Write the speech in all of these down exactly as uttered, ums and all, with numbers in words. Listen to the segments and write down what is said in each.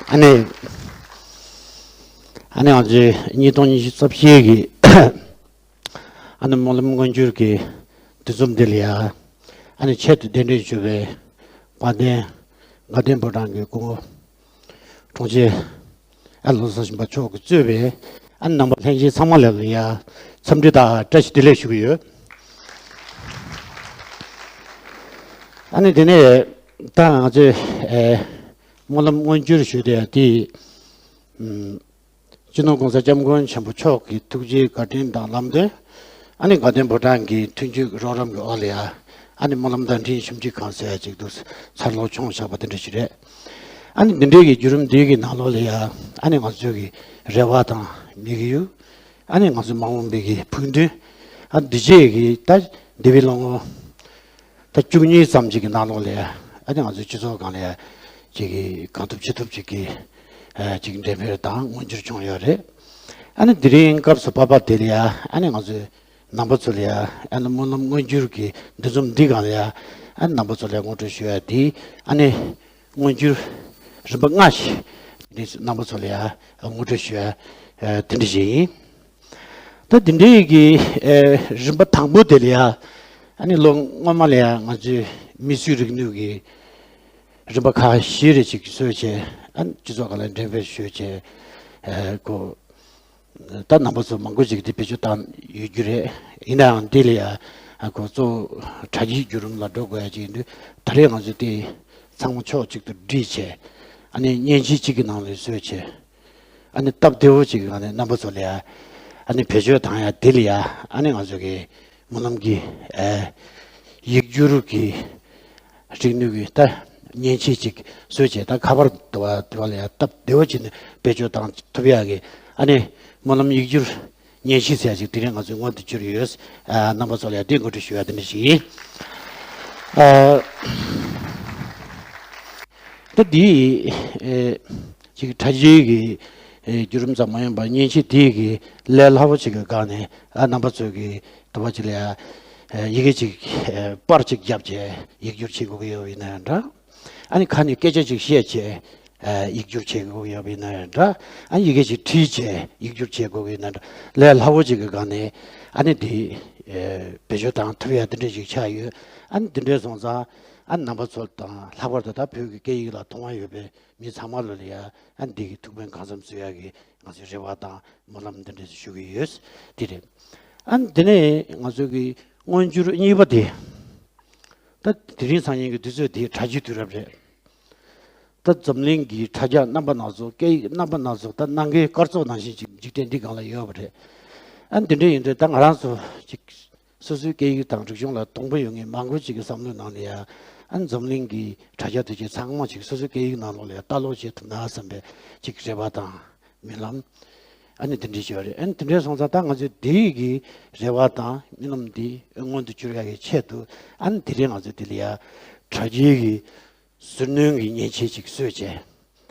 ཨ་ནི། ཨ་ནི་ང་ཚོའི་ཉིས་སྟོང་ཉི་ཤུ་རྩ་བཞི་གི་ཨ་ནི་སྨོན་ལམ་མངོན་འགྱུར་གྱི་འདུ་འཛོམས་འདི་ལ་ཡ། ཨ་ནི་ཆེད་དུ་གདན་འདྲེན་ཞུས་པའི་དཔལ་ལྡན་དགའ་ལྡན་ཕོ་བྲང་གི་སྐུ་ངོ་དྲུང་ཆེ་ཨ་བློ་བཟང་ཞིང་པ་མཆོག་གིས་གཙོས་པའི་ཨ་ནི་ནང་པ་ལྷན་རྒྱས་ཚང་མ་ལ་ལ་ཡ་འཚམས་འདྲི་དང་བཀྲ་ཤིས་བདེ་ལེགས་ཞུ་གི་ཡོད། ཨ་ནི་དེ་ནས་ད་ང་ཚོས་ཨེ་སྨོན་ལམ་མངོན་འགྱུར་ཞུས་ཏེ་དེ་ཨམ། སྤྱི་ནོར་༸གོང་ས་༸སྐྱབས་མགོན་ཆེན་པོ་མཆོག་གི་ཐུགས་རྗེའི་བཀའ་དྲིན་དང་ལམ་སྟོན། ཨ་ནི་དགའ་ལྡན་ཕོ་བྲང་གི་མཐུན་འགྱུར་རོགས་རམ་གྱི་འོག་ལ་ཡ། ཨ་ནི་སྨོན་ལམ་དང་འཕྲིན་ཞིབ་འཇུག་ཁང་ཟེར་ཡ་ཅིག་འདུག། འཚར་ལོངས་བྱུང་བཞག་པ་དེ་འདྲ་ཞིག་རེད། ཨ་ནི་འདི་འདྲའི་གི་བརྒྱུད་རིམ་འདིའི་གི་ནང་ལོགས་ལ་ཡ། ཨ་ནི་ང་ཚོའི་གི་རེ་བ་དང་དམིགས་ཡུལ། ཨ་ནི་ང་ཚོ་མ་འོངས་པའི་གི་ཕུགས་འདུན། ཨ་འདི་བཅས་གི་ད་འདས་པའི་ལོ་ངོ་ད་བཅུ་གཉིས་ཙམ་ཅིག་གི་ནང་ལོགས་ལ་ཡ། ཨ་ནི་ང་ཚོའི་སྤྱི་ཚོགས་སྒང་ལ་ཡ་ཅིག་གི་གང་ཐུབ་ཅི་ཐུབ་ཅིག་གི་ཨ་ཅིག་འགྲེམས་སྤེལ་དང་མངོན་འགྱུར་བྱུང་ཡོད་རེད། ཨ་ནི་དེ་རིང་སྐབས་སུ་བབ་པ་དེ་ལ་ཡ། ཨ་ནི་ང་ཚོའི་རྣམ་པ་ཚོ་ལ་ཡ། ཨ་ནི་སྨོན་ལམ་མངོན་འགྱུར་གྱི་འདུ་འཛོམས་འདི་སྒང་ལ་ཡ། ཨ་ནི་རྣམ་པ་ཚོ་ལ་ངོ་སྤྲོད་ཞུ་ཡ་དེ། ཨ་ནི་མངོན་འགྱུར་རིམ་པ་ལྔ་ཞིག་འདི་རྣམ་པ་ཚོ་ལ་ཡ་ངོ་སྤྲོད་ཞུ་ཡ་དེ་འདྲ་ཞིག་ཡིན། ད་འདི་འདྲའི་གི་ཨེ་རིམ་པ་དང་པོ་དེ་ལ་ཡ། ཨ་ནི་ལོ་སྔོན་མ་ལ་ཡ་ང་ཚོའི་མིས་བཟོས་རིག་ནུས་ཀྱི་རིམ་པ་ཁག་བཞི་རེ་ཅིག་བཟོས་བྱས། ཨ་ནི་སྤྱི་ཚོགས་སྒང་ལ་འགྲེམས་སྤེལ་ཞུས་བྱས། ཨེ་ཁོ་ད་རྣམ་པ་ཚོ་མང་པོ་ཅིག་དེ་བེད་སྤྱོད་བཏང་ཡོད་རྒྱུ་རེད། ཡིན་ནའང་འདི་ལ་ཡ་ཨ་ཁོ་གཙོ་བོ་དྲ་རྒྱའི་བརྒྱུད་རིམ་ལ་འགྲོ་དགོས་ཡ་ཅིག་ཡིན་དུས། ད་རེས་ང་ཚོ་དེ་ཚང་མ་ཕྱོགས་གཅིག་ཏུ་སྒྲིལ་བྱས། ཨ་ནི་མཉེན་ཆས་གཅིག་གི་ནང་ལ་བཟོས་བྱས། ཨ་ནི་སྟབས་བདེ་བོ་ཅིག་གི་ངང་ནས་རྣམ་པ་ཚོ་ལ་ཡ། ཨ་ནི་བེད་སྤྱོད་བཏང་ཡ་དེ་ལ་ཡ། ཨ་ནི་ང་ཚོ་གི་སྨོན་ལམ་གྱི་ཨེ་ཡིག་སྒྱུར་གྱི་རིག་ནུས་ཀྱི་ད་མཉེན་ཆས་ཅིག་བཟོས་བྱས། ད་ཁ་པར་དུ་བ་དུ་བ་ལ་ཡ་སྟབས་བདེ་བོ་བྱས་ནས་བེད་སྤྱོད་བཏང་ཐུབ་ཡ་གི། ཨ་ནི་སྨོན་ལམ་ཡིག་སྒྱུར་མཉེན་ཆས་ཟེར་ཡ་ཅིག་དེ་རིང་ང་ཚོས་མངོན་དུ་གྱུར་ཡོད། ཨ་རྣམ་པ་ཚོ་ལ་ཡ་དེ་ངོ་སྤྲོད་ཞུ་ཡ་དེ་འདྲ་ཞིག་ཡིན། ཨ་ད་འདི་ཨེ་ཅིག་དྲ་རྒྱའི་གི་ཨེ་བརྒྱུད་རིམ་ཙམ་མ་ཡིན་པར་མཉེན་ཆས་དེའི་གི་ལས་སླ་བོ་ཅིག་གི་སྒང་ནས། ཨ་རྣམ་པ་ཚོས་གི་དུ་བ་ཅིག་ལ་ཡ་ཨེ་ཡི་གེ་ཅིག་ཨེ་པར་ཅིག་བརྒྱབ་བྱས་ཡིག་སྒྱུར་བྱེད་དགོས་ཀྱི་ཡོད་པ་ཡིན་ན་ཡང་འདྲ། ཨ་ནི་ཁ་ནས་སྐད་ཆ་ཅིག་བཤད་བྱས་ཨེ་ཡིག་སྒྱུར་བྱེད་དགོས་ཀྱི་ཡོད་པ་ཡིན་ན་ཡང་འདྲ། ཨ་ནི་ཡི་གེ་ཅིག་བྲིས་བྱས་ཡིག་སྒྱུར་བྱེད་དགོས་ཀྱི་ཡིན་ན་འདྲ། ལས་སླ་བོ་ཅིག་གི་སྒང་ནས་ཨ་ནི་འདི་ཨེ་བེད་སྤྱོད་བཏང་ཐུབ་ཡ་དེ་འདྲ་ཞིག་ཆགས་ཡོད། ཨ་ནི་འདི་འདྲ་སོང་ཙང་། ཨ་ནི་རྣམ་པ་ཚོ་དང་། ལྷག་པར་དུ་ད་བོད་ཀྱི་སྐད་ཡིག་ལ་དུང་བ་ཡོད་པའི་མི་ཚང་མ་ལ་ལ་ཡ། ཨ་ནི་འདི་གི་ཐུགས་ཕན་གང་འཚམ་གསོས་ཡ་གི་ང་ཚོའི་རེ་བ་དང་སྨོན་ལམ་འདི་འདྲ་ཞུ་གི་ཡོད། འདི་རེད། ཨ་ནི་དེ་ནས་ང་ཚོ་གི་མངོན་འགྱུར་གཉིས་པ་དེ། ད་དེ་རིང་སང་ཉིན་གྱི་དུས་ཚོད་དེ་དྲ་རྒྱའི་དུས་རབས་རེད། ད་འཛམ་གླིང་གི་དྲ་རྒྱ་རྣམ་པ་སྣ་ཚོགས། སྐད་ཡིག་རྣམ་པ་སྣ་ཚོགས། ད་གནམ་གའི་སྐར་ཚོགས་ནང་བཞིན་ཅིག་འཇིག་རྟེན་འདི་སྒང་ལ་ཡོད་པ་རེད། ཨ་ནི་འདི་འདྲ་ཡིན་དུས་ད་ང་རང་ཚོ་ཅིག་སོ་སོའི་སྐད་ཡིག་དང་རིག་གཞུང་ལ་དུང་བ་ཡོད་མཁན་མང་པོ་ཅིག་གི་བསམ་བློའི་ནང་ལ་ཡ། ཨ་ནི་འཛམ་གླིང་གི་དྲ་རྒྱ་དེ་ཚོ་ཚང་མ་ཅིག་སོ་སོའི་སྐད་ཡིག་ནང་ལོགས་ལ་ཡ་ལྟ་ཀློག་བྱེད་ཐུབ་ན་བསམ་པའི་ཅིག་རེ་བ་དང་སྨོན་ལམ། ཨ་ནི་དེ་འདྲ་ཞིག་ཡོད་རེད། ཨ་ནི་དེ་འདྲ་སོང་ཙང་ད་ང་ཚོས་དེའི་གི་རེ་བ་དང་སྨོན་ལམ་འདི་མངོན་དུ་གྱུར་ཡ་གི་ཆེད་དུ། ཨ་ནི་དེ་རིང་ང་ཚོས་དེ་ལ་ཡ་དྲ་རྒྱའི་གི་ཟུར་སྣོན་གྱི་མཉེན་ཆས་ཅིག་བཟོས་བྱས།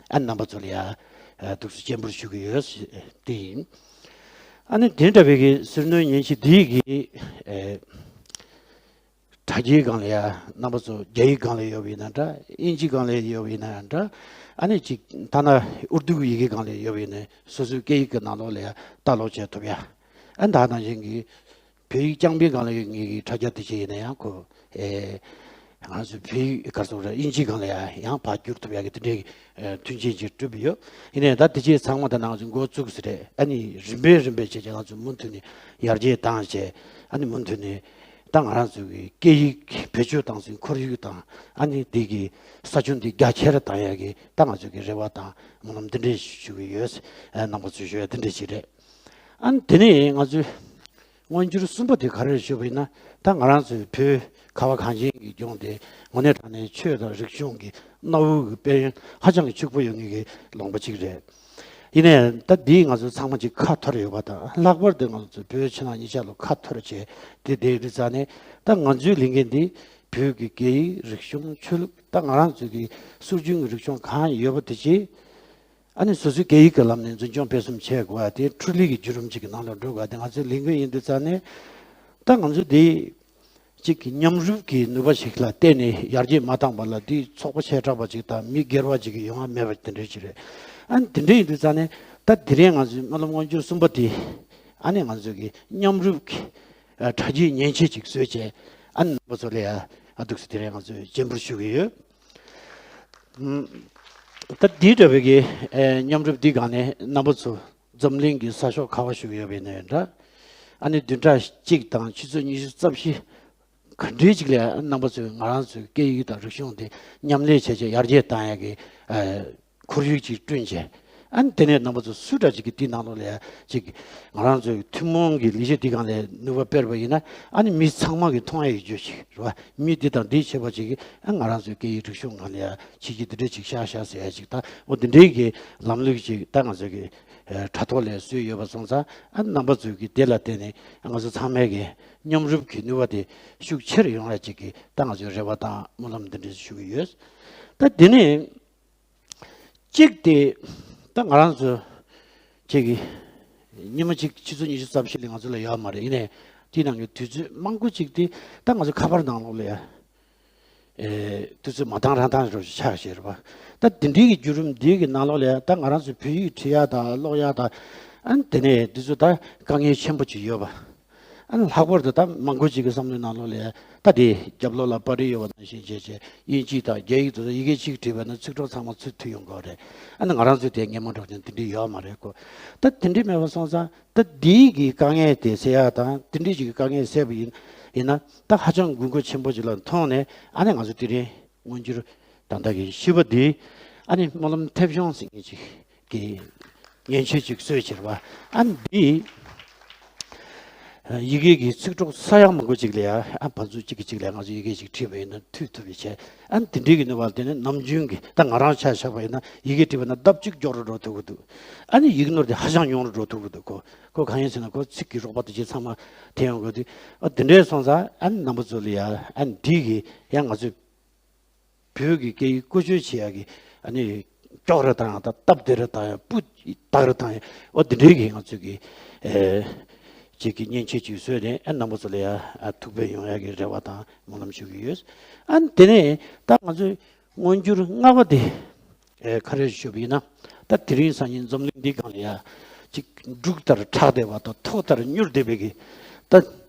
ཨ་རྣམ་པ་ཚོ་ལ་ཡ་ཨ་ཐུགས་རྗེ་ཆེན་པོར་ཞུ་གི་ཡོད། དེ་ཡིན། ཨ་ནི་དེ་འདྲ་བའི་གི་ཟུར་སྣོན་མཉེན་ཆས་འདི་གི་ཨེ་དྲ་རྒྱའི་སྒང་ལ་ཡ་རྣམ་པ་ཚོ་རྒྱ་ཡིག་སྒང་ལ་ཡོད་པ་ཡིན་ན་འདྲ། དབྱིན་ཇི་སྒང་ལ་ཡོད་པ་ཡིན་ན་ཡང་འདྲ། ཨ་ནི་ཅིག་ཐ་ན་ཨུར་དུ་གི་ཡི་གེ་སྒང་ལ་ཡོད་པ་ཡིན་ན་སོ་སོའི་སྐད་ཡིག་གི་ནང་ལོགས་ལ་ཡ་ལྟ་ཀློག་བྱེད་ཐུབ་ཡ། ཨ་ནི་ད་ནང་བཞིན་གི་བོད་ཡིག་རྐྱང་པའི་སྒང་ལ་ཡོད་ངེས་ཀྱི་དྲ་རྒྱ་དེ་ཅིག་ཡིན་ན་ཡང་ཁོ། ཨེ། ང་ཚོའི་བོད་ཡིག་ག་རེ་ཟེར་དགོས་རེད། དབྱིན་ཇི་སྒང་ལ་ཡང་ཡང་ཕར་བསྒྱུར་ཐུབ་ཡག་གི་དེ་འདྲའི་ཨེ་མཐུན་རྐྱེན་ཅིག་བསྐྲུན་པ་ཡོད། ཡིན་ནའི་ད་དེ་ཅིག་ཚང་མ་ད་ནང་ང་ཚོས་འགོ་བཙུགས་ས་རེད། ཨ་ནི་རིམ་པས་རིམ་པས་བྱས་བྱས་ང་ཚོས་མུ་མཐུད་ནས་ཡར་རྒྱས་བཏང་བྱས། ཨ་ནི་མུ་མཐུད་ནས་ད་ང་རང་ཚོའི་གི་སྐད་ཡིག་བེད་སྤྱོད་བཏང་སའི་ཁོར་ཡུག་དང་། ཨ་ནི་འདི་གི་ས་ཁྱོན་འདི་རྒྱ་ཆེར་བཏང་ཡག་གི་ད་ང་ཚོའི་གི་རེ་བ་དང་སྨོན་ལམ་འདི་འདྲས་ཞུ་གི་ཡོད། ཨ་རྣམ་པ་ཚོས་ཞུ་ཡག་འདི་འདྲས་ཞིག་རེད། ཨ་ནི་དེ་ནས་ང་ཚོས་མངོན་འགྱུར་གསུམ་པ་དེ་ག་རེ་རེད་ཞུས་པ་ཡིན་ན། ད་ང་རང་ཚོའི་བོད་ཁ་བ་གངས་ཅན་གྱི་ལྗོངས་དེ་དངོས་གནས་དྲང་གནས་ཆོས་དང་རིག་གཞུང་གི་གནའ་བོའི་གི་དཔལ་ཡོན་ཧ་ཅང་གི་ཕྱུག་པོ་ཡོད་མཁན་གྱི་ལུང་པ་གཅིག་རེད། ཡིན་ནའི་ད་འདིས་ང་ཚོ་ཚང་མ་ཅིག་ཁ་འཐོར་ཡོད་པ་དང་། ལྷག་པར་དུ་ང་ཚོ་བོད་ཕྱི་ནང་གཉིས་ཆ་ལ་ཁ་འཐོར་བྱས་དེ་བསྡད་ཡོད་དུས་ཙང་ནས། ད་ང་ཚོའི་ལས་འགན་འདི་བོད་ཀྱི་སྐད་ཡིག་རིག་གཞུང་ཆོས་ལུགས། ད་ང་རང་ཚོའི་གི་སྲོལ་རྒྱུན་གྱི་རིག་གཞུང་གང་ཡོད་པ་དེ་ཅིག་ཨ་ནི་སོ་སོའི་སྐད་ཡིག་གི་ལམ་ནས་འཛིན་སྐྱོང་སྤེལ་གསུམ་བྱེད་དགོས་པ་དེ་འཕྲུལ་ལས་ཀྱི་བརྒྱུད་རིམ་ཅིག་གི་ནང་ལ་འགྲོ་དགོས་པ་དེ་ང་ཚོའི་ལས་འགན་ཡིན་དུས་ཙང་ནས། ད་ང་ཚོ་འདི་གཅིག་གི་མཉམ་རུབ་ཀྱི་ནུས་པ་ཞིག་ལ་བརྟེན་ནས་ཡར་རྒྱས་མ་བཏང་བ་ལ་འདི་ཚོགས་པ་བྱེ་བྲག་པ་ཅིག་དང་མི་སྒེར་བ་ཅིག་གི་ཡོང་བ་མེད་པ་དེ་འདྲ་ཞིག་རེད། ཨ་ནི་དེ་འདྲ་ཡིན་དུས་ཙང་ནས། ད་དེ་རིང་ང་ཚོའི་སྨོན་ལམ་མངོན་གྱུར་གསུམ་པ་དེ་ཨ་ནི་ང་ཚོ་གི་མཉམ་རུབ་ཀྱི་ཨ་གྲ་རྒྱས་མཉེན་ཆས་ཅིག་བཟོས་བྱས། ཨ་ནི་རྣམ་པ་ཚོ་ལ་ཡ་ཨ་འདུག་སེ་དེ་རིང་ང་ཚོས་སྤྱན་འབུལ་ཞུ་གི་ཡོད། ད་འདི་འདྲ་བའི་གི་ཨེ་མཉམ་རུབ་འདི་སྒང་ནས་རྣམ་པ་ཚོ་འཛམ་གླིང་གི་ས་ཕྱོགས་ག་བ་བཞུགས་ཡོད་པ་ཡིན་ནའི་འདྲ། ཨ་ནི་བདུན་ཕྲག་གཅིག་དང་ཆུ་ཚོད་ཉི་ཤུ་རྩ་བཞི་ག་འདྲའི་ཅིག་ལ་རྣམ་པ་ཚོས་ང་རང་ཚོའི་སྐད་ཡིག་དང་རིག་གཞུང་དེ་མཉམ་ལས་བྱས་བྱས་ཡར་རྒྱས་བཏང་ཡག་གི་ཨེ་ཁོར་ཡུག་ཅིག་བསྐྲུན་བྱས། ཨ་ནི་དེ་ནས་རྣམ་པ་ཚོ་སུ་འདྲ་ཅིག་གིས་དེའི་ནང་ལོགས་ལ་ཡ་ཅིག་ང་རང་ཚོའི་ཐུན་མོང་གི་ལས་གཞི་འདི་སྒང་ལ་ནུས་པ་སྤེལ་བ་ཡིན་ན། ཨ་ནི་མི་ཚང་མ་གིས་མཐོང་ཡ་ཡོད་རྒྱུ་ཞིག་རེད་བ། མི་འདི་དང་འདི་བྱེད་པ་ཅིག་གིས་ཨ་ང་རང་ཚོའི་སྐད་ཡིག་རིག་གཞུང་སྒང་ལ་ཡ་བྱས་རྗེས་འདི་འདྲ་ཅིག་བཞག་བཞག་ཟེར་ཡ་ཅིག་དང་། འོ་འདི་འདྲའི་གི་ལམ་ལུགས་ཅིག་ད་ང་ཚོ་གི་ཨ་དྲ་ཐོག་ལ་བཟོས་ཡོད་པ་སོང་ཙང་། ཨ་རྣམ་པ་ཚོས་གི་དེ་ལ་བརྟེན་ནས་ང་ཚོ་ཚང་མས་གི་མཉམ་རུབ་ཀྱི་ནུས་པ་དེ་ཤུགས་ཆེར་ཡོང་ཡ་ཅིག་གི་ད་ང་ཚོའི་རེ་བ་དང་སྨོན་ལམ་འདི་འདྲ་ཞུ་གི་ཡོད། ད་དེ་ནས། གཅིག་དེ། ད་ང་རང་ཚོ་གཅིག་གི་ཉི་མ་གཅིག་ཆུ་ཚོད་ཉི་ཤུ་རྩ་བཞི་ལས་ང་ཚོ་ལ་ཡོད་མ་རེད། ཡིན་ནའི་དེའི་ནང་གི་དུས་ཚོད་མང་པོ་ཅིག་དེ་ད་ང་ཚོ་ཁ་པར་ནང་ལོགས་ལ་ཡ་ཨེ་དུས་ཚོད་མ་འདང་རང་འདང་རོ་ཆགས་བཞག་རེད་པ། ད་དེ་འདྲའི་གི་བརྒྱུད་རིམ་འདིའི་གི་ནང་ལོགས་ལ་ཡ་ད་ང་རང་ཚོ་བོད་ཡིག་འབྲི་ཡ་དང་ཀློག་ཡ་དང་། ཨ་ནི་དེ་ནས་དུས་ཚོད་ད་དཀའ་ངལ་ཆེན་པོ་ཅིག་ཡོད་པ། ཨ་ནི་ལྷག་པར་དུ་ད་མང་པོ་ཅིག་གི་བསམ་བློའི་ནང་ལོགས་ལ་ད་དེ་རྒྱབ་ལོགས་ལ་པར་རིས་ཡོད་པ་ནང་བཞིན་བྱས་བྱས་དབྱིན་ཇི་དང་རྒྱ་ཡིག་ཏུ་ཡི་གེ་གཅིག་བྲིས་པ་ན་ཚིག་གྲོགས་ཚང་མ་ཚུར་མཐུད་ཡོང་གི་རེད། ཨ་ནི་ང་རང་ཚོའི་དེ་སྔོན་མ་འདྲ་བོ་ཅན་དེ་འདྲ་ཡོད་མ་རེད་ཀོ། ད་དེ་འདྲ་མེད་པ་སོང་ཙང་ད་འདིའི་གི་དཀའ་ངལ་དེ་སེལ་ཡག་དང་དེ་འདྲ་ཅིག་གི་དཀའ་ངལ་སེལ་བ་ཡིན་ཡིན་ན། ད་ཧ་ཅང་དགོས་མཁོ་ཆེན་པོ་ཅིག་ལ་མཐོང་ནས། ཨ་ནི་ང་ཚོ་དེ་རིང་མངོན་འགྱུར་ད་ལྟ་གི་བཞི་པ་འདི་ཨ་ནི་སྨོན་ལམ་མཐེབ་གཞོང་ཟེར་མཁན་ཅིག་གི་མཉེན་ཆས་ཅིག་བཟོས་ཕྱིར་བ། ཨ་འདི་ཡི་གེ་གི་ཚིག་གྲོགས་ས་ཡ་མང་པོ་ཅིག་ལ་ཡ། ཨ་བ་ཚུགས་གཅིག་གིས་གཅིག་ལ་ང་ཚོ་ཡི་གེ་ཅིག་བྲིས་པ་ཡིན་ན་མཐུད་ཐུབ་པའི་ཆེད། ཨ་འདི་འདྲའི་གི་ནུས་པ་དེ་ནི་ནམ་རྒྱུན་གྱི་ད་ང་རང་ཆ་བཞག་པ་ཡིན་ན་ཡི་གེ་བྲིས་པ་ན་ལྡབ་གཅིག་མགྱོགས་རུ་འགྲོ་ཐུབ་ཀྱི་འདུག་ཨ་ནི་ཡིག་ནོར་དེ་ཧ་ཅང་ཉུང་རུ་འགྲོ་ཐུབ་ཀྱི་འདུག་ཁོ་ཁོ་གང་ཡིན་ཟེར་ན་ཁོ་ཚིག་གི་རོགས་པ་དེ་ཅིག་ཚང་མ་འཐེན་ཡོང་གི་འདུག་ཨ་འདི་འདྲའི་སོང་ཙང་ཨ་ནི་རྣམ་པ་ཚོ་ལ་ཡ། ཨ་འདི་གི་ཡ་ང་ཚོས་བོད་ཀྱི་སྐད་ཡིག་བཀོལ་སྤྱོད་བྱེད་ཡག་གི་ཨ་ནི་ཀྱོག་རེ་བཏང་ཡག་དང་སྟབས་བདེ་རེ་བཏང་ཡག་སྤུ་དག་རེ་བཏང་ཡག་འོ་འདི་འདྲའི་གི་ང་ཚོས་གི་ཨེ་ཅིག་གི་མཉེན་ཆས་ཅིག་བཟོས་ནས། ཨ་རྣམ་པ་ཚོ་ལ་ཡ་ཨ་ཐུགས་ཕན་ཡོང་ཡག་གི་རེ་བ་དང་སྨོན་ལམ་ཞུ་གི་ཡོད། ཨ་ནི་དེ་ནས་ད་ང་ཚོས་མངོན་འགྱུར་ལྔ་པ་དེ་ཨེ་ག་རེ་ཞུ་བ་ཡིན་ན། ད་དེ་རིང་སང་ཉིན་འཛམ་གླིང་འདིའི་སྒང་ལ་ཡ་ཅིག་འབྲུག་ལྟར་གྲགས་བསྡད་པ་དང་ཐོག་ལྟར་མྱུར་བསྡད་པའི་གི་ད་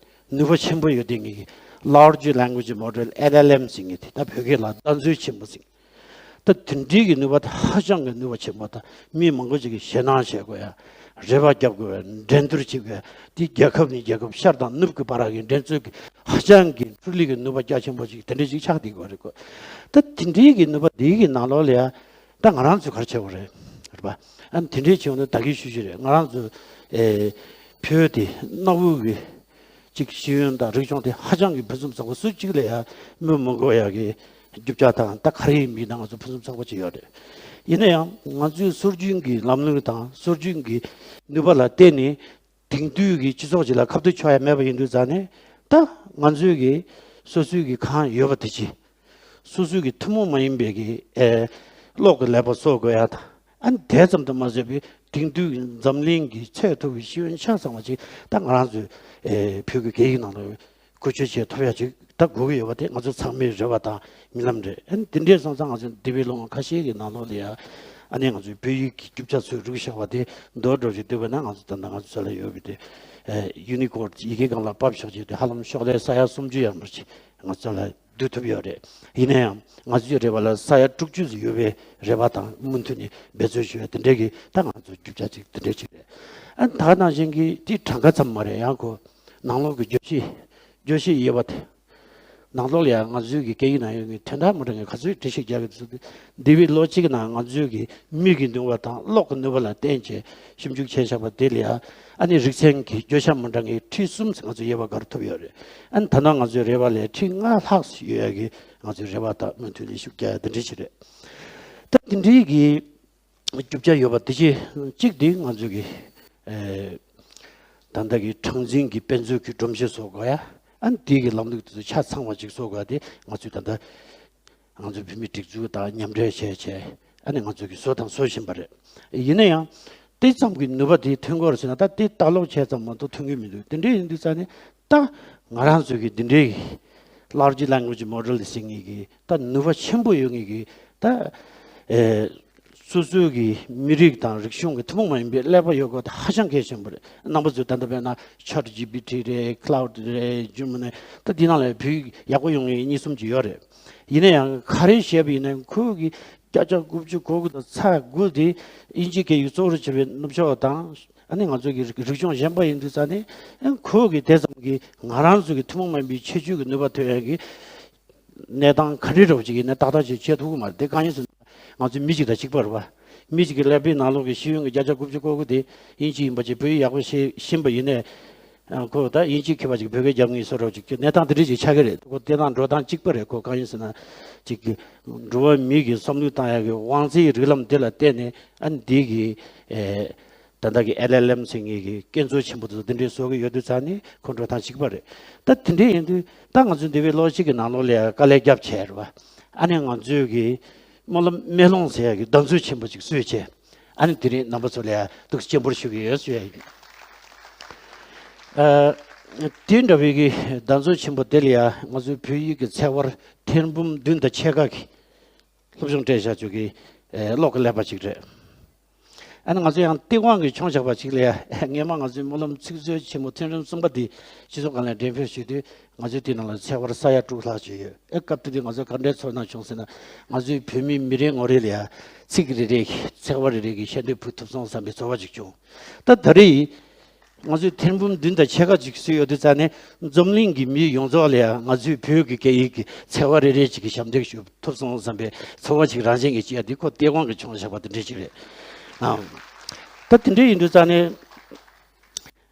ནུས་པ་ཆེན་པོ་ཡོད་དེ་ངེད་ཀྱི་Large Language Model། LLM ཟེར་མཁན་དེ་ད་བོད་སྐད་ལ་ལྟ་ཚུལ་ཆེན་པོ་ཟེར། ད་དེ་འདྲའི་གི་ནུས་པ་དེ་ཧ་ཅང་གི་ནུས་པ་ཆེན་པོ་དང་། མི་མང་པོ་ཅིག་གིས་ཞེད་སྣང་བྱེད་དགོས་ཡ། རེ་བ་རྒྱབ་དགོས་ཡ། འགྲན་བསྡུར་བྱེད་དགོས་ཡ། དེ་རྒྱལ་ཁབ་ནས་རྒྱལ་ཁབ། ཤར་དང་ནུབ་ཀྱི་བར་གྱི་འགྲན་རྩོད་ཀྱི་ཧ་ཅང་གི་འཕྲུལ་ལས་ཀྱི་ནུས་པ་རྒྱ་ཆེན་པོ་ཅིག་དེ་འདྲ་ཅིག་ཆགས་བསྡད་ཀྱི་ཡོད་རེད་ཀོ། ད་དེ་འདྲའི་གི་ནུས་པ་དེའི་གི་ནང་ལོགས་ལ་ཡ། ད་ང་རང་ཚོས་ག་རེ་བྱེད་དགོས་རེད། རེད་པ། ཨ་ནི་དེ་འདྲའི་བྱུང་ན་ད་གིན་ཞུས་ཞུས་རེད། ང་རང་ཚོ་ཨེ་བོད་དེ་གནའ་བོའི་གི་ཅིག་ཤེས་ཡོན་དང་རིག་གཞུང་དེ་ཧ་ཅང་གི་ཕུན་སུམ་ཚོགས་པ། སུ་གཅིག་ལ་ཡང་མི་མི་དགོས་ཡག་གི་རྒྱུ་ཆ་དང་། ད་ག་རེ་ཡིན་མིན་ད་ང་ཚོ་ཕུན་སུམ་ཚོགས་པ་ཅིག་ཡོད་རེད། ཡིན་ན་ཡང་ང་ཚོའི་སྲོལ་རྒྱུན་གྱི་ལམ་ལུགས་དང་སྲོལ་རྒྱུན་གྱི་ནུས་པ་ལ་བརྟེན་ནས་དེང་དུས་ཀྱི་སྤྱི་ཚོགས་ཅིག་ལ་ཁ་གཏད་གཅོག་ཡ་མེད་པ་ཡིན་དུས་ཙང་ནས། ད་ང་ཚོའི་གི་སོ་སོའི་གི་གང་ཡོད་པ་དེ་ཅིག་སོ་སོའི་གི་ཐུན་མོང་མ་ཡིན་པའི་གི་ཨེ་གློག་གི་ཀླད་པ་བཟོ་དགོས་ཡ་དང་། ཨ་ནི་དེ་ཙམ་དུ་མ་ཟད་པའི་དེང་དུས་ཀྱི་འཛམ་གླིང་གི་ཚད་མཐོ་བའི་ཤེས་ཡོན་ཆ་ཚང་བ་ཅིག་ད་ང་རང་ཚོའི་ཨེ་བོད་ཀྱི་སྐད་ཡིག་ནང་ལ་བཀོལ་སྤྱོད་བྱེད་ཐུབ་ཡ་ཅིག་ད་དགོས་ཀྱི་ཡོད་པ་དེ་ང་ཚོ་ཚང་མའི་རེ་བ་དང་རྨི་ལམ་རེད། ཨ་ནི་དེ་འདྲས་སོང་ཙང་ང་ཚོ་འདས་པའི་ལོ་ངོ་ཁ་ཤས་ཀྱི་ནང་ལོགས་ལ་ཡ། ཨ་ནི་ང་ཚོའི་བོད་ཡིག་གི་རྒྱུ་ཆ་ཚོས་རིག་བཞག་པ་དེ་མདོར་བསྡུས་ཤིག་བསྡུས་པ་ན། ང་ཚོ་ད་ལྟ་ང་ཚོ་ས་ལ་ཡོད་པའི་དེ་ཨེ་ཡུ་ནི་ཀོཌ་ཡི་གེ་སྒང་ལ་ཕབ་བཞག་རྒྱུ་དེ་ཧ་ལམ་ཤོག་ལྷེ་ས་ཡ་སུམ་ཅུ་ཡར་མར་ཅིག་ང་ཚོ་ལ་བསྡུ་ཐུབ་ཡོད་རེད། ཡིན་ན་ཡང་ང་ཚོའི་རེ་བ་ལ་ས་ཡ་དྲུག་ཅུ་ཙམ་ཡོད་པའི་རེ་བ་དང་མུ་མཐུད་ནས་འབད་རྩོལ་ཞུ་བའི་དེ་འདྲའི་གི་ད་ང་ཚོ་རྒྱུ་ཆ་ཅིག་དེ་འདྲའི་ཅིག་རེད། ཨ་ནི་ད་ག་ནང་བཞིན་གྱི་དེ་གྲངས་ཀ་ཙམ་མ་རེད། ཡང་ཁོ་ནང་ལོགས་ཀྱི་བརྗོད་གཞི་བརྗོད་གཞི་དབྱེ་བ་དེ། ནང་ལོགས་ལ་ཡང་ང་ཚོའི་གི་སྐད་ཡིག་ནང་ཡོད་མཁན་དོན་དག་མི་འདྲ་མཁན་ག་ཚོད་འགྲེལ་བཤད་རྒྱག་གི་འདུག་འདས་པའི་ལོ་གཅིག་ནང་ང་ཚོའི་གི་མིག་གི་ནུས་པ་དང་གློག་གི་ནུས་པ་ལ་བརྟེན་བྱས་ཞིབ་འཇུག་བྱས་བཞག་པ་དེ་ལ་ཡང་། ཨ་ནི་རིག་ཚན་གྱི་བརྗོད་བྱ་མི་འདྲ་མཁན་ཁྲི་གསུམ་ཙམ་ང་ཚོ་དབྱེ་བ་དགར་ཐུབ་ཡོད་རེད། ཨ་ནི་ད་ལྟ་ང་ཚོའི་རེ་བ་ལས་ཁྲི་ལྔ་ལྷག་ཙམ་ཡོད་ཡ་གི་ང་ཚོའི་རེ་བ་དང་མུ་མཐུད་ནས་ཤུགས་རྒྱག་ཡ་དེ་འདྲ་ཞིག་རེད། ད་དེ་འདྲའི་གི་ རྒྱུ་ཆ་ཡོད་པ་དེ་ཅི་གཅིག་དེ་ང་ཚོ་གི་ཨེ་ད་ལྟ་གི་གྲངས་འཛིན་གྱི་དཔེ་མཛོད་ཀྱི་སྒྲོམ་གཞི་བཟོ་དགོས་ཡ། ཨ་ནི་དེ་གི་ལམ་ལུགས་དེ་ཚོ་ཆ་ཚང་བ་ཅིག་བཟོ་དགོས་ཡ་དེ་ང་ཚོས་ད་ལྟ་ང་ཚོའི་བོད་མིའི་སྒྲིག་འཛུགས་དང་མཉམ་འབྲེལ་བྱས་བྱས། ཨ་ནི་ང་ཚོ་གིས་བཟོ་དང་བཟོ་བཞིན་པ་རེད། ཡིན་ན་ཡང་དེ་ཙམ་གྱི་ནུས་པ་དེ་ཐོན་གྱི་ཡོད་རེད་ཟེར་ན། ད་དེ་ལྟ་ཀློག་བྱས་ཙམ་མ་གཏོགས་ཐོན་གྱི་མི་འདུག་དེ་འདྲ་ཡིན་དུས་ཙང་ནས་ད་ང་རང་ཚོ་གི་འདི་འདྲའི་Large Language Model ཟེར་མཁན་གྱི་ད་ནུས་པ་ཆེན་པོ་ཡོད་མཁན་གྱི་ད་ཨེ་སོ་སོའི་གི་མི་རིགས་དང་རིག་གཞུང་གི་ཐུན་མོང་མ་ཡིན་པའི་ཀླད་པ་ཡོད་དགོས་ད་ཧ་ཅང་གལ་ཆེན་པོ་རེད། རྣམ་པ་ཚོས་ད་ལྟ་དཔེར་ན་Chat G P T རེད། Claude རེད། Gemini ད་འདི་ནང་ལ་བོད་ཡིག་ཡག་པོ་ཡོང་མཁན་གཉིས་གསུམ་ཅིག་ཡོད་རེད། ཡིན་ན་ཡང་ག་རེ་བཤད་པ་ཡིན་ན་ཁོ་གི་བརྒྱ་ཆ་དགུ་བཅུ་གོ་དགུ་དང་ཚེག་དགུ་དེ་དབྱིན་ཇིའི་སྐད་ཡིག་གཙོ་བོར་བྱས་པའི་ནུབ་ཕྱོགས་དང་། ཨ་ནི་ང་ཚོ་གི་རིག་རིག་གཞུང་གཞན་པ་ཡིན་དུས་ཙང་ནས་ཨ་ཁོ་གི་དེ་ཙམ་གྱི་ང་རང་ཚོ་གི་ཐུན་མོང་མ་ཡིན་པའི་ཁྱད་ཆོས་ཀྱི་ནུས་པ་ཐོན་ཡག་གི་གནས་སྟངས་ག་འདྲ་འདྲ་བོ་ཅིག་ཡིན་ན་ཏག་ཏག་ཅིག་བྱེད་ཐུབ་ཀྱི་མ་རེད། དེ་གང་ཡིན་ཟེར་ན་ང་ཚོ་མི་གཅིག་དང་གཅིག་པ་རེད་བ། མི་གཅིག་གི་ཀླད་པའི་ནང་ལོགས་ཀྱི་ཤེས་ཡོན་གྱི་བརྒྱ་ཆ་དགུ་བཅུ་གོ་དགུ་དེ་དབྱིན་ཇི་ཡིན་པ་ཅིག་བོད་ཡིག་ཡག་པོ་ཤེས་ཤེས་པ་ཡིན་ནའི། ཁོ་ད་དབྱིན་ཇི་མཁས་པ་ཅིག་བོད་སྐད་རྒྱབ་ངེས་བཟོ་འདྲ་ཅིག་གནས་སྟངས་དེ་འདྲ་ཅིག་ཆགས་ཀྱི་རེད། ཁོ་བལྟས་སྟངས་འགྲོ་སྟངས་གཅིག་པ་རེད། ཁོ་གང་ཡིན་ཟེར་ན་ཅིག་གི་འགྲོ་བ་མི་གི་བསམ་བློ་བཏང་ཡག་གི་དབང་རྩའི་རིགས་ལམ་དེ་ལ་བརྟེན་ནས་ཨ་ནི་འདི་གི་ཨེ་ད་ལྟ་གི་L L M ཟེར་མཁན་གྱི་སྐྱོན་འཛུགས་ཆེན་པོ་དེ་ཚོ་དེ་འདྲས་བཟོ་གི་ཡོད་དུས་ཙང་ནས་ཁོ་འགྲོ་སྟངས་གཅིག་པ་རེད། ད་དེ་འདྲས་ཡིན་དུས་ད་ང་ཚོ་འདི་བའི་ལོ་གཅིག་གི་ནང་ལོགས་ལ་ཡ་དཀའ་ལས་བརྒྱབ་བྱས་རེད་བ། ཨ་ནི་ང་ཚོས་གི་སྨོན་ལམ་སྨོན་ལམ་ཟེར་ཡག་གི་གདམ་ཚུལ་ཆེན་པོ་ཅིག་བཟོས་བྱས། ཨ་ནི་དེ་རིང་རྣམ་པ་ཚོ་ལ་ཡ་ཐུགས་རྗེ་ཆེན་པོ་ཞུ་གི་ཡོད་ཞུ་ཡ་ཡིན། ཨ་དེ་འདྲ་བའི་གི་གདམ་ཚུལ་ཆེན་པོ་དེ་ལ་ཡ་ང་ཚོའི་བོད་ཡིག་གི་ཚེག་བར་ཐེར་འབུམ་བདུན་དང་ཕྱེད་ཀ་གི་སློབ་སྦྱོང་སྤྲད་བཞག་ཆོག་གི་ཨེ་གློག་གི་ཀླད་པ་ཅིག་རེད། ཨ་ནི་ང་ཚོ་ཡང་སྟེས་དབང་གི་ཆུང་བཞག་པ་ཅིག་ལ་ཡ་སྔས་མ་ང་ཚོའི་སྨོན་ལམ་ཚིག་མཛོད་ཆེན་མོ་ཐོན་རིམ་གསུམ་པ་འདི་སྤྱི་ཚོགས་སྒང་ལ་འགྲེམས་སྤེལ་ཞུས་དུས་ང་ཚོའི་དེ་ནང་ལ་ཚེག་བར་ས་ཡ་དྲུག་ལྷག་ཅིག་ཡོད། ཨེ་སྐབས་དེ་དུས་ང་ཚོ་ག་འདྲའི་ཚོར་སྣང་བྱུང་ཟེར་ན་ང་ཚོའི་བོད་མི་མི་རེ་ངོ་རེ་ལ་ཡ་ཚིག་རེ་རེ་ཚེག་བར་རེ་རེ་གི་ཤེས་འདོད་ཕུལ་ཐུབ་སོང་བསམ་པའི་ཚོར་བ་ཅིག་བྱུང་། ད་ད་རེས་ང་ཚོས་ཐེར་འབུམ་བདུན་དང་ཕྱེད་ཀ་ཅིག་བཟོས་ཡོད་དུས་ཙང་ནས་འཛམ་གླིང་གི་མི་ཡོངས་རྫོགས་ལ་ཡང་ང་ཚོའི་བོད་ཀྱི་སྐད་ཡིག་གི་ཚེག་བར་རེ་རེ་ཅིག་གི་ཞབས་འདེགས་ཞུ་ཐུབ་སོང་བསམ་པའི་ཚོར་བ་ཅིག་རང་བཞིན་གྱིས་སྐྱེ་ཡ་འདི་ཁོ་སྟེས་དབང་གི་ཆུང་བཞག་པ་དེ་འདྲ་ཅིག་རེད། ཨང་། ད་དེ་འདྲ་ཡིན་དུས་ཙང་ནས་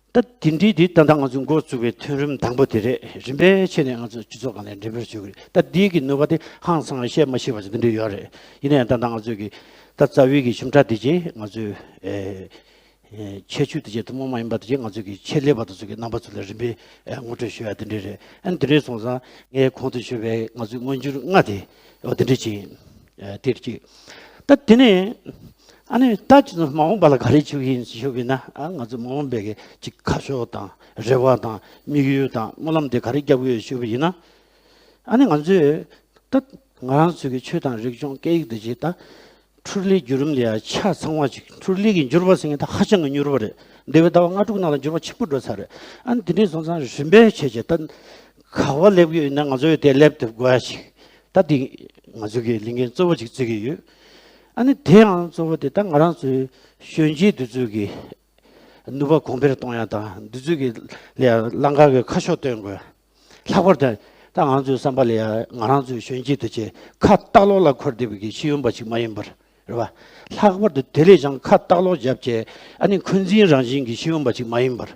ད་དེ་འདྲའི་དེ་ད་ལྟ་ང་ཚོས་འགོ་བཙུགས་པའི་ཐོན་རིམ་དང་པོ་དེ་རེད། རིམ་པས་ཆད་ནས་ང་ཚོ་སྤྱི་ཚོགས་སྒང་ནས་འགྲེམས་སྤེལ་ཞུ་གི་རེད། ད་འདི་གི་ནུས་པ་དེ་ཧང་སང་བཤད་མ་ཤེས་པ་ཅིག་དེ་འདྲ་ཡོད་རེད། ཡིན་ན་ཡང་ད་ལྟ་ང་ཚོས་ཀྱི་ད་རྩ་བའི་གི་ཞུམ་ཁྲ་དེ་རྗེས་ང་ཚོས་ཨེ། ཨེ་ཁྱད་ཆོས་དེ་བཅས་ཐུན་མོང་མ་ཡིན་པ་དེ་བཅས་ང་ཚོས་ཀྱི་ཆེད་ལས་པ་དེ་ཚོ་གི་རྣམ་པ་ཚོ་ལ་རིམ་པས་ཨེ་ངོ་སྤྲོད་ཞུ་ཡ་དེ་འདྲ་རེད། ཨ་ནི་དེ་འདྲ་སོང་ཙང་ངས་གོང་དུ་ཞུས་པའི་ང་ཚོའི་མངོན་འགྱུར་ལྔ་དེ་འོ་དེ་འདྲ་ཅིག་ཡིན། ཨེ་དེར་ཅིག་ད་དེ་ནས་ཨ་ནི་ད་ཅི་ཚོ་མ་འོངས་པ་ལ་ག་རེ་བྱེད་ཀྱི་ཡིན་ཞུས་པ་ཡིན་ན། ཨ་ང་ཚོ་མ་འོངས་པའི་གི་ཅིག་ཁ་ཕྱོགས་དང་རེ་བ་དང་དམིགས་ཡུལ་དང་སྨོན་ལམ་དེ་ག་རེ་རྒྱབ་ཀྱི་ཡོད་ཞུས་པ་ཡིན་ན། ཨ་ནི་ང་ཚོས་ད་ང་རང་ཚོའི་གི་ཆོས་དང་རིག་གཞུང་སྐད་ཡིག་དེ་ཅིག་ད། འཕྲུལ་ལས་བརྒྱུད་རིམ་ལ་ཡང་ཆ་ཚང་བ་ཅིག་འཕྲུལ་ལས་ཀྱི་འགྱུར་བ་ཟེར་མཁན་ད་ཧ་ཅང་གི་མྱུར་བ་རེད། འདས་པའི་ཟླ་བ་ལྔ་དྲུག་ནང་ལ་འགྱུར་བ་ཆེན་པོ་འགྲོ་ཚར་རེད། ཨ་ནི་དེ་འདྲའི་སོང་ཙང་རིམ་པས་བྱས་བྱས་ད་ག་བ་སླེབས་ཡོད་ཡིན་ན་ང་ཚོ་ཡོད་དེ་སླེབས་ཐུབ་དགོས་ཡ་ཞིག་ད་འདི་ང་ཚོ་གི་ལས་འགན་གཙོ་བོ་ཅིག་བརྩི་གི་ཡོད། ཨ་ནི་དེ་ཡང་གཙོ་བོ་དེ་ད་ང་རང་ཚོའི་གཞོན་སྐྱེས་དེ་ཚོ་གི་ནུས་པ་གོང་འཕེལ་གཏོང་ཡ་དང་འདི་ཚོ་གི་ལ་ཡང་ལམ་ཁ་གི་ཁ་ཕྱོགས་སྟོན་དགོས། ལྷག་པར་དུ་ད་ང་ཚོའི་བསམ་པ་ལ་ཡང་ང་རང་ཚོའི་གཞོན་སྐྱེས་དེ་ཚོས་ཁ་ལྟ་ཀློག་ལ་འཁོར་བསྡད་པའི་གི་ཤེས་ཡོན་པ་ཞིག་མ་ཡིན་པར་རེད་བ། ལྷག་པར་དུ་དེ་ལས་ཀྱང་ཁ་ལྟ་ཀློག་བརྒྱབ་བྱས་ཨ་ནི་འཁོན་འཛིན་རང་བཞིན་གྱི་ཤེས་ཡོན་པ་ཞིག་མ་ཡིན་པར་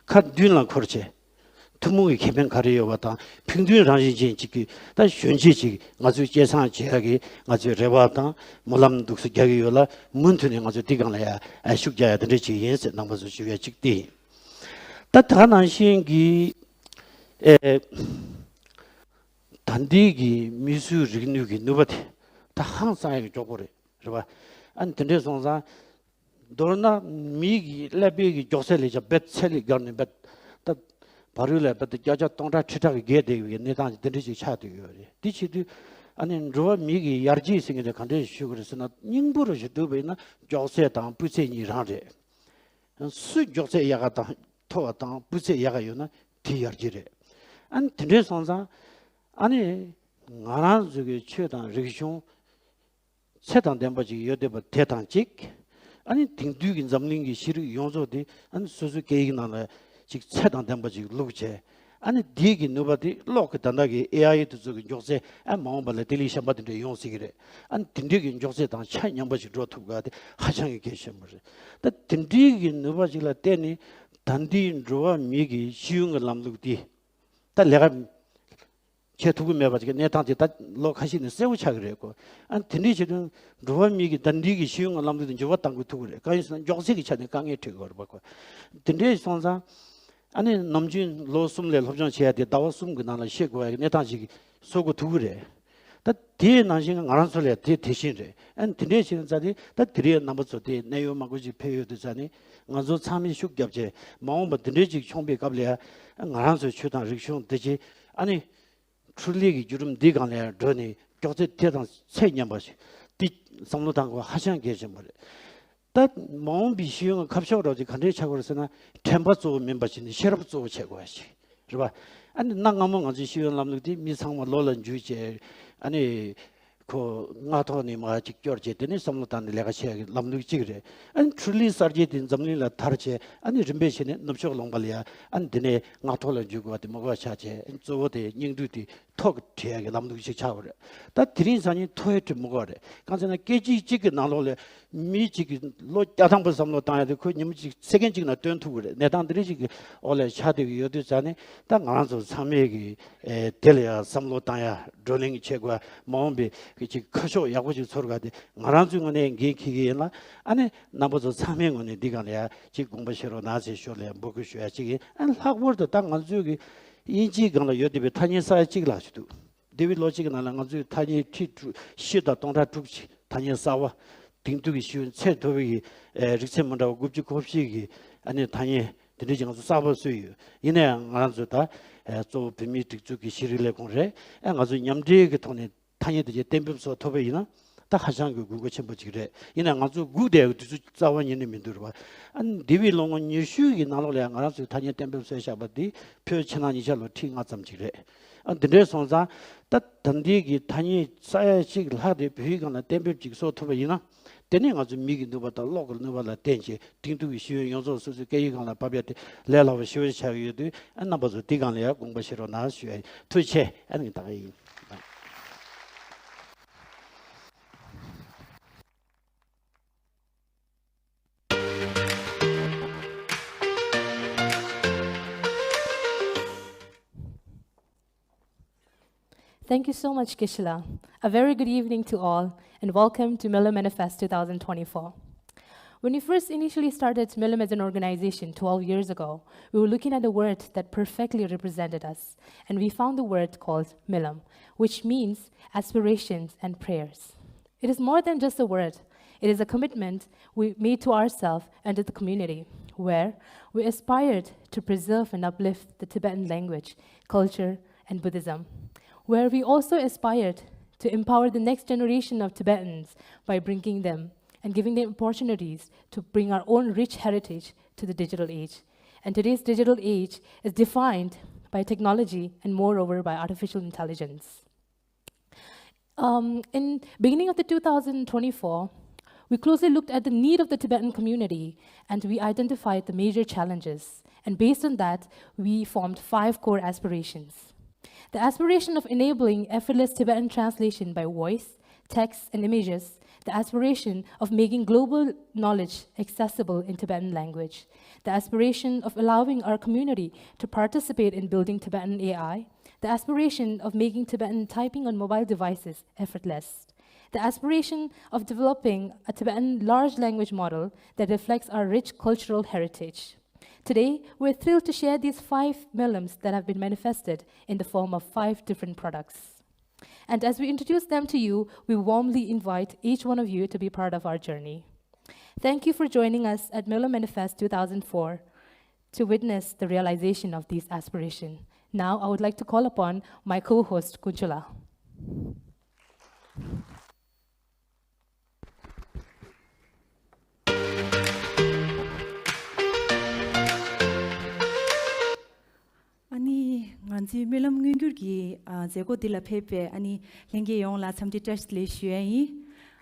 ཁ་མདུན་ལ་འཁོར་བྱས་ཐུན་མོང་གི་ཁེ་ཕན་ག་རེ་ཡོད་པ་དང་ཕན་ཚུན་རང་བཞིན་ཅན་གཅིག་གི་ད་གཞོན་སྐྱེས་ཅིག་ང་ཚོས་སྐྱེད་སྲིང་བྱེད་ཡ་གི་ང་ཚོས་རེ་བ་དང་སྨོན་ལམ་འདུག་སེ་རྒྱག་གི་ཡོད་ལ། མུ་མཐུད་ནས་ང་ཚོས་འདི་སྒང་ལ་ཡ་ཤུགས་རྒྱག་ཡ་དེ་འདྲ་ཅིག་ཡིན་ཟེར་རྣམ་པ་ཚོ་ཞུ་ཡ་གཅིག་དེ་ཡིན། ད་ད་ག་ནང་བཞིན་གྱི་ཨེ་ད་འདི་གི་མིས་བཟོས་རིག་ནུས་ཀྱི་ནུས་པ་དེ་ད་ཧང་སང་ཡག་གི་མགྱོགས་པོ་རེད། རེད་བ། ཨ་ནི་དེ་འདྲས་སོང་ཙང་མདོར་ན་མི་གི་ཀླད་པའི་གི་མགྱོགས་ཚད་ལས་ཀྱང་རྦད་ཚད་ལས་བརྒལ་ནས་རྦད་ད་བར་དུ་ལ་རྦད་དེ་བརྒྱ་ཆ་སྟོང་ཕྲག་ཁྲི་ཕྲག་གི་བརྒལ་བསྡད་ཡོད་པའི་གནས་སྟངས་ཅིག་དེ་འདྲས་ཅིག་ཆགས་བསྡད་ཡོད་རེད། དེ་བྱེད་དུས་ཨ་ནི་འགྲོ་བ་མི་གི་ཡར་རྒྱས་ཟེར་མཁན་དེ་ག་འདྲས་ཞུ་དགོས་རེད་ཟེར་ན། སྙིང་པོ་རུ་ཞུ་འདུག་པ་ཡིན་ན་མགྱོགས་ཚད་དང་སྤུས་ཚད་གཉིས་རང་རེད། སུ་མགྱོགས་ཚད་ཡག་ག་དང་མཐོ་བ་དང་སྤུས་ཚད་ཡག་ག་ཡོད་ན་དེ་ཡར་རྒྱས་རེད། ཨ་ནི་དེ་འདྲས་སོང་ཙང་ཨ་ནི་ང་རང་ཚོ་གི་ཆོས་དང་རིག་གཞུང་ཚད་དང་ལྡན་པ་ཅིག་ཡོད་བསྡད་པ་དེ་དང་གཅིག་ཨ་ནི་དེང་དུས་ཀྱི་འཛམ་གླིང་གི་ཤེས་རིག་ཡོངས་རྫོགས་དེ་ཨ་ནི་སོ་སོའི་སྐད་ཡིག་ནང་ལ་ཅིག་ཚད་དང་ལྡན་པ་ཅིག་བླུགས་བྱས། ཨ་ནི་འདི་གི་ནུས་པ་དེ་གློག་གི་ད་ལྟ་གི་ཨེ་ཨའི་དེ་ཚོ་གི་མགྱོགས་ཚད་ཨ་མ་འོངས་པ་ལ་དེ་ལས་གཞན་པ་དེ་འདྲ་ཡོང་སྲིད་ཀྱི་རེད། ཨ་ནི་དེ་འདྲའི་གི་མགྱོགས་ཚད་དང་ཆ་མཉམ་པ་ཞིག་འགྲོ་ཐུབ་དགོས་དེ་ཧ་ཅང་གི་གལ་ཆེན་པོ་རེད། ད་དེ་འདྲའི་གི་ནུས་པ་ཞིག་ལ་བརྟེན་ནས་ད་འདིའི་འགྲོ་བ་མི་གི་ཤེས་ཡོན་གྱི་ལམ་ལུགས་དེ་ད་ལས་ཀ་ བྱེད་ཐུབ་ཀྱི་མེད་པ་ཅིག་གི་གནས་སྟངས་ཅིག་ད་ལོ་ཁ་ཤས་ནས་གསལ་པོ་ཆགས་ཀྱི་རེད་ཁོ། ཨ་དེ་འདྲའི་བྱེད་དུས་འགྲོ་བ་མི་གི་ད་འདི་གི་ཤེས་ཡོན་གྱི་ལམ་ལུགས་དེ་འགྱུར་བ་གཏང་དགོས་ཐུག་གི་རེད། གང་ཡིན་ཟེར་ན་མགྱོགས་ཚད་ཀྱི་ཆ་ནས་དཀའ་ངལ་འཕྲད་ཀྱི་ཡོད་རེད་པ་ཁོ། དེ་འདྲའི་སོང་ཙང་ཨ་ནི་ནམ་རྒྱུན་ལོ་གསུམ་ལས་སློབ་སྦྱོང་བྱེད་ཡ་དེ་ཟླ་བ་གསུམ་གྱི་ནང་ལ་ཤེས་དགོས་ཡ་གི་གནས་སྟངས་ཤིག་བཟོ་དགོས་ཐུག་གི་རེད། ད་དེའི་ནང་བཞིན་ང་རང་ཚོ་ལ་དེ་དེ་བཞིན་རེད། ཨ་ནི་དེ་འདྲའི་བྱས་ཙང་ནི་ད་དེ་རིང་རྣམ་པ་ཚོ་དེ་གནད་ཡོད་མང་པོ་ཅིག་ཕེབས་ཡོད་དུས་ཙང་ནི་ང་ཚོ་ཚང་མས་ཤུགས་བརྒྱབ་བྱས་མ་འོངས་པ་འདི་འདྲའི་ཅིག་བྱུང་པའི་སྐབས་ལ་ཡ་ང་རང་ཚོའི་ཆོས་དང་རིག་གཞུང་འདི་ཅིག་ཨ་ནི་འཕྲུལ་ལས་ཀྱི་བརྒྱུད་རིམ་འདི་སྒང་ལ་ཡ་འགྲོ་ནས་མགྱོགས་ཚད་དེ་དང་ཚད་མཉམ་པ་ཞིག་འདི་བསམ་བློ་བཏང་དགོས་ཧ་ཅང་གལ་ཆེན་པོ་རེད། ད་མ་འོངས་པའི་ཤེས་ཡོན་ཁ་ཕྱོགས་རོགས་ཀྱི་ག་འདྲས་ཆགས་ཀྱི་རེད་ཟེར་ན་དྲན་པ་གཙོ་བོ་མིན་པ་ཞིག་ནས་ཤེས་རབ་གཙོ་བོ་བྱེད་དགོས་པ་ཞིག་རེད་པ། ཨ་ནི་གནའ་སྔ་མོ་ང་ཚོའི་ཤེས་ཡོན་ལམ་ལུགས་དེ་མི་ཚང་མ་ལོ་ལ་འཇུས་བྱས་ཨ་ནི་ཁོ་སྔ་ཐོག་ནས་མར་ཅིག་སྐྱོར་བྱས་དེ་ནས་བསམ་བློ་བཏང་ནས་ལས་ཀ་བྱེད་ཡག་གི་ལམ་ལུགས་གཅིག་རེད། ཨ་ནི་འཕྲུལ་ལས་གསར་བརྗེ་དེ་འཛམ་གླིང་ལ་དར་བྱས་ཨ་ནི་རིམ་པས་བྱས་ནས་ནུབ་ཕྱོགས་ལུང་པ་ལ་ཡ་ཨ་ནི་དེ་ནས་སྔ་ཐོག་ལ་འཇུག་དགོས་པ་དེ་མི་དགོས་པ་ཆགས་བྱས་གཙོ་བོ་དེ་སྙིང་བསྡུས་དེ་ཐོག་གི་བྲིས་ཡག་གི་ལམ་ལུགས་ཤིག་ཆགས་པ་རེད། ད་དེ་རིང་སང་ཉིན་ཐོག་ཡ་བྲིས་མི་དགོས་པ་རེད། གང་ཟེར་ན་སྐད་ཅིག་གཅིག་གི་ནང་ལོགས་ལ་མི་གཅིག་གིས་ལོ་བརྒྱ་ཐམ་པ་བསམ་བློ་བཏང་ཡ་དེ་ཁོས་ཉིན་མོ་གཅིག་ཚེ་གན་གཅིག་ནང་སྟོན་ཐུབ་ཀྱི་རེད། གནས་སྟངས་འདི་འདྲ་ཞིག་གི་འོག་ལ་ཆགས་བསྡད་ཀྱི་ཡོད་དུས་ཙང་ནས་ད་ང་རང་ཚོ་ཚང་མས་ཀྱི་ཨེ་དེ་ལ་ཡང་བསམ་བློ་བཏང་ཡ་བགྲོ་གླེང་བྱེད་དགོས། མ་འོངས་པའི་གི་ཅིག་ཁ་ཕྱོགས་ཡག་པོ་ཅིག་ཚོར་ག་དེ་ང་རང་ཚོའི་ངོས་ནས་འགན་འཁྱེར་གྱི་ཡིན་ལ་ཨ་ནི་རྣམ་པ་ཚོ་ཚང་མའི་ངོས་ནས་འདི་སྒང་ལ་ཡ་ཅིག་དགོངས་པ་བཞེས་རོགས་གནང་ཟེར་ཞོར་ལ་ཡ་འབོད་སྐུལ་ཞུ་ཡ་ཅིག་ཡིན། ཨ་ནི་ལྷག་པར་དུ་ད་ང་ཚོའི་གི་དབྱིན་ཇིའི་སྒང་ལ་ཡོད་བསྡད་པའི་ཐ་སྙད་གསར་པ་གཅིག་ལྷག་ཞིག་འདུག་འདས་པའི་ལོ་གཅིག་གི་ནང་ལ་ང་ཚོས་ཐ་སྙད་ཁྲི་དྲུག་བཞི་དང་སྟོང་ཕྲག་དྲུག་ཅིག་ཐ་སྙད་གསར་བ་དེང་དུས་ཀྱི་ཤེས་ཡོན་ཚད་མཐོ་བའི་ཨེ་རིག་ཚད་མི་འདྲ་བ་དགུ་བཅུ་གོ་བཞི་གི་ཨ་ནི་ཐ་སྙད་དེ་འདྲ་ཅིག་ང་ཚོ་གསར་པ་བཟོས་ཡོད། ཡིན་ན་ཡང་ང་རང་ཚོ་ད་ཨེ་གཙོ་བོ་བོད་མིའི་སྒྲིག་འཛུགས་ཀྱི་ཤེས་རིག་ལས་ཁུངས་རེད། ཨེ་ང་ཚོས་མཉམ་འབྲེལ་གྱི་ཐོག་ནས་ཐ་སྙད་དེ་ཅིག་གཏན་འབེབས་བཟོ་ཐུབ་པ་ཡིན་ན་ད་ཧ་ཅང་གི་དགོས་མཁོ་ཆེན་པོ་ཅིག་རེད། ཡིན་ན་ང་ཚོ་སྒུག་བསྡད་ཡོད་དུས་ཚོད་རྩ་བ་ཉིད་ནས་མི་འདུག་རེད་བ། ཨ་ནི་འདས་པའི་ལོ་ངོ་ཉི་ཤུ་ཡི་ནང་ལོགས་ལ་ཡང་ང་རང་ཚོས་ཐ་སྙད་གཏན་འབེབས་བཟོས་བཞག་པ་འདི་བོད་ཕྱི་ནང་གཉིས་ཆ་ལོ་ཁྲི་ལྔ་ཙམ་ཅིག་རེད། ཨ་འདི་འདྲའི་སོང་ཙང་ད་ད་ལྟའི་གི་ཐ་སྙད་ས་ཡ་གཅིག་ལྷག་དེ་བོད་ཡིག་སྒང་ལ་གཏན་འབེབས་ཅིག་བཟོ་ཐུབ་པ་ཡིན་ན་དེ་ནས་ང་ཚོ་མིག་གི་ནུས་པ་དང་གློག་གི་ནུས་པ་ལ་བརྟེན་བྱས་དེང་དུས་ཀྱི་ཤེས་ཡོན་ཡོངས་རྫོགས་སོ་སོའི་སྐད་ཡིག་སྒང་ལ་ཕབ་ཡ་དེ་ལས་སླ་བ་ཞེ་པོ་ཆགས་ཀྱི་ཡོད་དུས་ཨ་རྣམ་པ་ཚོ་དེ་སྒང་ལ་ཡང་དགོངས་པ་བཞེས་རོགས་གནང་ཞུ་ཡ་ཡིན། ཐུགས་རྗེ་ཆེ། ཨ་ནི་ད་ག་ཡིན། Thank you so much, Kishila. A very good evening to all, and welcome to Milam Manifest two thousand twenty-four. When we first initially started Milam as an organization twelve years ago, we were looking at a word that perfectly represented us, and we found the word called Milam, which means aspirations and prayers. It is more than just a word. It is a commitment we made to ourselves and to the community, where we aspired to preserve and uplift the Tibetan language, culture, and Buddhism, where we also aspired to empower the next generation of Tibetans by bringing them and giving them opportunities to bring our own rich heritage to the digital age. And today's digital age is defined by technology and moreover by artificial intelligence. Um, in beginning of the two thousand twenty-four, we closely looked at the need of the Tibetan community and we identified the major challenges. And based on that, we formed five core aspirations. The aspiration of enabling effortless Tibetan translation by voice, text, and images, the aspiration of making global knowledge accessible in Tibetan language, the aspiration of allowing our community to participate in building Tibetan A I, the aspiration of making Tibetan typing on mobile devices effortless, the aspiration of developing a Tibetan large language model that reflects our rich cultural heritage. Today, we're thrilled to share these five Milams that have been manifested in the form of five different products. And as we introduce them to you, we warmly invite each one of you to be part of our journey. Thank you for joining us at Milam Manifest two thousand four to witness the realization of these aspirations. Now, I would like to call upon my co-host, Kunchula. ཨ་ནི་ང་ཚོའི་སྨོན་ལམ་མངོན་འགྱུར་གྱི་ཨ་མཛད་སྒོ་འདི་ལ་ཕེབས་པའི་ཨ་ནི་ལྷན་རྒྱས་ཡོངས་ལ་འཚམས་འདྲི་བཀྲ་ཤིས་བདེ་ལེགས་ཞུ་ཡ་ཡིན།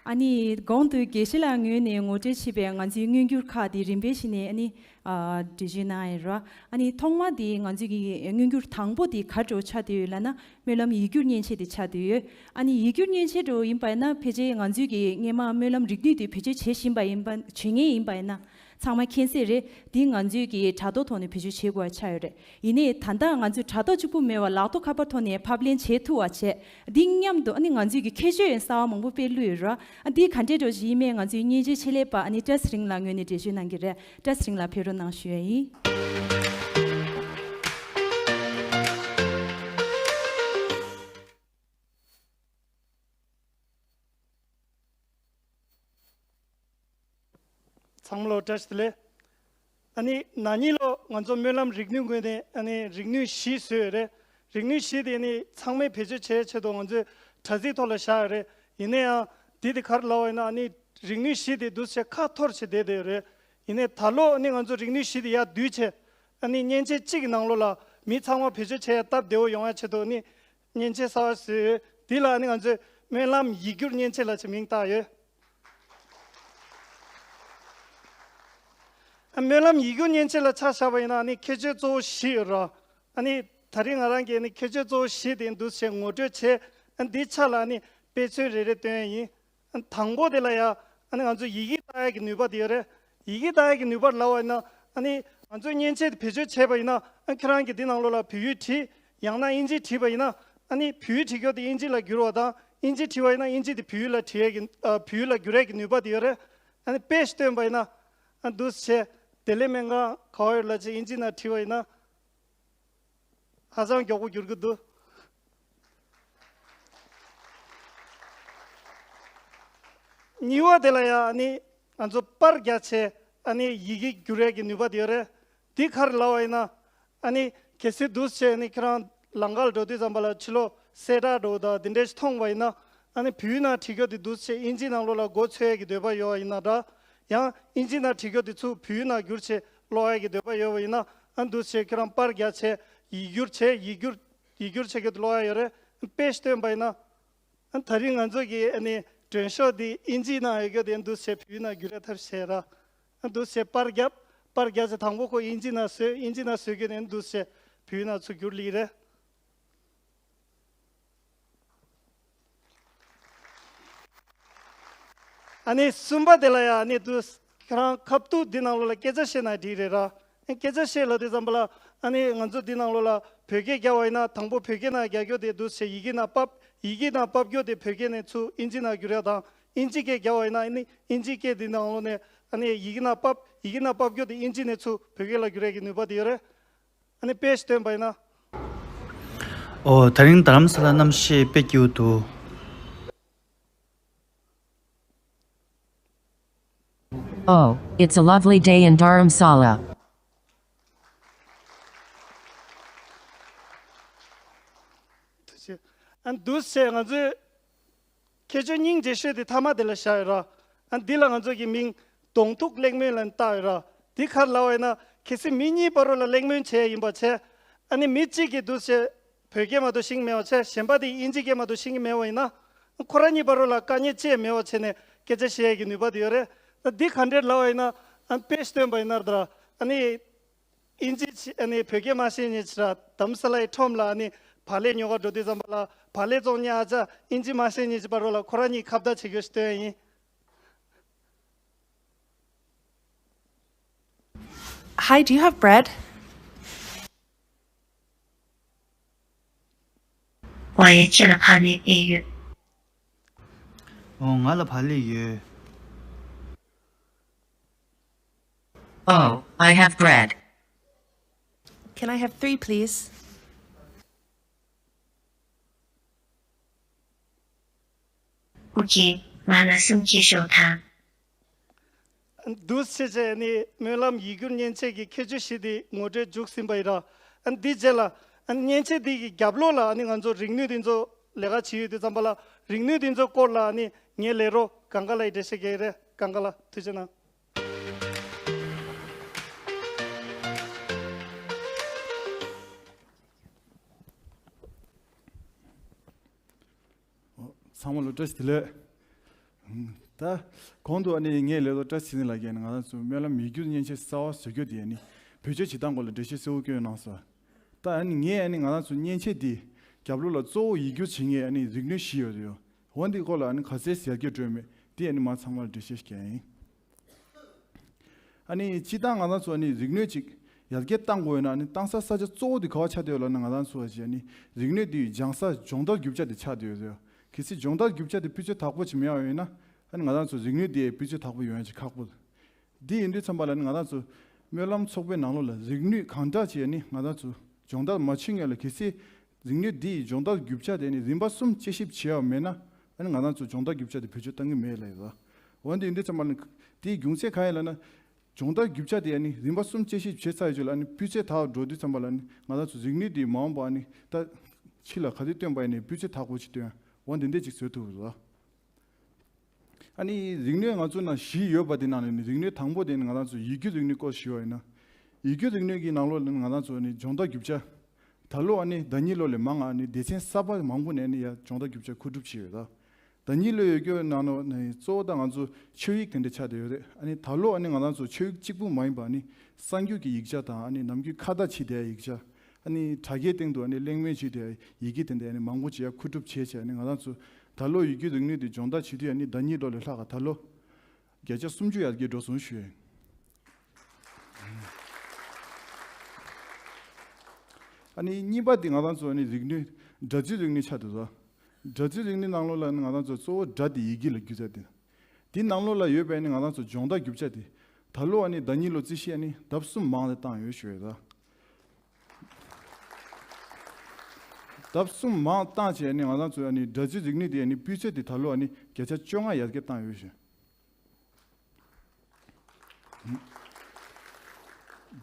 ཨ་ནི་གོང་དུ་དགེ་བཤེས་ལགས་ངོས་ནས་ངོ་སྤྲོད་བྱས་པའི་ང་ཚོའི་མངོན་འགྱུར་ཁག་འདི་རིམ་པས་བཞིན་ནས་ཨ་ནི་ཨ་འགྲེལ་བརྗོད་གནང་ཡ་རོ། ཨ་ནི་ཐོག་མ་འདི་ང་ཚོའི་གི་མངོན་འགྱུར་དང་པོ་འདི་ག་འདྲ་ཆགས་བསྡད་ཡོད་ལབ་ན། སྨོན་ལམ་ཡིག་སྒྱུར་མཉེན་ཆས་དེ་ཆགས་བསྡད་ཡོད། ཨ་ནི་ཡིག་སྒྱུར་མཉེན་ཆས་འདྲ་བོ་ཡིན་པ་ཡིན་ན་ཕལ་ཆེར་ང་ཚོའི་གི་སྔས་མ་སྨོན་ལམ་རིག་ནུས་དེ་བེད་སྤྱོད་བྱེད་བཞིན་པ་ཡིན་པ་བྱེད་མཁན་ཡིན་པ་ཡིན་ན། ཚང་མ་མཁྱེན་གསལ་རེད། འདི་ང་ཚོའི་གི་དྲ་ཐོག་ཐོག་ནས་བེད་སྤྱོད་བྱེད་དགོས་པ་ཆགས་ཡོད་རེད། ཡིན་ནའི་ད་ལྟ་ང་ཚོས་དྲ་ཐོག་གཅིག་པུ་མེད་པར་ལག་ཐོག་ཁ་པར་ཐོག་ནས་ཕབ་ལེན་བྱེད་ཐུབ་པ་བྱས། འདི་མཉམ་དུ་ཨ་ནི་ང་ཚོའི་གི་ཁྱད་ཆོས་ཡང་གསར་པ་མང་པོ་དཔེ་བླུགས་ཡོད་ར། ཨ་འདི་ག་འདྲའི་འགྲོ་བཞིན་ཡིན་མེད་ང་ཚོའི་བརྙན་འཕྲིན་ཆེད་ལས་པ་ཨ་ནི་བཀྲ་ཚེ་རིང་ལགས་ངོས་ནས་འགྲེལ་བརྗོད་གནང་གི་རེད། བཀྲ་ཚེ་རིང་ལགས་ཕེབས་རོགས་གནང་ཞུ་ཡ་ཡིན། ཚང་མ་ལ་བཀྲ་ཤིས་བདེ་ལེགས། ཨ་ནི་ན་ནིང་ལོ་ང་ཚོ་སྨོན་ལམ་རིག་ནུས་ངོས་ནས་ཨ་ནི་རིག་ནུས་བཞི་བཟོས་ཡོད་རེད། རིག་ནུས་བཞི་དེ་ནི་ཚང་མས་བེད་སྤྱོད་བྱེད་ཆེད་དུ་ང་ཚོས་དྲ་ཚིགས་ཐོག་ལ་བཞག་ཡོད་རེད། ཡིན་ན་ཡང་འདི་དེ་ག་རེ་ལབ་པ་ཡིན་ན་ཨ་ནི་རིག་ནུས་བཞི་དེ་འདུག་སེ་ཁ་འཐོར་བྱས་བསྡད་བསྡད་ཡོད་རེད། ཡིན་ནའི་ད་ལོ་ཨ་ནི་ང་ཚོ་རིག་ནུས་བཞི་དེ་ཡར་བསྡུས་བྱས་ཨ་ནི་མཉེན་ཆས་གཅིག་གི་ནང་ལོགས་ལ་མི་ཚང་མ་བེད་སྤྱོད་བྱེད་ཡ་སྟབས་བདེ་བོ་ཡོང་ཡ་ཆེད་དུ་ཨ་ནི་མཉེན་ཆས་གསར་པ་བཟོས་ཡོད། འདི་ལ་ཨ་ནི་ང་ཚོས་སྨོན་ལམ་ཡིག་སྒྱུར་མཉེན་ཆས་ལབ་བྱས་མིང་བཏགས་ཡོད། ཨ་སྨོན་ལམ་ཡིག་སྒྱུར་མཉེན་ཆས་ལ་ཆ་བཞག་པ་ཡིན་ན་ཨ་ནི་ཁྱད་ཆོས་གཙོ་བོ་བཞི་ཡོད་རེད། ཨ་ནི་ད་རིང་ང་རང་གིས་ཨ་ནི་ཁྱད་ཆོས་གཙོ་བོ་བཞི་དེ་འདུག་སེ་ངོ་སྤྲོད་བྱས། ཨ་འདིའི་ཆ་ལ་ཨ་ནི་དཔེ་མཚོན་རེ་རེ་སྟོན་ཡ་ཡིན། ཨ་དང་པོ་དེ་ལ་ཡ་ཨ་ནི་ང་ཚོ་ཡི་གེ་ལྟ་ཡ་གི་ནུས་པ་དེ་ཡོད་རེད། ཡི་གེ་ལྟ་ཡ་གི་ནུས་པ་ལབ་པ་ཡིན་ན་ཨ་ནི་ང་ཚོས་མཉེན་ཆས་དེ་བེད་སྤྱོད་བྱས་པ་ཡིན་ན་ཨ་ཁྱེད་རང་གིས་འདི་ནང་ལོགས་ལ་བོད་ཡིག་བྲིས། ཡང་ན་དབྱིན་ཇི་བྲིས་པ་ཡིན་ན་ཨ་ནི་བོད་ཡིག་བྲིས་རྒྱུ་དེ་དབྱིན་ཇི་ལ་བསྒྱུར་བ་དང་དབྱིན་ཇི་བྲིས་པ་ཡིན་ན་དབྱིན་ཇི་དེ་བོད་ཡིག་ལ་བྲིས་ཡ་གི་ཨ་བོད་ཡིག་ལ་བསྒྱུར་ཡ་གི་ནུས་པ་དེ་ཡོད་རེད། ཨ་ནི་དཔེ་ཞིག་སྟོན་པ་ཡིན་ན་ཨ་འདུག་སེ་བྱས་བདེ་ལེགས་སྨན་ཁང་ག་པར་ཡོད་ལབ་བྱས་དབྱིན་ཇི་ནང་བྲིས་པ་ཡིན་ན། ཧ་ཅང་མགྱོགས་པོ་འགྱུར་གྱི་འདུག་གཉིས་པ་དེ་ལ་ཡང་ཨ་ནི་ང་ཚོ་པར་རྒྱག་བྱས་ཨ་ནི་ཡི་གེ་བསྒྱུར་ཡས་ཀྱི་ནུས་པ་དེ་ཡོད་རེད། འདི་ག་རེ་ལབ་པ་ཡིན་ན་ཨ་ནི་གལ་སྲིད་འདུག་སེ་ཨ་ནི་ཁྱེད་རང་ལམ་ཁ་ལ་འགྲོ་དུས་ཙམ་པ་ལ་ཕྱི་ལོགས་གསལ་བསྒྲགས་འདྲ་བོ་དང་དེ་འདྲ་ཞིག་མཐོང་བ་ཡིན་ན་ཨ་ནི་བོད་ཡིག་ནང་བྲིས་རྒྱུ་དེ་འདུག་སེ་དབྱིན་ཇི་ནང་ལོགས་ལ་མགོ་ཚོད་ཡས་ཀྱི་འདོད་པ་ཡོད་པ་ཡིན་ན་འདྲ། ཡང་དབྱིན་ཇི་ནང་བྲིས་རྒྱུ་དེ་ཚུར་བོད་ཡིག་ནང་བསྒྱུར་བྱས་ཀློག་ཡས་ཀྱི་འདོད་པ་ཡོད་པ་ཡིན་ན་ཨ་འདུག་སེ་ཁྱེད་རང་པར་རྒྱག་བྱས་ཡིག་སྒྱུར་བྱས་ཡིག་སྒྱུར་ཡིག་སྒྱུར་བྱེད་རྒྱུ་དེ་ཀློག་ཡ་ཡོད་རེད། དཔེ་ཞིག་སྟོན་པ་ཡིན་ན། ཨ་ད་རིང་ང་ཚོ་གི་ཨ་ནི་མགྲོན་ཤོག་འདི་དབྱིན་ཇིའི་ནང་ཡོད་རྒྱུ་དེ་འདུག་སེ་བོད་ཡིག་ནང་བསྒྱུར་ཡ་ཐབས་བྱས་ར། ཨ་འདུག་སེ་པར་བརྒྱབ། པར་བརྒྱབ་ཚེ་དང་པོ་ཁོ་དབྱིན་ཇི་ནང་བཟོས། དབྱིན་ཇི་ནང་བཟོས་རྒྱུ་དེ་འདུག་སེ་བོད་ཡིག་ནང་ཚུར་བསྒྱུར་ལེ་རེད། ཨ་ནི་གསུམ་པ་དེ་ལ་ཡ་ཨ་ནི་འདུག་ཁྱེད་རང་ཁ་ཐུག་འདི་ནང་ལོགས་ལ་སྐད་ཆ་བཤད་ན་འགྲིག་རེད་ར། སྐད་ཆ་བཤད་ལབ་དུས་ཙམ་པ་ལ་ཨ་ནི་ང་ཚོ་འདི་ནང་ལོགས་ལ་བོད་སྐད་རྒྱག་པ་ཡིན་ན་དང་པོ་བོད་སྐད་ནང་རྒྱག་རྒྱུ་དེ་འདུག་སེ་ཡི་གེ་ནང་ཕབ། ཡི་གེ་ནང་ཕབ་རྒྱུ་དེ་བོད་སྐད་ནས་ཚུར་དབྱིན་ཇི་ནང་བསྒྱུར་ཡ་དང་། དབྱིན་ཇི་སྐད་རྒྱག་པ་ཡིན་ན་ཨ་ནི་དབྱིན་ཇི་སྐད་འདི་ནང་ལོགས་ནས་ཨ་ནི་ཡི་གེ་ནང་ཕབ། ཡི་གེ་ནང་ཕབ་རྒྱུ་དེ་དབྱིན་ཇི་ནས་ཚུར་བོད་སྐད་ལ་བསྒྱུར་ཡ་གི་ནུས་པ་དེ་ཡོད་རེད། ཨ་ནི་དཔེ་ཞིག་སྟོན་པ་ཡིན་ན། ཨོ། ད་རིང་རྡ་རམ་ས་ལ་གནམ་གཤིས་དཔེ་སྐྱིད་པོ་འདུག Oh, it's a lovely day in Dharamsala. ཨ་འདུག་སེ་ང་ཚོའི་ཁྱད་ཆོས་སྙིང་རྗེ་ཤོས་དེ་མཐའ་མ་དེ་ལ་བཞག་ཡོད་ར། ཨ་འདི་ལ་ང་ཚོ་གི་མིང་གདོང་ཐུག་གླེང་མོལ་ལབ་བཏགས་ཡོད་ར། འདི་ག་རེ་ལབ་པ་ཡིན་ན་གལ་སྲིད་མི་གཉིས་བར་རོ་ལ་གླེང་མོལ་བྱས་ཡིན་པ་བྱས། ཨ་ནི་མི་གཅིག་གིས་འདུག་སེ་བོད་སྐད་མ་གཏོགས་ཤེས་ཀྱི་མེད་པ་བྱས། གཞན་པ་དེ་དབྱིན་ཇི་སྐད་མ་གཏོགས་ཤེས་ཀྱི་མེད་པ་ཡིན་ན། ཁོ་རང་གཉིས་བར་རོ་ལ་དཀའ་ངལ་ཅི་ཡང་མེད་པ་བྱས་ནས་སྐད་ཆ་བཤད་ཡས་ཀྱི་ནུས་པ་དེ་ཡོད་རེད། ད་འདི་ག་འདྲས་ལབ་པ་ཡིན་ན། ཨ་དཔེ་སྟོན་པ་ཡིན་ན་ར། ཨ་ནི་དབྱིན་ཇི་ཆེ་ཨ་ནི་བོད་སྐད་མ་ཤེས་མཁན་ཅིག་ར་དྷ་རམ་ས་ལའི་ཁྲོམ་ལ་ཨ་ནི་བག་ལེབ་ཉོ་ག་འགྲོ་དུས་ཙམ་པ་ལ་བག་ལེབ་བཙོང་མཁན་ཨ་ཅག་དབྱིན་ཇི་མ་ཤེས་མཁན་ཅིག་བར་རོ་ལ་ཁོ་རང་གཉིས་ཁ་བརྡ་བྱེད་རྒྱུ་ཞིག་སྟོན་ཡིན། Hi, do you have bread? ཝའེ། ཁྱེད་ལ་བག་ལེབ་ཨེ་ཡོད། ཨོ། ང་ལ་བག་ལེབ་ཡོད། Oh, I have bread. Can I have three, please? Okay, ང་ལ་གསུམ་གཅིག་ཤོག་དང་། འདུག་སེ་བྱས་ནས་སྨོན་ལམ་ཡིག་སྒྱུར་མཉེན་ཆས་ཀྱི་ཁྱད་ཆོས་བཞི་དེ་ངོ་སྤྲོད་མཇུག་ཟིན་པ་ཡིན་ར། ཨ་འདི་རྗེས་ལ་ཨ་མཉེན་ཆས་འདི་གི་རྒྱབ་ལོགས་ལ་ཨ་ནི་ང་ཚོ་རིག་ནུས་འདི་ཚོ་ལས་ཀ་བྱེད་ཡོད་དུས་ཙམ་པ་ལ་རིག་ནུས་འདི་ཚོ་སྐོར་ལ་ཨ་ནི་ངའི་ལས་རོགས་གངས་དཀར་ལགས་ཀྱིས་འགྲེལ་བཤད་རྒྱག་གི་རེད། གངས་དཀར་ལགས་ཐུགས་རྗེ་གནང་། ཚང་མ་ལ་བཀྲ་ཤིས་བདེ་ལེགས། ད་གོང་དུ་ཨ་ནི་ངའི་ལས་རོགས་བཀྲ་ཤིས་ཚེ་རིང་ལགས་ཀྱིས་ང་རང་ཚོ་སྨོན་ལམ་ཡིག་སྒྱུར་མཉེན་ཆས་གསར་པ་བཟོ་རྒྱུ་དེ་ཨ་ནི་བེད་སྤྱོད་བྱེད་སྟངས་སྐོར་ལ་འགྲེལ་བཤད་གསལ་པོ་བསྐྱོན་གནང་སོང་། ད་ཨ་ནི་ངས་ཨ་ནི་ང་རང་ཚོ་མཉེན་ཆས་འདི་རྒྱབ་ལོགས་ལ་གཙོ་བོ་ཡིག་སྒྱུར་བྱེད་མཁན་ཨ་ནི་རིག་ནུས་བཞི་ཡོད་རེད་ཡོད། འོ་འདི་སྐོར་ལ་ཨ་ནི་ག་ཚད་ཟེར་རྒྱུ་སྤྲོད་མེད་འདི་ཨ་ནི་མ་ཚང་མར་འགྲེལ་བཤད་ཞིག་ཡིན། ཨ་ནི་སྤྱིར་བཏང་ང་རང་ཚོ་ཨ་ནི་རིག་ནུས་ཅིག་ཡར་རྒྱས་བཏང་དགོས་ཡོད་ན། ཨ་ནི་བཏང་ས་ས་ཆ་གཙོ་བོ་དེ་ག་བ་ཆགས་བསྡད་ཡོད་ལབ་ན། ང་རང་ཚོ་ཨ་ནི་རིག་ནུས་དེ་སྦྱང་ས་སྦྱོང་བརྡར་རྒྱུ་ཆ་དེ་ཆགས་བསྡད་ཡོད་རེད། གལ་སྲིད་སྦྱོང་བརྡར་རྒྱུ་ཆ་དེ་སྤུས་ཚད་དག་པོ་ཅིག་མེད་པ་ཡིན་ན། ཨ་ནི་ང་རང་ཚོ་རིག་ནུས་དེ་སྤུས་ཚད་དག་པོ་ཡོང་ཡ་ཅིག་ཁག་པོ་རེད། འདི་ཡིན་དུས་ཙམ་པ་ལ་ནི་ང་རང་ཚོ་སྨོན་ལམ་ཚོགས་པའི་ནང་ལོགས་ལ་རིག་ནུས་གང་དྲག་ཅིག་ནི་ང་རང་ཚོ་སྦྱོང་བརྡར་མ་བྱེད་སྔོན་ལ། གལ་སྲིད་རིག་ནུས་འདི་ཡི་སྦྱོང་བརྡར་རྒྱུ་ཆ་དེ་ནི་རིམ་པ་གསུམ་དཔྱད་ཞིབ་བྱས་པ་མེད་ན། ཨ་ནི་ང་རང་ཚོ་སྦྱོང་བརྡར་རྒྱུ་ཆ་དེ་བེད་སྤྱོད་གཏང་གི་མེད་ལ་ཡོད། འོན་ཏེ་ཡིན་དུས་ཙམ་པ་ལ་དེའི་རྒྱུ་མཚན་གང་ཡིན་ལབ་ན། སྦྱོང་བརྡར་རྒྱུ་ཆ་དེ་ཨ་ནི་རིམ་པ་གསུམ་དཔྱད་ཞིབ་བྱས་ཚར་ཡོད་ཅིག་ལ། ཨ་ནི་སྤུས་ཚད་དག་འགྲོ་དུས་ཙམ་པ་ལ་ནི་ང་རང་ཚོ་རིག་ནུས་དེ་མ་འོངས་པ་ཨ་ནི་ད་ཕྱི་ལ་ག་དུས་བཏོན་པ་ཡིན་ནའི་སྤུས་ཚད་དག་པོ་ཅིག་བཏོན་འོང་དེ་འདྲས་ཅིག་བཟོ་ཐུབ་རེད། ཨ་ནི་རིག་ནུས་ང་ཚོ་ནང་བཞི་ཡོད་པ་དེ་ནང་ནས་ནི་རིག་ནུས་དང་པོ་དེ་ནི་ང་རང་ཚོ་ཡིག་སྒྱུར་རིག་ནུས་སྐོར་ཞུས་པ་ཡིན་ན། ཡིག་སྒྱུར་རིག་ནུས་ཀྱི་ནང་ལོགས་ལ་ནི་ང་རང་ཚོ་ནི་སྦྱོང་བརྡར་རྒྱུ་ཆ། ད་ལོ་ཨ་ནི་ཟླ་ཉིན་ལོ་ལས་མང་ང་ཨ་ནི་སྡེ་ཚན་གསར་པ་མང་པོ་ནས་ནི་ཡ་སྦྱོང་བརྡར་རྒྱུ་ཆ་མཁོ་སྒྲུབ་བྱས་ཡོད་ད། ཟླ་ཉིན་ལོ་ཡོད་རྒྱུ་ནང་ལོགས་ནི་གཙོ་བོ་ད་ང་ཚོ་ཆོས་ཡིག་དེ་འདྲ་ཆགས་བསྡད་ཡོད་རེད། ཨ་ནི་ད་ལོ་ཨ་ནི་ང་རང་ཚོ་ཆོས་ཡིག་གཅིག་པུ་མ་ཡིན་པ་ཨ་ནི་གསར་འགྱུར་གྱི་ཡིག་ཆ་དང་། ཨ་ནི་ནམ་རྒྱུན་ཁ་བརྡ་བྱེད་བསྡད་ཡ་ཡིག་ཆ། ཨ་ནི་དྲ་རྒྱའི་སྟེང་དུ་ཨ་ནི་གླེང་མོལ་བྱེད་བསྡད་ཡ་ཡི་གེ་དེ་འདྲ་ཨ་ནི་མང་པོ་ཅིག་ཡ་མཁོ་སྒྲུབ་བྱས་བྱས། ཨ་ནི་ང་རང་ཚོ་ད་ལོ་ཡིག་སྒྱུར་རིག་ནུས་དེ་སྦྱོང་བརྡར་བྱེད་དུས་ཨ་ནི་ཟླ་ཉིན་ལོ་ལས་ལྷག་ག་ད་ལོ་བརྒྱ་ཆ་སུམ་ཅུ་ཡར་རྒྱས་འགྲོ་སོང་ཞུ་ཡ་ཡིན། ཨ་ནི་གཉིས་པ་དེ་ང་རང་ཚོ་ཨ་ནི་རིག་ནུས་སྒྲ་འཛུལ་རིག་ནུས་ཆགས་འདུག་ད། སྒྲ་འཛུལ་རིག་ནུས་ནང་ལོགས་ལ་ནི་ང་རང་ཚོ་གཙོ་བོ་སྒྲ་དེ་ཡི་གེ་ལ་བསྒྱུར་ཚར་དེ། དེ་ནང་ལོགས་ལ་ཡོད་པའི་ནི་ང་རང་ཚོ་སྦྱོང་བརྡར་རྒྱུ་ཆ་དེ། ད་ལོ་ཨ་ནི་ཟླ་ཉིན་ལོ་རྩིས་ཤིག་ཨ་ནི་ལྡབ་གསུམ་མང་དུ་བཏང་ཡོད་ཞུ་ཡོད་ད། ལྡབ་གསུམ་མང་བཏང་བྱས་ནི་ང་རང་ཚོ་ཨ་ནི་སྒྲ་འཛུལ་རིག་ནུས་དེ་ཨ་ནི་སྤུས་ཚད་དེ་ད་ལོ་ཨ་ནི་བརྒྱ་ཆ་བཅོ་ལྔ་ཡར་རྒྱས་བཏང་ཡོད་ཞུ།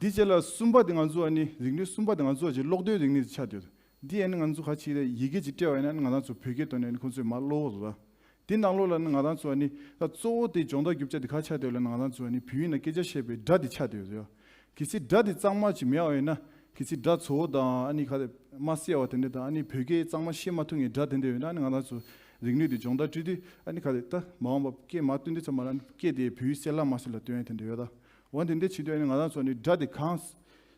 འདི་རྗེས་ལ་གསུམ་པ་དེ་ང་ཚོ་ཨ་ནི་རིག་ནུས་གསུམ་པ་དེ་ང་ཚོ་ཨ་ཅེ་ཀློག་འདོན་རིག་ནུས་དེ་ཆགས་བསྡད་ཡོད། འདི་ཨ་ནི་ང་ཚོ་ག་ཅིག་རེད། ཡི་གེ་ཅིག་སྤྲད་པ་ཡིན་ན་ཨ་ནི་ང་རང་ཚོ་བོད་སྐད་ཐོག་ནས་ཨ་ནི་ཁོང་ཚོས་མར་ཀློག་གི་རེད། འདི་ནང་ལོགས་ལ་ནི་ང་རང་ཚོ་ཨ་ནི་ད་གཙོ་བོ་དེ་སྦྱོང་བརྡར་རྒྱུ་ཆ་དེ་ག་ཆགས་བསྡད་ཡོད་ལབ་ན། ང་རང་ཚོ་ཨ་ནི་བོད་ཡིག་ནང་སྐད་ཆ་བཤད་པའི་སྒྲ་དེ་ཆགས་བསྡད་ཡོད་རེད། གལ་སྲིད་སྒྲ་དེ་གཙང་མ་ཅིག་མེད་པ་ཡིན་ན། གལ་སྲིད་སྒྲ་བཙོག་པོ་དང་ཨ་ནི་ག་རེ་མ་གསལ་བ་དེ་འདྲ་དང་། ཨ་ནི་བོད་སྐད་གཙང་མ་བཤད་མ་ཐུབ་མཁན་སྒྲ་དེ་འདྲ་ཡོད་ན་ཨ་ནི་ང་རང་ཚོ་རིག་ནུས་དེ་སྦྱོང་བརྡར་སྤྲད་དུས་ཨ་ནི་ག་རེ་ད་མ་འོངས་པ་སྐད་མར་བཏོན་དུས་ཙམ་པ་ལ་ཨ་ནི་སྐད་དེ་བོད་ཡིག་གསལ་ལ་མ་གསལ་ལ་སྟོན་ཡ་དེ་འདྲ་ཡོད་ད། འོ་དེ་འདྲ་བྱེད་དུས་ཨ་ནི་ང་རང་ཚོ་ཨ་ནི་སྒྲ་དེ་གང་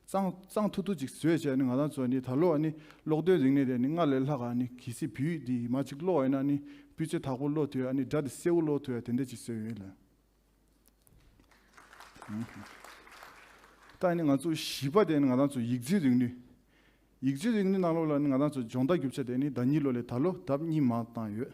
གཙང་གཙང་ཐུབ་ཐུབ་ཅིག་བཟོས་བྱས་ཨ་ནི་ང་རང་ཚོ་ཨ་ནི་ད་ལོ་ཨ་ནི་ཀློག་འདོན་རིག་གནས་དེ་ཨ་ནི་སྔར་ལས་ལྷག་ག་ཨ་ནི་གལ་སྲིད་བོད་ཡིག་དེ་མར་ཅིག་ཀློག་པ་ཡིན་ན་ཨ་ནི་སྤུས་ཚད་དག་པོ་ཀློག་ཐུབ་ཡ། ཨ་ནི་སྒྲ་དེ་གསལ་པོ་ཀློག་ཐུབ་ཡ་དེ་འདྲ་ཅིག་བཟོས་ཡོད་ལ། ད་ཨ་ནི་ང་ཚོ་བཞི་པ་དེ་ཨ་ནི་ང་རང་ཚོ་ཡིག་འཛིན་རིག་ནུས། ཡིག་འཛིན་རིག་ནུས་ནང་ལོགས་ལ་ཨ་ནི་ང་རང་ཚོ་སྦྱོང་བརྡར་རྒྱུ་ཆ་དེ་ཨ་ནི་ཟླ་ཉིན་ལོ་ལས་ད་ལོ་ལྡབ་གཉིས་མང་བཏང་ཡོད།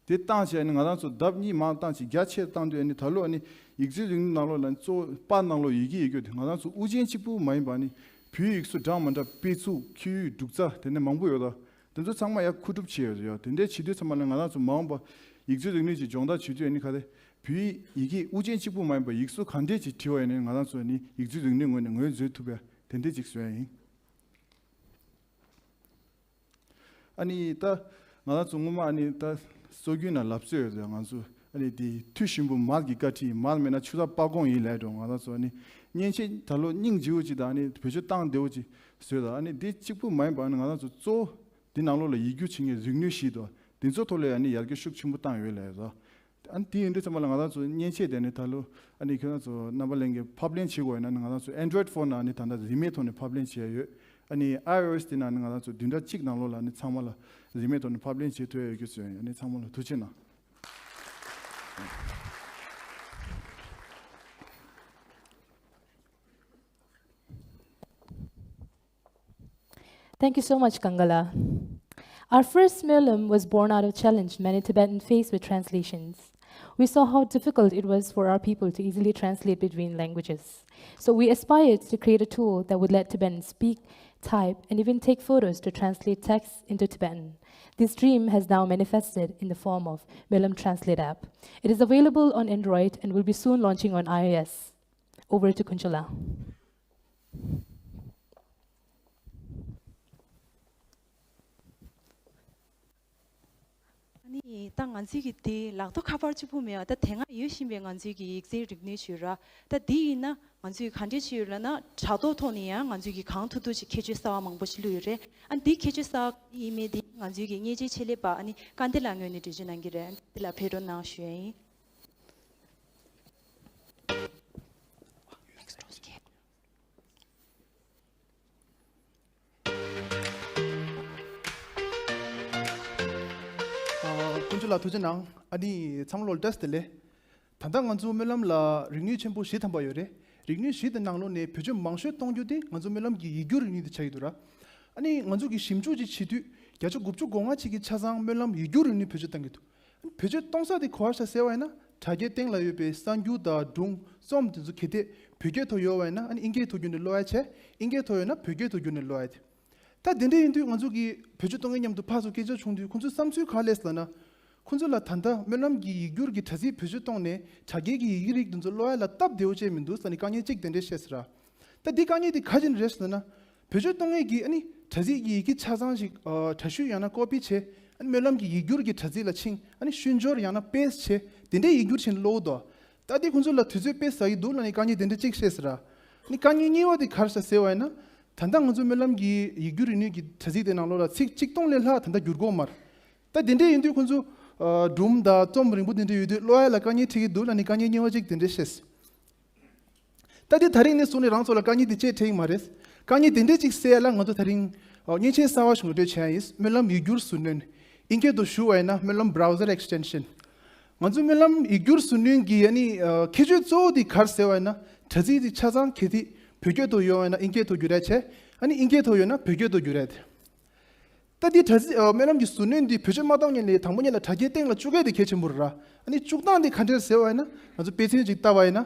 དེ་བཏང་བྱས་ཨ་ནི་ང་རང་ཚོ་ལྡབ་གཉིས་མང་བཏང་བྱས་རྒྱ་ཆེར་བཏང་དུས་ཨ་ནི་ད་ལོ་ཨ་ནི་ཡིག་འཛིན་རིག་ནུས་ནང་ལོགས་ལ་ཨ་ནི་གཙོ་བོ་པར་ནང་ལོགས་ཡི་གེ་ཡོད་རྒྱུ་དེ་ང་རང་ཚོ་དབུ་ཅན་གཅིག་པུ་མ་ཡིན་པ་ཨ་ནི་བོད་ཡིག་གཟུགས་འདྲ་མི་འདྲ་དཔེ་ཚུགས་འཁྱིལ་ཡུལ་འབྲུག་རྩ་དེ་ནས་མང་པོ་ཡོད་ད། དེ་ཚོ་ཚང་མ་ཡར་མཁོ་སྒྲུབ་བྱས་ཡོད་རེད་ཡ། དེ་འདྲའི་བྱེད་དུས་ཚང་མ་ལ་ང་རང་ཚོ་མ་འོངས་པ་ཡིག་འཛིན་རིག་ནུས་ཀྱི་སྦྱོང་བརྡར་བྱེད་དུས་ཨ་ནི་ག་རེ་བོད་ཡིག་ཡི་གེ་དབུ་ཅན་གཅིག་པུ་མ་ཡིན་པ་ཡིག་གཟུགས་ག་འདྲས་ཀྱིས་བྲིས་པ་ཡིན་ནའི་ང་རང་ཚོ་ཨ་ནི་ཡིག་འཛིན་རིག་ནུས་ངོས་ནས་ངོས་འཛིན་ཐུབ་པའི་དེ་འདྲས་ཅིག་བཟོས་ཡ་ཡིན། ཨ་ནི་ད་ང་རང་ཚོ་སྔོན་མ་ཨ་ནི་ད་སྲོལ་རྒྱུན་ན་ལབ་སྲོལ་ཡོད་རེད། ང་ཚོ་ཨ་ནི་དེ་མཐུ་ཞིམ་པོ་མར་གྱི་བཀའ་ཁྲིད། མར་མེད་ན་ཆུ་རགས་སྤ་གོང་ཡིན་ལབ་འགྲོ། ང་རང་ཚོ་ཨ་ནི་མཉེན་ཆས་ད་ལོ་སྙིང་རྗེ་བོ་ཅིག་དང་ཨ་ནི་བེད་སྤྱོད་བཏང་བདེ་བོ་ཅིག་བཟོས་དང་། ཨ་ནི་དེ་གཅིག་པུ་མ་ཡིན་པ་ཨ་ནི་ང་རང་ཚོ་གཙོ་བོ་དེ་ནང་ལོགས་ལ་ཡིག་སྒྱུར་བྱེད་མཁན་རིག་ནུས་ཤིག་འདུག་དེ་ཚོ་ཐོག་ལ་ཨ་ནི་ཡར་རྒྱས་ཤུགས་ཆེན་པོ་བཏང་ཡོད་ལབ་ཡོད་རེད། ཨ་ནི་དེ་ཡིན་དུས་ཙམ་པ་ལ་ང་རང་ཚོ་མཉེན་ཆས་དེ་ནི་ད་ལོ་ཨ་ནི་ཁྱོད་རང་ཚོ་རྣམ་པ་ལྷན་རྒྱས་ཕབ་ལེན་བྱེད་དགོས་ཡོད་ན་ནི་ང་རང་ཚོ་Android phone་ནང་ནི་ད་ལྟ་རིན་མེད་ཐོག་ནས་ཕབ་ལེན་བྱས་ཡོད། ཨ་ནི་iOS དེ་ནང་ནི་ང་རང་ཚོ་བདུན་ཕྲག་གཅིག་ནང་ལོགས་ལ་ནི་ཚང་མ་ལ་རིན་མེད་ཐོག་ནས་ཕབ་ལེན་བྱེད་ཐུབ་ཡ་ཡོད་རྒྱུ་བཟོས་ཡོད། ཨ་ནི་ཚང་མ་ལ་ཐུགས་རྗེ་གནང་། Thank you so much, Kangala. Our first Smeulum was born out of challenge many Tibetans face with translations. We saw how difficult it was for our people to easily translate between languages. So we aspired to create a tool that would let Tibetans speak, type, and even take photos to translate texts into Tibetan. This dream has now manifested in the form of Smeulum Translate app. It is available on Android and will be soon launching on iOS. Over to Kunchula. ཨ་ནི་ད་ང་ཚོའི་གི་དེ་ལག་ཐོག་ཁ་པར་གཅིག་པུ་མེད་པ། ད་དེ་སྔ་ཡོད་བཞིན་པའི་ང་ཚོའི་གི་ཡིག་རྩིས་རིག་ནུས་བྱོས་ར། ད་འདི་ཡིན་ན་ང་ཚོས་ག་འདྲས་བྱས་ཡོད་ལབ་ན། དྲ་ཐོག་ཐོག་ནས་ཡང་ང་ཚོའི་གི་གང་ཐུབ་ཐུབ་ཅིག་ཁྱད་ཆོས་གསར་བ་མང་པོ་ཞིག་བླུགས་ཡོད་རེད། ཨ་ནི་འདི་ཁྱད་ཆོས་གསར་བ་ཡིན་མིན་དེ་ང་ཚོའི་གི་མཉེན་ཆས་ཆེད་ལས་པ་ཨ་ནི་སྐལ་ལྡན་ལགས་ངོས་ནས་འགྲེལ་བརྗོད་གནང་གི་རེད། ཨ་ནི་འདི་ལ་ཕེབས་རོགས་གནང་ཞུ་ཡ་ཡིན། ཨ། ཀུན་སྤྱོད་ལགས་ཐུགས་རྗེ་གནང་། ཨ་ནི་ཚང་མ་ལོ་བཀྲ་ཤིས་བདེ་ལེགས། ད་ལྟ་ང་ཚོ་སྨོན་ལམ་ལ་རིག་ནུས་ཆེན་པོ་བཞི་ཐམ་པ་ཡོད་རེད། རིག་ནུས་བཞི་དེ་ནང་ལོགས་ནས་བེད་སྤྱོད་མང་ཤོས་གཏོང་རྒྱུ་དེ་ང་ཚོ་སྨོན་ལམ་གྱི་ཡིག་སྒྱུར་རིག་ནུས་དེ་ཆགས་ཀྱི་འདུག་ར། ཨ་ནི་ང་ཚོ་གི་ཞིབ་འཇུག་ཅིག་བྱེད་དུས་བརྒྱ་ཆ་དགུ་བཅུ་གོ་ལྔ་ཅིག་གི་ཆ་ཚང་སྨོན་ལམ་ཡིག་སྒྱུར་རིག་ནུས་བེད་སྤྱོད་གཏང་གི་འདུག་ཨ་ནི་བེད་སྤྱོད་གཏོང་ས་དེ་ག་པར་ཤག་ཟེར་བ་ཡིན་ན། དྲ་རྒྱའི་སྟེང་ལ་ཡོད་པའི་གསར་འགྱུར་དང་སྒྲུང་རྩོམ་དེ་ཚོ་གལ་ཏེ་བོད་སྐད་ཐོག་ཡོད་པ་ཡིན་ན། ཨ་ནི་ཨིན་སྐད་ཐོག་བསྒྱུར་ནས་ཀློག་ཡ་བྱས། ཨིན་སྐད་ཐོག་ཡོད་ན་བོད་སྐད་ཐོག་བསྒྱུར་ནས་ཀློག་ཡ་དེ། ད་དེ་འདྲ་ཡིན་དུས་ང་ཚོ་གིས་བེད་སྤྱོད་གཏོང་མཁན་མཉམ་དུ་ཕར་ཚུར་སྐད་ཆ་བྱུང་དུས་ཁོང་ཚོའི་བསམ་ཚུལ་ག་རེ་སླེབས་ལབ་ན། ཁོང་ཚོ་ལ་ད་ལྟ་སྨོན་ལམ་གྱི་ཡིག་སྒྱུར་གྱི་དྲ་ཚིགས་བེད་སྤྱོད་གཏོང་ནས་དྲ་རྒྱའི་གི་ཡི་གེ་རིགས་དེ་ཚོ་ཀློག་ཡ་ལ་སྟབས་བདེ་བོ་ཅིག་མི་འདུག་ཟེར་ནས་དཀའ་ངལ་གཅིག་དེ་འདྲ་བཤད་ཟེར་ར། ད་འདི་དཀའ་ངལ་དེ་ག་རེ་རེད་ཟེར་ན། བེད་སྤྱོད་གཏོང་མཁན་གྱིས་ཨ་ནི་དྲ་ཚིགས་ཀྱི་ཡི་གེ་ཆ་ཚང་ཞིག་ཨ་འདྲ་བཤུས་ཡང་ན་ཀོ་པི་བྱས། ཨ་ནི་སྨོན་ལམ་གྱི་ཡིག་སྒྱུར་གྱི་དྲ་ཚིགས་ལ་ཕྱིན། ཨ་ནི་ཤུན་སྦྱོར་ཡང་ན་པེ་སི་ཊི་བྱས། དེ་འདྲའི་ཡིག་སྒྱུར་བྱས་ནས་ཀློག་འདུག་ད་དེ་ཁོང་ཚོ་ལ་དུས་ཚོད་དཔེ་ཟ་གི་འདུག་ལབ་ནས་དཀའ་ངལ་དེ་འདྲ་གཅིག་བཤད་ཟེར་ར། ནི་དཀའ་ངལ་གཉིས་པ་དེ་ག་རེ་ཟེར་བ་ཡིན་ན། ད་ལྟ་ང་ཚོ་སྨོན་ལམ་གྱི་ཡིག་སྒྱུར་རིག་ནུས་ཀྱི་དྲ་ཚིགས་དེ་ནང་ལོགས་ལ་ཚིག་ཆིག་སྟོང་ལས་ལྷག་ད་ལྟ་བསྒྱུར་གྱི་ཡོད་མ་རེད། ད་དེ་འདྲ་ཡིན་དུས་ཁོང་ཚོ་ཨ་སྒྲུང་དང་རྩོམ་རིང་པོ་དེ་འདྲ་ཡོད་དུས་ཀློག་ཡ་ལ་དཀའ་ངལ་འཕྲད་ཀྱི་འདུག་ལབ་ནས་དཀའ་ངལ་གཉིས་པ་གཅིག་དེ་འདྲ་བཤད། ད་དེ་ད་རིང་ནས་བཟུང་ནས་རང་ཚོ་ལ་དཀའ་ངལ་དེ་ཅིག་འཕྲད་ཀྱི་མ་རེད། དཀའ་ངལ་དེ་འདྲ་ཅིག་སེལ་ཡ་ལ་ང་ཚོ་ད་རིང་ཨ་མཉེན་ཆས་གསར་བ་ཞིག་ངོ་སྤྲོད་བྱེད་ཡ་ཡིན། སྨོན་ལམ་ཡིག་སྒྱུར་ཟུར་སྣོན། ཨིན་སྐད་དུ་ཞུ་བ་ཡིན་ན་སྨོན་ལམ་བྷ་རའུ་ཟར་ཨེག་སི་ཊེན་ཤན། ང་ཚོ་སྨོན་ལམ་ཡིག་སྒྱུར་ཟུར་སྣོན་གྱི་ཨ་ནི་ཨ་ཁྱད་ཆོས་གཙོ་བོ་དེ་ག་རེ་ཟེར་བ་ཡིན་ན། དྲ་ཚིགས་དེ་ཆ་ཚང་གལ་ཏེ་བོད་སྐད་དུ་ཡོད་པ་ཡིན་ན་ཨིན་སྐད་ཐོག་བསྒྱུར་ཡ་བྱས། ཨ་ནི་ཨིན་སྐད་ཐོག་ཡོད་ན་བོད་སྐད་དུ་བསྒྱུར་ཡ་དེ། ད་འདི་དྲ་ཚིགས་ཨ་སྨོན་ལམ་གྱི་ཟུར་སྣོན་འདི་བེད་སྤྱོད་མ་གཏོང་མཁན་ལ་དང་པོ་ཉིད་ལ་དྲ་རྒྱའི་སྟེང་ལ་བཅུག་ཡ་དེ་གལ་ཆེན་པོ་རེད་ར། ཨ་ནི་བཅུག་སྟངས་དེ་ག་འདྲ་ཟེར་བ་ཡིན་ན། ང་ཚོ་དཔེ་མཚོན་ཅིག་བལྟ་བ་ཡིན་ན།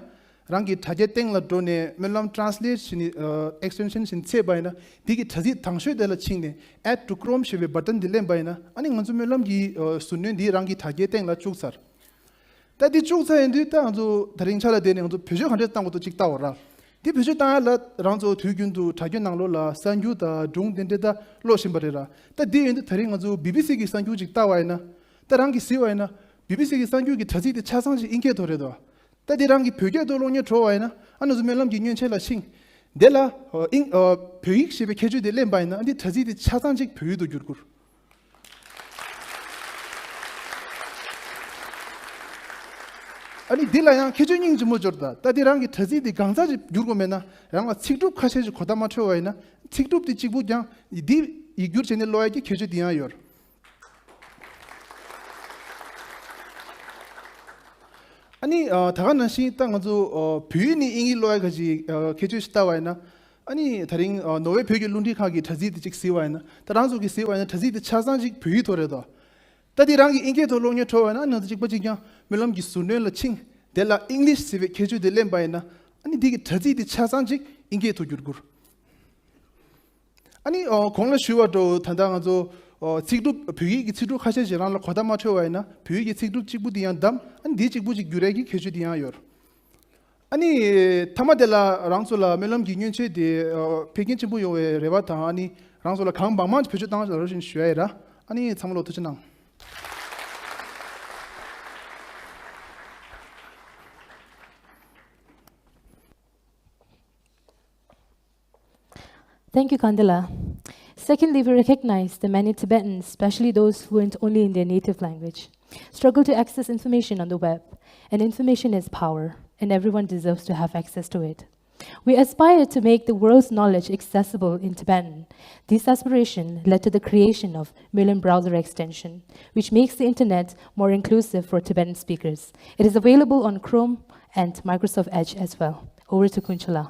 རང་གི་དྲ་རྒྱའི་སྟེང་ལ་འགྲོ་ནས་སྨོན་ལམ་ཊེ་རན་སི་ལེཊ་བྱས་ནས་ཨ་ཨེག་སི་ཊེན་ཤན་བྱས་ནས་བཙལ་བ་ཡིན་ན། འདི་གི་དྲ་ཚིགས་དང་ཤོས་དེ་ལ་ཕྱིན་ནས་Add to Chrome ཞེས་པའི་བ་ཊན་འདི་ལེན་པ་ཡིན་ན། ཨ་ནི་ང་ཚོ་སྨོན་ལམ་གྱི་ཨ་ཟུར་སྣོན་འདི་རང་གི་དྲ་རྒྱའི་སྟེང་ལ་བཅུག་ཚར། ད་འདི་བཅུག་ཚར་ཡིན་དུས་ད་ང་ཚོ་ད་རིང་ཆ་ལ་བསྡད་ནས་ང་ཚོ་བེད་སྤྱོད་ག་འདྲས་བཏང་དགོས་འདུག་ཅིག་བལྟ་བ་ར། འདི་བེད་སྤྱོད་བཏང་ཡ་ལ་རང་ཚོ་དུས་རྒྱུན་དུ་དྲ་རྒྱ་ནང་ལོགས་ལ་གསར་འགྱུར་དང་སྒྲུང་དེ་འདྲས་ད་ཀློག་བཞིན་པ་རེད་ར། ད་འདི་ཡིན་དུས་ད་རིང་ང་ཚོ་བི་བི་སི་གི་གསར་འགྱུར་ཅིག་བལྟ་བ་ཡིན་ན། ད་རང་གིས་གཟིགས་པ་ཡིན་ན། བི་བི་སི་གི་གསར་འགྱུར་གྱི་དྲ་ཚིགས་དེ་ཆ་ཚང་ཞིག་ཨིན་སྐད་ཐོག་རེད་དོ། ད་འདི་རང་གིས་བོད་སྐད་ཐོག་ཀློག་སྙིང་བྲོ་བ་ཡིན་ན། ཨ་ནི་ང་ཚོ་སྨོན་ལམ་གྱི་མཉེན་ཆས་ལ་ཕྱིན། དེ་ལ་ཨ་ཨིན་ཨ་བོད་ཡིག་ཞེས་པའི་ཁྱད་ཆོས་དེ་ལེན་པ་ཡིན་ན། ཨ་འདི་དྲ་ཚིགས་དེ་ཆ་ཚང་ཅིག་བོད་ཡིག་ཏུ་བསྒྱུར་དགོས། ཨ་ནི་འདི་ལ་ཡང་ཁྱད་ཆོས་སྙིང་རྗེ་མོ་འབྱོར་ད། ད་འདི་རང་གི་དྲ་ཚིགས་འདི་གང་ཚ་ཅིག་བསྒྱུར་དགོས་མེད་ན། རང་ལ་ཚིག་གྲུབ་ཁ་ཤས་ཤིག་གོ་བརྡ་མ་འཕྲོད་པ་ཡིན་ན། ཚིག་གྲུབ་དེ་གཅིག་པུ་ཀྱང་འདི་ཡིག་སྒྱུར་བྱས་ནས་ཀློག་ཡ་གི་ཁྱད་ཆོས་དེ་ཡང་ཡོད། ཨ་ནི་ཨ་ད་ག་ནང་བཞིན་ད་ང་ཚོ་ཨ་བོད་ཡིག་ནས་དབྱིན་ཡིག་ཀློག་ཡ་ག་ཅིག་ཨ་ཁྱད་ཆོས་ཤིག་ལྟ་བ་ཡིན་ན། ཨ་ནི་ད་རིང་ཨ་ནོར་ཝེ་བོད་ཀྱི་རླུང་འཕྲིན་ཁང་གི་དྲ་ཚིགས་དེ་གཅིག་གཟིགས་པ་ཡིན་ན། ད་རང་ཚོ་གིས་གཟིགས་པ་ཡིན་ན་དྲ་ཚིགས་དེ་ཆ་ཚང་གཅིག་བོད་ཡིག་ཐོག་རེད་དོ། ད་དེ་རང་གིས་དབྱིན་སྐད་ཐོག་ཀློག་སྙིང་བྲོ་བ་ཡིན་ན། ཨ་ནི་ང་ཚོ་གཅིག་པ་གཅིག་རྐྱང་སྨོན་ལམ་གྱི་ཟུར་སྣོན་ལ་ཕྱིན། དེ་ལ་ཨིང་ལིཤ་ཟེར་བའི་ཁྱད་ཆོས་དེ་ལེན་པ་ཡིན་ན། ཨ་ནི་འདི་གི་དྲ་ཚིགས་དེ་ཆ་ཚང་གཅིག་དབྱིན་སྐད་ཐོག་བསྒྱུར་དགོས། ཨ་ནི་ཨོ་གོང་ལ་ཞུས་པ་འདྲ་བོ་ད་ལྟ་ང་ཚོ་ཨོ་ཚིག་གྲུབ་བོད་ཡིག་གི་ཚིག་གྲུབ་ཁ་ཤས་ཤིག་རང་ལ་གོ་བརྡ་མ་འཕྲོད་པ་ཡིན་ན། བོད་ཡིག་གི་ཚིག་གྲུབ་གཅིག་པུ་དེ་ཡང་བདམས། ཨ་ནི་འདི་གཅིག་པུ་ཅིག་བསྒྱུར་ཡས་ཀྱི་ཁྱད་ཆོས་དེ་ཡང་ཡོད། ཨ་ནི་མཐའ་མ་དེ་ལ་རང་ཚོ་ལ་སྨོན་ལམ་གྱི་མཉེན་ཆས་དེ་ཨོ་འཕེལ་རྒྱས་ཆེན་པོ་ཡོང་བའི་རེ་བ་དང་། ཨ་ནི་རང་ཚོ་ལ་གང་མང་མང་ཅིག་བེད་སྤྱོད་བཏང་རོགས་ཞེས་ཞུ་ཡ་ཡིན་ར། ཨ་ནི་ཚང་མ་ལ་ཐུགས་རྗེ་གནང་། Thank you, Kandila. Secondly, we recognize that many Tibetans, especially those fluent only in their native language, struggle to access information on the web. And information is power, and everyone deserves to have access to it. We aspire to make the world's knowledge accessible in Tibetan. This aspiration led to the creation of Myolam Browser Extension, which makes the internet more inclusive for Tibetan speakers. It is available on Chrome and Microsoft Edge as well. Over to Kunchula.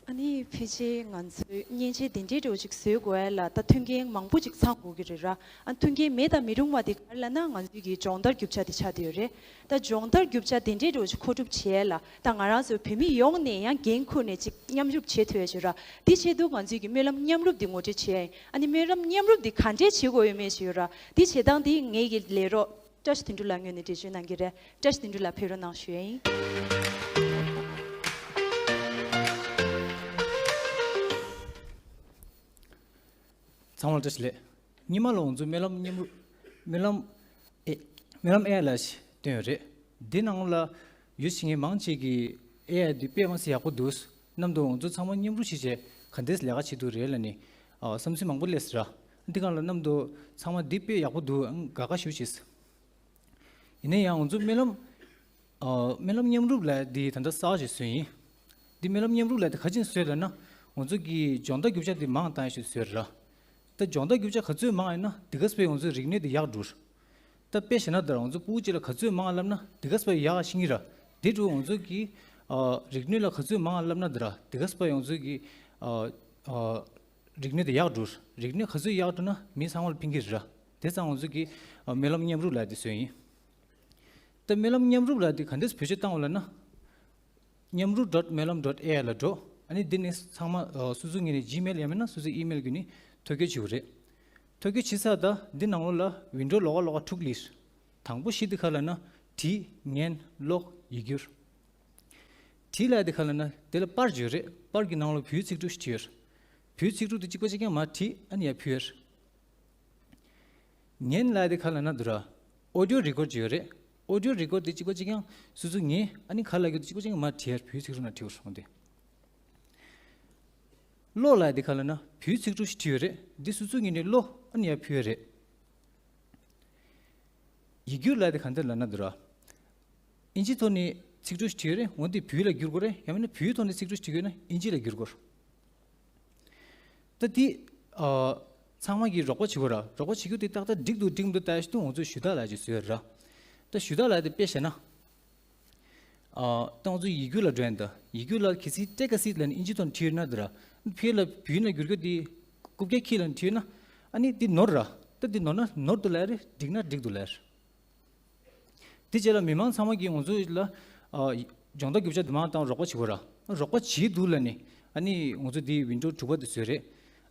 ཨ་ནི་ཕལ་ཆེར་ང་ཚོས་མཉེན་ཆས་དེ་འདྲའི་འདྲ་བོ་ཅིག་བཟོས་དགོས་ཡ་ལ་ད་མཐུན་རྐྱེན་མང་པོ་ཅིག་ཚང་དགོས་ཀྱི་རེད་ར། ཨ་མཐུན་རྐྱེན་མེད་དང་མི་རུང་བ་དེ་ག་རེ་ལབ་ན། ང་ཚོའི་གི་སྦྱོང་བརྡར་རྒྱུ་ཆ་དེ་ཆགས་བསྡད་ཡོད་རེད། ད་སྦྱོང་བརྡར་རྒྱུ་ཆ་དེ་འདྲའི་འདྲ་བོ་ཅིག་མཁོ་སྒྲུབ་བྱེད་ཡ་ལ། ད་ང་རང་ཚོ་བོད་མི་ཡོངས་ནས་ཡང་འགན་འཁུར་ནས་ཅིག་མཉམ་རུབ་བྱེད་ཐུབ་ཡ་ཅིག་ར། དེ་ཆེད་དུ་ང་ཚོའི་གི་སྨོན་ལམ་མཉམ་རུབ་དེ་ངོ་སྤྲོད་བྱེད་ཡ་ཡིན། ཨ་ནི་སྨོན་ལམ་མཉམ་རུབ་དེ་ག་འདྲས་བྱེད་དགོས་ཡོད་མེད་ཅིག་ཡོད་ར། དེ་བྱེད་སྟངས་དེ་ངེད་ཀྱི་ལས་རོགས་བཀྲ་ཤིས་དོན་གྲུབ་ལགས་ངོས་ནས་འགྲེལ་བརྗོད་གནང་གི་རེད། བཀྲ་ཤིས་དོན་གྲུབ་ལགས་ཕེབས་རོགས་གནང་ཞུ་ཡ་ཡིན། ཚང་མར་བཀྲ་ཤིས་བདེ་ལེགས། སྔོན་མ་ལ་ང་ཚོ་སྨོན་ལམ་མཉམ་རུབ་སྨོན་ལམ་ཨེ་སྨོན་ལམ་ཨེ་ལ་ཞིག་བཏོན་ཡོད་རེད། འདི་ནང་ལ་ཡོད་བྱེད་མཁན་མང་ཆེ་གིས་ཨེ་འདི་དཔེ་མ་སྲིད་ཡག་པོ་འདུག་མཉམ་དུ་ང་ཚོ་ཚང་མ་མཉམ་རུབ་བྱས་བྱས་ག་འདྲས་ལས་ཀ་བྱེད་ཐུབ་རེད་ལབ་ནས་ཨ་བསམ་ཚུལ་མང་པོ་སླེབས་སོང་ར། འདི་སྒང་ལ་མཉམ་དུ་ཚང་མ་འདི་དཔེ་ཡག་པོ་འདུག་དགའ་དགའ་ཞེ་པོ་བྱས། ཡིན་ན་ཡང་ང་ཚོ་སྨོན་ལམ་ཨ་སྨོན་ལམ་མཉམ་རུབ་ལབ་ཡ་འདི་ད་ལྟ་གསར་པ་ཞིག་བཟོས་ཡིན། འདི་སྨོན་ལམ་མཉམ་རུབ་ལབ་ཡ་དེ་ག་ཅིག་བཟོས་ལབ་ན། ང་ཚོ་གི་སྦྱོང་བརྡར་རྒྱུ་ཆ་འདི་མང་བཏང་ཡ་ཞིག་བཟོས་ར། ད་སྦྱོང་བརྡར་རྒྱུ་ཆ་ག་ཚོད་མང་ཡིན་ན་དེ་ག་ཚོད་ང་ཚོའི་རིག་གནས་དེ་ཡག་འགྲོ། ད་དཔེ་བཞག་ན་ད་ང་ཚོ་ཕྲུ་གུ་གཅིག་ལ་ག་ཚོད་མང་བསླབ་ན་དེ་ག་ཚོད་ཡག་ཤེས་ཀྱི་ར། དེ་འདྲ་ང་ཚོ་གི་ཨ་རིག་གནས་ལ་ག་ཚོད་མང་བསླབ་ན་ད་ར་དེ་ག་ཚོད་ང་ཚོ་གི་ཨ་ཨ་རིག་གནས་དེ་ཡག་འགྲོ། རིག་གནས་ག་ཚོད་ཡག་འགྲོ་ན་མི་ཚང་མ་ལ་ཕན་གྱི་རེད་ར། དེ་ཙང་ང་ཚོ་གི་ཨ་སྨོན་ལམ་མཉམ་རུབ་ལབ་དེ་བཟོས་ཡིན། ད་སྨོན་ལམ་མཉམ་རུབ་ལབ་དེ་ག་འདྲས་བེད་སྤྱོད་བཏང་བ་ལབ་ན། མཉམ་རུབ་dot melam dot A I ལ་འགྲོ། ཨ་ནི་འདི་ནས་ཚང་མ་ཨ་སོ་སོའི་ངོས་ནས་Gmail ཡང་མིན་ན་སོ་སོའི་email བརྒྱུད་ནས་ཐོ་འགོད་བྱེད་དགོས་རེད། ཐོ་འགོད་བྱེད་ས་ད་འདི་ནང་ལོགས་ལ་window ལོགས་ཀ་ལོགས་ཀ་དྲུག་སླེབས། དང་པོ་བཞི་དེ་ག་ལབ་ན་བྲིས། ཉན། ཀློག། ཡིག་སྒྱུར། བྲིས་ལབ་དེ་ག་ལབ་ན་དེ་ལ་པར་ཡོད་རེད། པར་གྱི་ནང་ལོགས་བོད་ཡིག་ཚིག་གྲུབ་ཞིག་བྲིས་ཡོད་རེད། བོད་ཡིག་ཚིག་གྲུབ་དེ་གཅིག་པ་གཅིག་རྐྱང་མར་བྲིས། ཨ་ནི་ཡར་ཕུལ་ཡོད་རེད། ཉན་ལབ་དེ་ག་ལབ་ན་འདུག་ར། audio record ཅིག་ཡོད་རེད། audio record དེ་གཅིག་པ་གཅིག་རྐྱང་སོ་སོ་ཉན། ཨ་ནི་ག་ལབ་ཀྱི་འདུག་གཅིག་པ་གཅིག་རྐྱང་མར་བྲིས་ཡར་བོད་ཡིག་ཚིག་གྲུབ་ནང་བྲིས་པ་སོང་སྟེ། ཀློག་ལབ་དེ་ག་ལབ་ན་བོད་ཡིག་ཚིག་གྲུབ་ཞིག་བྲིས་ཡོད་རེད། འདི་སོ་སོའི་ངོས་ནས་ཀློག། ཨ་ནི་ཡར་ཕུལ་ཡོད་རེད། ཡིག་སྒྱུར་ལབ་དེ་ག་འདྲ་ལབ་ན་འདུག་ར། ཨིན་ཇིའི་ཐོག་ནས་ཚིག་གྲུབ་ཞིག་བྲིས་ཡོད་རེད། འོ་འདི་བོད་ཡིག་ལ་བསྒྱུར་དགོས་རེད། ཡང་མིན་ན་བོད་ཡིག་ཐོག་ནས་ཚིག་གྲུབ་ཞིག་བྲིས་ཡོད་ན་ཨིན་ཇི་ལ་བསྒྱུར་དགོས་རེད། ད་འདི་ཨ་ཚང་མ་གིས་རོགས་པ་བྱེད་དགོས་ར། རོགས་པ་བྱེད་རྒྱུ་དེ་ཏག་ཏག་འགྲིག་འདུག་འགྲིག་མི་འདུག་ལྟ་ཡ་ཞིག་འདུག་ང་ཚོས་ཞུ་དག་ལབ་ཅིག་བཟོས་ཡོད་ར། ད་ཞུ་དག་ལབ་དེ་དཔེ་བཞག་ན། ཨ་ད་ང་ཚོ་ཡིག་སྒྱུར་ལ་འགྲོ་ཡ་ད། ཡིག་སྒྱུར་ལ་གལ་སྲིད་take a seat ལབ་ནས་ཨིན་ཇིའི་ཐོག་ནས་བྲིས་ཡོད་ན་འདི་ར། ཕར་ལ་བོད་ཡིག་ནང་བསྒྱུར་རྒྱུ་དེ་རྐུབ་བཀྱག་འཁྱེར་ལ་བྲིས་ཡོད་ན། ཨ་ནི་འདི་ནོར་ར། ད་འདི་ནོར་ན་ནོར་འདུག་ལབ་རེད། འགྲིག་ན་འགྲིག་འདུག་ལབ་རེད། དེ་རྗེས་ལ་མི་མང་ཚང་མ་གིས་ང་ཚོ་ལ་ཨ་སྦྱོང་བརྡར་རྒྱུ་ཆ་འདི་མང་བཏང་རོགས་པ་བྱེད་དགོས་ར། རོགས་པ་བྱེད་འདུག་ལབ་ནས་ཨ་ནི་ང་ཚོ་འདི་window དྲུག་པ་འདི་བཟོས་རེད།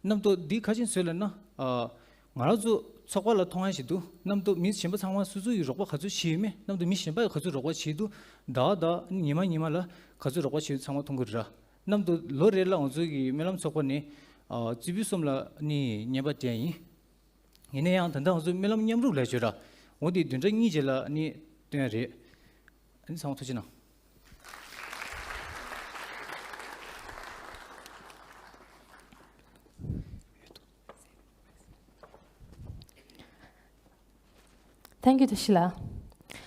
རྣམ་རྟོག་འདི་ག་ཅིག་བཟོས་ལབ་ན། ཨ་ང་རང་ཚོ་ཚོགས་པ་ལ་མཐོང་ཡ་ཞིག་འདུག་རྣམ་རྟོག་མི་གཞན་པ་ཚང་མ་སོ་སོ་ཡི་རོགས་པ་ག་ཚོད་བྱེད་ཡོད་མེད། རྣམ་རྟོག་མི་གཞན་པ་ག་ཚོད་རོགས་པ་བྱེད་འདུག་ཟླ་བ་ཟླ་བ་ཉི་མ་ཉི་མ་ལ་ག་ཚོད་རོགས་པ་བྱེད་ཚང་མ་མཐོང་གི་རེད་ར། རྣམ་རྟོག་ལོ་རེ་ལ་ང་ཚོ་གི་སྨོན་ལམ་ཚོགས་པ་ནས་ཨ་རྩིས་འབུལ་གསུམ་ལ་ནི་བརྙན་པར་སྤྲད་ཡིན། ཡིན་ན་ཡང་ད་ལྟ་ང་ཚོ་སྨོན་ལམ་མཉམ་རུབ་ལས་བྱོས་ར། འོ་དེ་བདུན་ཕྲག་གཉིས་རྗེས་ལ་ནི་སྟོན་རེད། ཨ་ནི་ཚང་མ་ཐུགས་རྗེ་གནང་། Thank you, Tashila.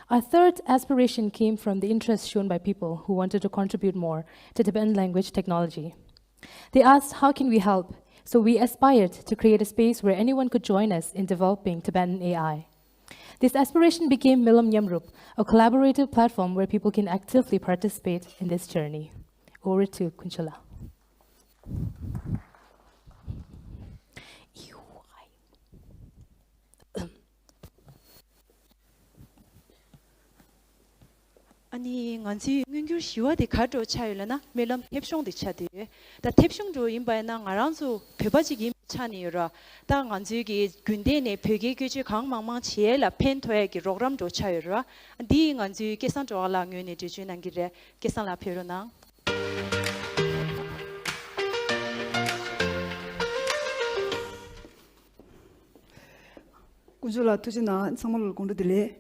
Our third aspiration came from the interest shown by people who wanted to contribute more to Tibetan language technology. They asked, "How can we help?" So we aspired to create a space where anyone could join us in developing Tibetan A I. This aspiration became Milam Nyamrup, a collaborative platform where people can actively participate in this journey. Over to Kunchola. ཨ་ནི་ང་ཚོའི་མངོན་འགྱུར་བཞི་པ་དེ་ག་འདྲ་ཆགས་ཡོད་ལབ་ན་སྨོན་ལམ་མཐེབ་གཞོང་དེ་ཆགས་བསྡད་ཡོད། ད་མཐེབ་གཞོང་འདྲ་ཡིན་པ་ཡིན་ན་ང་རང་ཚོ་བོད་པ་ཅིག་ཡིན་པའི་ཆ་ནས་ཡོད་ར། ད་ང་ཚོའི་གི་རྒྱུན་ལྡན་ནས་བོད་སྐད་བཀོལ་སྤྱོད་གང་མང་མང་བྱེད་ཡས་ལ་ཕན་ཐོགས་ཡས་ཀྱི་རོགས་རམ་འདྲ་ཆགས་ཡོད་ར། འདི་ང་ཚོའི་སྐལ་བཟང་སྒྲོལ་དཀར་ལགས་ངོས་ནས་འགྲེལ་བརྗོད་གནང་གི་རེད། སྐལ་བཟང་ལགས་ཕེབས་རོགས་གནང་། དཀོན་མཆོག་ལ་ཐུགས་རྗེ་གནང་། ཚང་མ་ལ་དགོང་དྲོ་བདེ་ལེགས།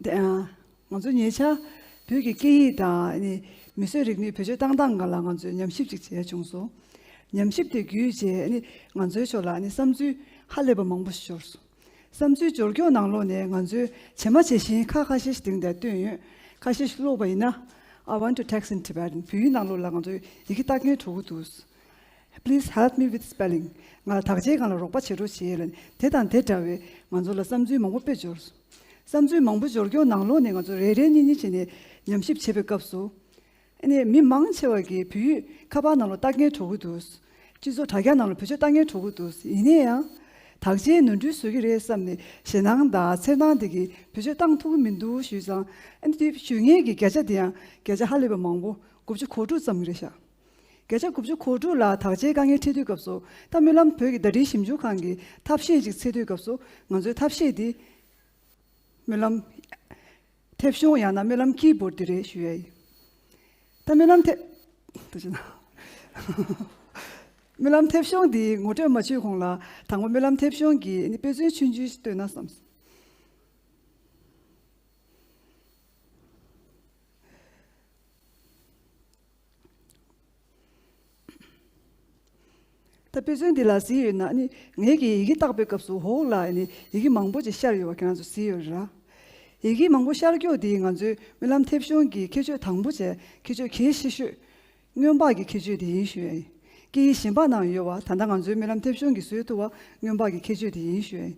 དེ་ཨ་ང་ཚོ་ཉེ་ཆར་བོད་ཀྱི་སྐད་ཡིག་དང་ཨ་ནི་མིས་བཟོས་རིག་གནས་བེད་སྤྱོད་བཏང་སྟངས་སྒང་ལ་ང་ཚོས་ཉམས་ཞིབ་ཅིག་བྱས་བྱུང་སོང་། ཉམས་ཞིབ་དེ་བརྒྱུད་བྱས་ཨ་ནི་ང་ཚོའི་ཕྱོགས་ལ་ཨ་ནི་བསམ་ཚུལ་ཧ་ལས་པ་མང་པོ་ཞིག་འབྱོར་སོང་། བསམ་ཚུལ་འབྱོར་སྐྱོང་ནང་ལོགས་ནས་ང་ཚོས་ཇི་མ་ཇི་བཞིན་ཁ་ཁ་ཤས་ཤིག་དེང་དེར་བཏོན་ཡོད། ཁ་ཤས་ཤིག་ཀློག་པ་ཡིན་ན། I want to text in Tibetan. བོད་ཡིག་ནང་ལོགས་ལ་ང་ཚོས་ཡི་གེ་བཏགས་མཁན་འགྲོ་གི་འདུག Please help me with spelling. ང་ལ་དག་ཆའི་སྒང་ལ་རོགས་པ་བྱེད་རོགས་བྱེད་ལབ་དེ་དང་དེ་འདྲ་བའི་ང་ཚོ་ལ་བསམ་ཚུལ་མང་པོ་དཔེ་འབྱོར། བསམ་ཚུལ་མང་པོ་འབྱོར་སྐྱོང་ནང་ལོགས་ནས་ང་ཚོ་རེ་རེ་གཉིས་གཉིས་བྱས་ནས་ཉམས་ཞིབ་བྱེད་པའི་སྐབས་སུ། ཨ་ནི་མི་མང་ཆེ་བ་གིས་བོད་ཡིག་ཁ་པར་ནང་ལ་བཏགས་མཁན་འགྲོ་གི་འདུག་སྤྱི་ཚོགས་དྲ་རྒྱ་ནང་ལ་བེད་སྤྱོད་བཏང་མཁན་འགྲོ་གི་འདུག་ཡིན་ན་ཡང་། དག་ཆའི་ནོར་འཁྲུལ་བཟོ་གི་རེད་བསམ་ནས་ཞེད་སྣང་དང་འཚེར་སྣང་དེ་གིས་བེད་སྤྱོད་བཏང་ཐུབ་ཀྱི་མི་འདུག་ཞུས་ཙང་། ཨ་ནི་དེ་ཞུ་མཁན་གྱི་བརྒྱ་ཆ་དེ་ཡང་བརྒྱ་ཆ་ཧ་ལས་པ་མང་པོ་དགུ་བཅུ་གོ་དྲུག་ཙམ་རེད་ཤག་བརྒྱ་ཆ་དགུ་བཅུ་གོ་དྲུག་ལ་དག་ཆའི་དཀའ་ངལ་འཕྲད་དུས་སྐབས་སུ། ད་སྨོན་ལམ་བོད་ཀྱི་བརྡ་འཕྲིན་ཞིབ་འཇུག་ཁང་གིས་ཐབས་ཤེས་ཅིག་འཚོལ་དུས་སྐབས་སུ་ང་ཚོའི་ཐབས་ཤེས་དེ་སྨོན་ལམ་མཐེབ་གཞོང་ཡང་ན་སྨོན་ལམ་ཀི་བོར་ཌི་རེད་ཞུ་ཡ་ཡིན། ད་སྨོན་ལམ་མཐེབ། ཐུགས་རྗེ་གནང་། སྨོན་ལམ་མཐེབ་གཞོང་འདི་ངོ་སྤྲོད་མ་བྱེད་གོང་ལ་དང་པོ་སྨོན་ལམ་མཐེབ་གཞོང་གི་དཔེ་མཚོན་ཆུང་ཆུང་ཞིག་སྟོན་ན་བསམས། ད་དཔེ་མཚོན་འདི་ལ་གཟིགས་ཡོད་ན་ནི་ངེད་ཀྱིས་ཡི་གེ་བཏགས་པའི་སྐབས་སུ་འོག་ལ་ནི་ཡི་གེ་མང་པོ་ཅིག་ཤར་ཡོད་པ་ཁྱེད་རང་ཚོ་གཟིགས་ཡོད་རེད་ར། ཡི་གེ་མང་པོ་ཤར་རྒྱུ་དེ་ང་ཚོའི་སྨོན་ལམ་མཐེབ་གཞོང་གི་ཁྱད་ཆོས་དང་པོ་བྱས་ཁྱད་ཆོས་གལ་ཆེ་ཤོས་སྔོན་དཔག་གི་ཁྱད་ཆོས་དེ་ཡིན་ཞུ་ཡ་ཡིན། སྐད་ཡིག་གཞན་པ་ནང་ཡོད་པ། ད་ལྟ་ང་ཚོའི་སྨོན་ལམ་མཐེབ་གཞོང་གིས་བཟོས་ཐུབ་པ་སྔོན་དཔག་གི་ཁྱད་ཆོས་དེ་ཡིན་ཞུ་ཡ་ཡིན།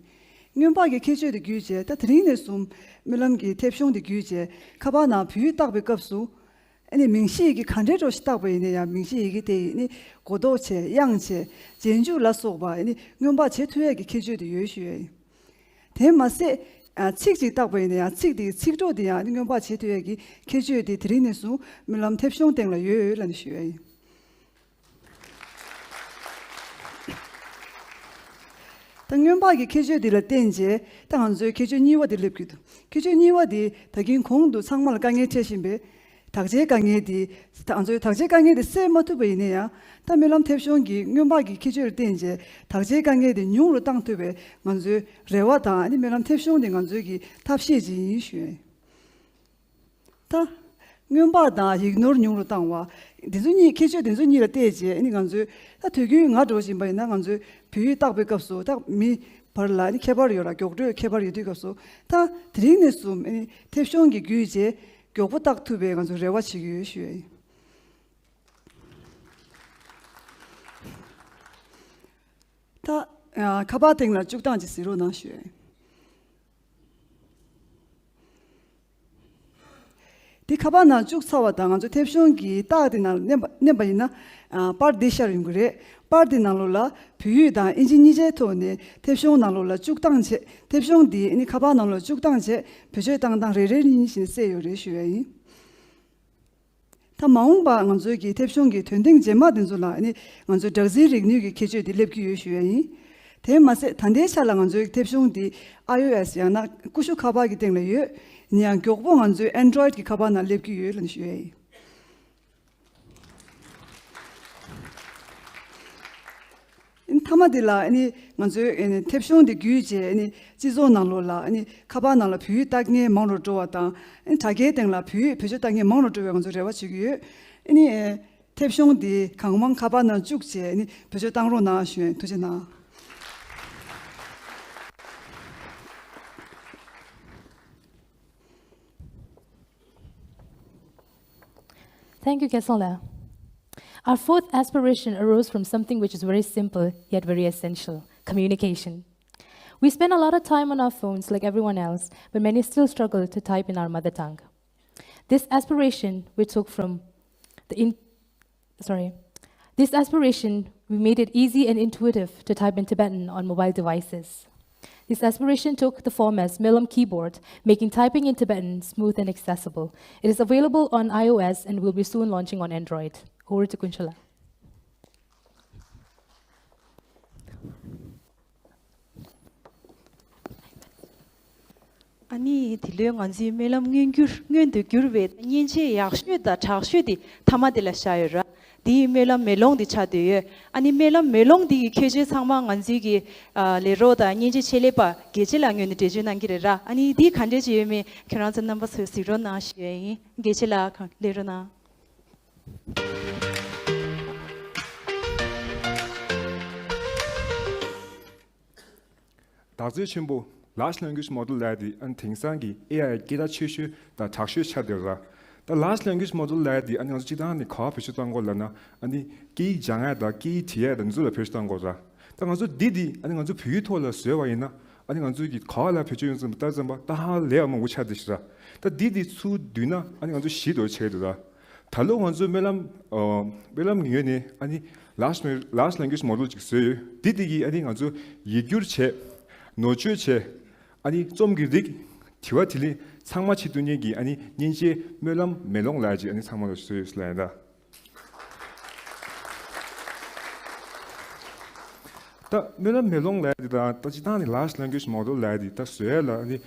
སྔོན་དཔག་གི་ཁྱད་ཆོས་དེ་བརྒྱུད་བྱས། ད་དེ་རིང་ནས་བཟུང་སྨོན་ལམ་གྱི་མཐེབ་གཞོང་དེ་བརྒྱུད་བྱས། ཁ་པར་ནང་བོད་ཡིག་བཏགས་པའི་སྐབས་སུ། ཨ་ནི་མིང་གཞི་ཡི་གེ་ག་འདྲའི་འདྲ་ཞིག་བཏགས་པ་ཡིན་ན་ཡང་། མིང་གཞི་ཡི་གེ་དེ་ཡིས་ནི་གོ་རྟོགས་བྱས། དབྱངས་བྱས། རྗེས་འཇུག་ལ་སོགས་པ་ཨ་ནི་སྔོན་དཔག་བྱེད་ཐུབ་ཡས་ཀྱི་ཁྱད་ཆོས་དེ་ཡོད་ཞུ་ཡས་ཡིན། དེ་མ་ཟད། ཨ། ཚིག་ཅིག་བཏགས་པ་ཡིན་ན་ཡང་། ཚིག་དེའི་ཚིག་གྲོགས་དེ་ཡང་ཨ་ནི་སྔོན་དཔག་བྱེད་ཐུབ་ཡས་ཀྱི་ཁྱད་ཆོས་དེ་དེ་རིང་ནས་བཟུང་སྨོན་ལམ་མཐེབ་གཞོང་སྟེང་ལ་ཡོད་ལབ་ནས་ཞུ་ཡས་ཡིན། ད་སྔོན་དཔག་གི་ཁྱད་ཆོས་འདི་ལ་བརྟེན་བྱས། ད་ང་ཚོའི་ཁྱད་ཆོས་གཉིས་པ་འདི་སླེབས་ཀྱི་འདུག་ཁྱད་ཆོས་གཉིས་པ་འདི་ད་གིན་གོང་དུ་ཚང་མ་ལ་དཀའ་ངལ་འཕྲད་བཞིན་པའི་དག་ཆའི་དཀའ་ངལ་འདི། ད་ང་ཚོའི་དག་ཆའི་དཀའ་ངལ་འདི་སེལ་མ་ཐུབ་པ་ཡིན་ན་ཡང་། ད་སྨོན་ལམ་མཐེབ་གཞོང་གི་སྔོན་དཔག་གི་ཁྱད་ཆོས་ལ་བརྟེན་བྱས་དག་ཆའི་དཀའ་ངལ་འདི་ཉུང་རུ་བཏང་ཐུབ་པའི་ང་ཚོའི་རེ་བ་དང་། ཨ་ནི་སྨོན་ལམ་མཐེབ་གཞོང་འདི་ང་ཚོའི་གི་ཐབས་ཤེས་ཅིག་ཡིན་ཞུ་ཡ་ཡིན། ད་སྔོན་དཔག་དང་ཡིག་ནོར་ཉུང་རུ་བཏང་བ། འདི་ཚོ་གཉིས། ཁྱད་ཆོས་འདི་ཚོ་གཉིས་ལ་བལྟས་རྗེས། ཨ་ནི་ང་ཚོས། ད་དུས་རྒྱུན་ང་འདྲ་བོ་ཞིག་ཡིན་པ་ཡིན་ན། ང་ཚོས་བོད་ཡིག་བཏགས་པའི་སྐབས་སུ་ད་མི་བར་ལ་ཨ་ནི་ཁྱད་པར་ཡོད་ར། མགྱོགས་འགྲོས་ཁྱད་པར་ཡོད་དུས་སྐབས་སུ། ད་དེ་རིང་ནས་བཟུང་ཨ་ནི་མཐེབ་གཞོང་གིས་བརྒྱུད་རྗེས་མགྱོགས་པོ་བཏགས་ཐུབ་པའི་ང་ཚོས་རེ་བ་བྱེད་ཀྱི་ཡོད་ཞུ་ཡ་ཡིན། ད། ཨ། ཁ་པར་སྟེང་ལ་བཅུག་སྟངས་ཅིག་གཟིགས་རོགས་གནང་ཞུ་ཡ་ཡིན། འདི་ཁ་པར་ནང་བཅུག་ཚར་བ་དང་། ང་ཚོ་མཐེབ་གཞོང་གི་རྟགས་དེ་ནང་མནན་པ། མནན་པ་ཡིན་ན། ཨ། པར་འདི་ཤར་ཡོང་གི་རེད། པར་འདི་ནང་ལོགས་ལ་བོད་ཡིག་དང་དབྱིན་ཇི་གཉིས་ཆའི་ཐོག་ནས་མཐེབ་གཞོང་ནང་ལོགས་ལ་བཅུག་སྟངས་བྱས། མཐེབ་གཞོང་འདི་ནི་ཁ་པར་ནང་ལོགས་བཅུག་སྟངས་བྱས། བེད་སྤྱོད་བཏང་སྟངས་རེ་རེ་གཉིས་གཉིས་བྱས་ནས་གསལ་ཡོད་རེད་ཞུ་ཡ་ཡིན། ད་མ་འོངས་པར་ང་ཚོའི་གི་མཐེབ་གཞོང་གི་དོན་ཐེངས་རྗེས་མ་དེ་ཚོ་ལ་ནི་ང་ཚོའི་སྦྲག་འཛིན་རིག་ནུས་ཀྱི་ཁྱད་ཆོས་དེ་སླེབས་ཀྱི་ཡོད་ཞུ་ཡ་ཡིན། དེ་མ་ཟད། ད་ལྟའི་ཆ་ལ་ང་ཚོའི་མཐེབ་གཞོང་འདི་ཨའི་ཨོ་ཨེས་ཡང་ན་ཀུ་ཤུ་ཁ་པར་གྱི་སྟེང་ལ་ཡོད། ཡིན་ཡང་མགྱོགས་པོ་ང་ཚོའི་ཨན་ཌོ་རོ་ཡིཌ་གི་ཁ་པར་ནང་སླེབས་ཀྱི་ཡོད་ལབ་ནས་ཞུ་ཡ་ཡིན། མཐའ་མ་དེ་ལ་ནི་ང་ཚོའི་མཐེབ་གཞོང་དེ་བརྒྱུད་བྱས་ནི་སྤྱི་ཚོགས་ནང་ལོགས་ལ་ནི་ཁ་པར་ནང་ལ་བོད་ཡིག་བཏགས་མཁན་མང་རུ་འགྲོ་བ་དང་། དྲ་རྒྱའི་སྟེང་ལ་བོད་ཡིག་བེད་སྤྱོད་བཏང་མཁན་མང་རུ་འགྲོ་བའི་ང་ཚོ་རེ་བ་བྱེད་ཀྱི་ཡོད། ནི་མཐེབ་གཞོང་དེ་གང་མང་ཁ་པར་ནང་བཅུག་བྱས་ནི་བེད་སྤྱོད་བཏང་རོགས་གནང་ཞུ་ཡ་ཡིན། ཐུགས་རྗེ་གནང་། Thank you, རྒན་ཚང་ལགས། Our fourth aspiration arose from something which is very simple yet very essential: communication. We spend a lot of time on our phones like everyone else, but many still struggle to type in our mother tongue. This aspiration we took from the in-, sorry. This aspiration, we made it easy and intuitive to type in Tibetan on mobile devices. This aspiration took the form as Myolam Keyboard, making typing in Tibetan smooth and accessible. It is available on iOS and will be soon launching on Android. Over to Kunshala. ཨ་ནི་འདི་ལོའི་ང་ཚོའི་སྨོན་ལམ་མངོན་འགྱུར། མངོན་དུ་གྱུར་བའི་མཉེན་ཆས་ཡག་ཤོས་དང་དྲག་ཤོས་དེ་མཐའ་མ་དེ་ལ་བཞག་ཡོད་ར། འདི་ཡི་སྨོན་ལམ་མེ་ལོང་དེ་ཆགས་བསྡད་ཡོད། ཨ་ནི་སྨོན་ལམ་མེ་ལོང་འདི་ཡི་ཁྱད་ཆོས་ཚང་མ་ང་ཚོའི་གི་ཨ་ལས་རོགས་དང་མཉེན་ཆས་ཆེད་ལས་པ་དགེ་ཆེ་ལགས་ངོས་ནས་འགྲེལ་བརྗོད་གནང་གི་རེད་ར། ཨ་ནི་འདི་ག་འདྲས་ཅིག་ཡོད་མེད་ཁྱོད་རང་ཚོ་རྣམ་པ་ཚོས་གཟིགས་རོགས་གནང་ཞུ་ཡ་ཡིན། དགེ་ཆེ་ལགས་གང་ལས་རོགས་གནང་། བདག་འཛིན་ཆེན་པོ། Large Language Model ལབ་ཡ་དེ་ཨ་ནི་དེང་སང་གི་ཨེ་ཨའི་སྐད་གྲགས་ཆེ་ཤོས་དང་དྲག་ཤོས་ཆགས་བསྡད་ར། ད་Large Language Model ལབ་ཡ་དེ་ཨ་ནི་ང་ཚོ་སྤྱིར་བཏང་ནས་ག་པར་བེད་སྤྱོད་གཏང་དགོས་ལབ་ན། ཨ་ནི་སྐད་ཡིག་སྦྱང་ཡ་དང་སྐད་ཡིག་བྲིས་ཡ་དང་འདི་ཚོ་ལ་བེད་སྤྱོད་གཏང་དགོས་ར། ད་ང་ཚོ་འདི་འདི་ཨ་ནི་ང་ཚོ་བོད་ཡིག་ཐོག་ལ་བཟོས་པ་ཡིན་ན། ཨ་ནི་ང་ཚོའི་གི་ག་པར་ལ་བེད་སྤྱོད་ཡོང་ཙམ་ལྟ་ཙམ་པ་ད་ཧ་ལས་པ་མང་པོ་ཆགས་བསྡད་ཤག་ར། ད་འདི་འདི་ཚུར་བསྡུས་ན་ཨ་ནི་ང་ཚོ་ཞི་འགྲོ་བྱེད་འདུག་ར། ད་ལོ་ང་ཚོའི་སྨོན་ལམ། ཨ། སྨོན་ལམ་གྱི་ངོས་ནས་ཨ་ནི་Large Large Language Model ཅིག་བཟོས་ཡོད། འདི་དེ་གིས་ཨ་ནི་ང་ཚོ་ཡིག་སྒྱུར་བྱས། ནོར་བཅོས་བྱས། ཨ་ནི་རྩོམ་གྱི་རིགས། དྲི་བ་དྲིས་ལན་ཚང་མ་བྱེད་ཐུབ་མཁན་གྱི་ཨ་ནི་མཉེན་ཆས་སྨོན་ལམ་མེ་ལོང་ལབ་ཡ་ཅིག་ཨ་ནི་ཚང་མ་ལ་བཟོས་ཡོད་ཟེར་ལབ་ཡིན་ད། ད་སྨོན་ལམ་མེ་ལོང་ལབ་ཡ་དེ་དང་ད་སྤྱིར་བཏང་ནི་Large Language Model ལབ་ཡ་དེ་ད་བཟོ་ཡ་ལ་ཨ་ནི་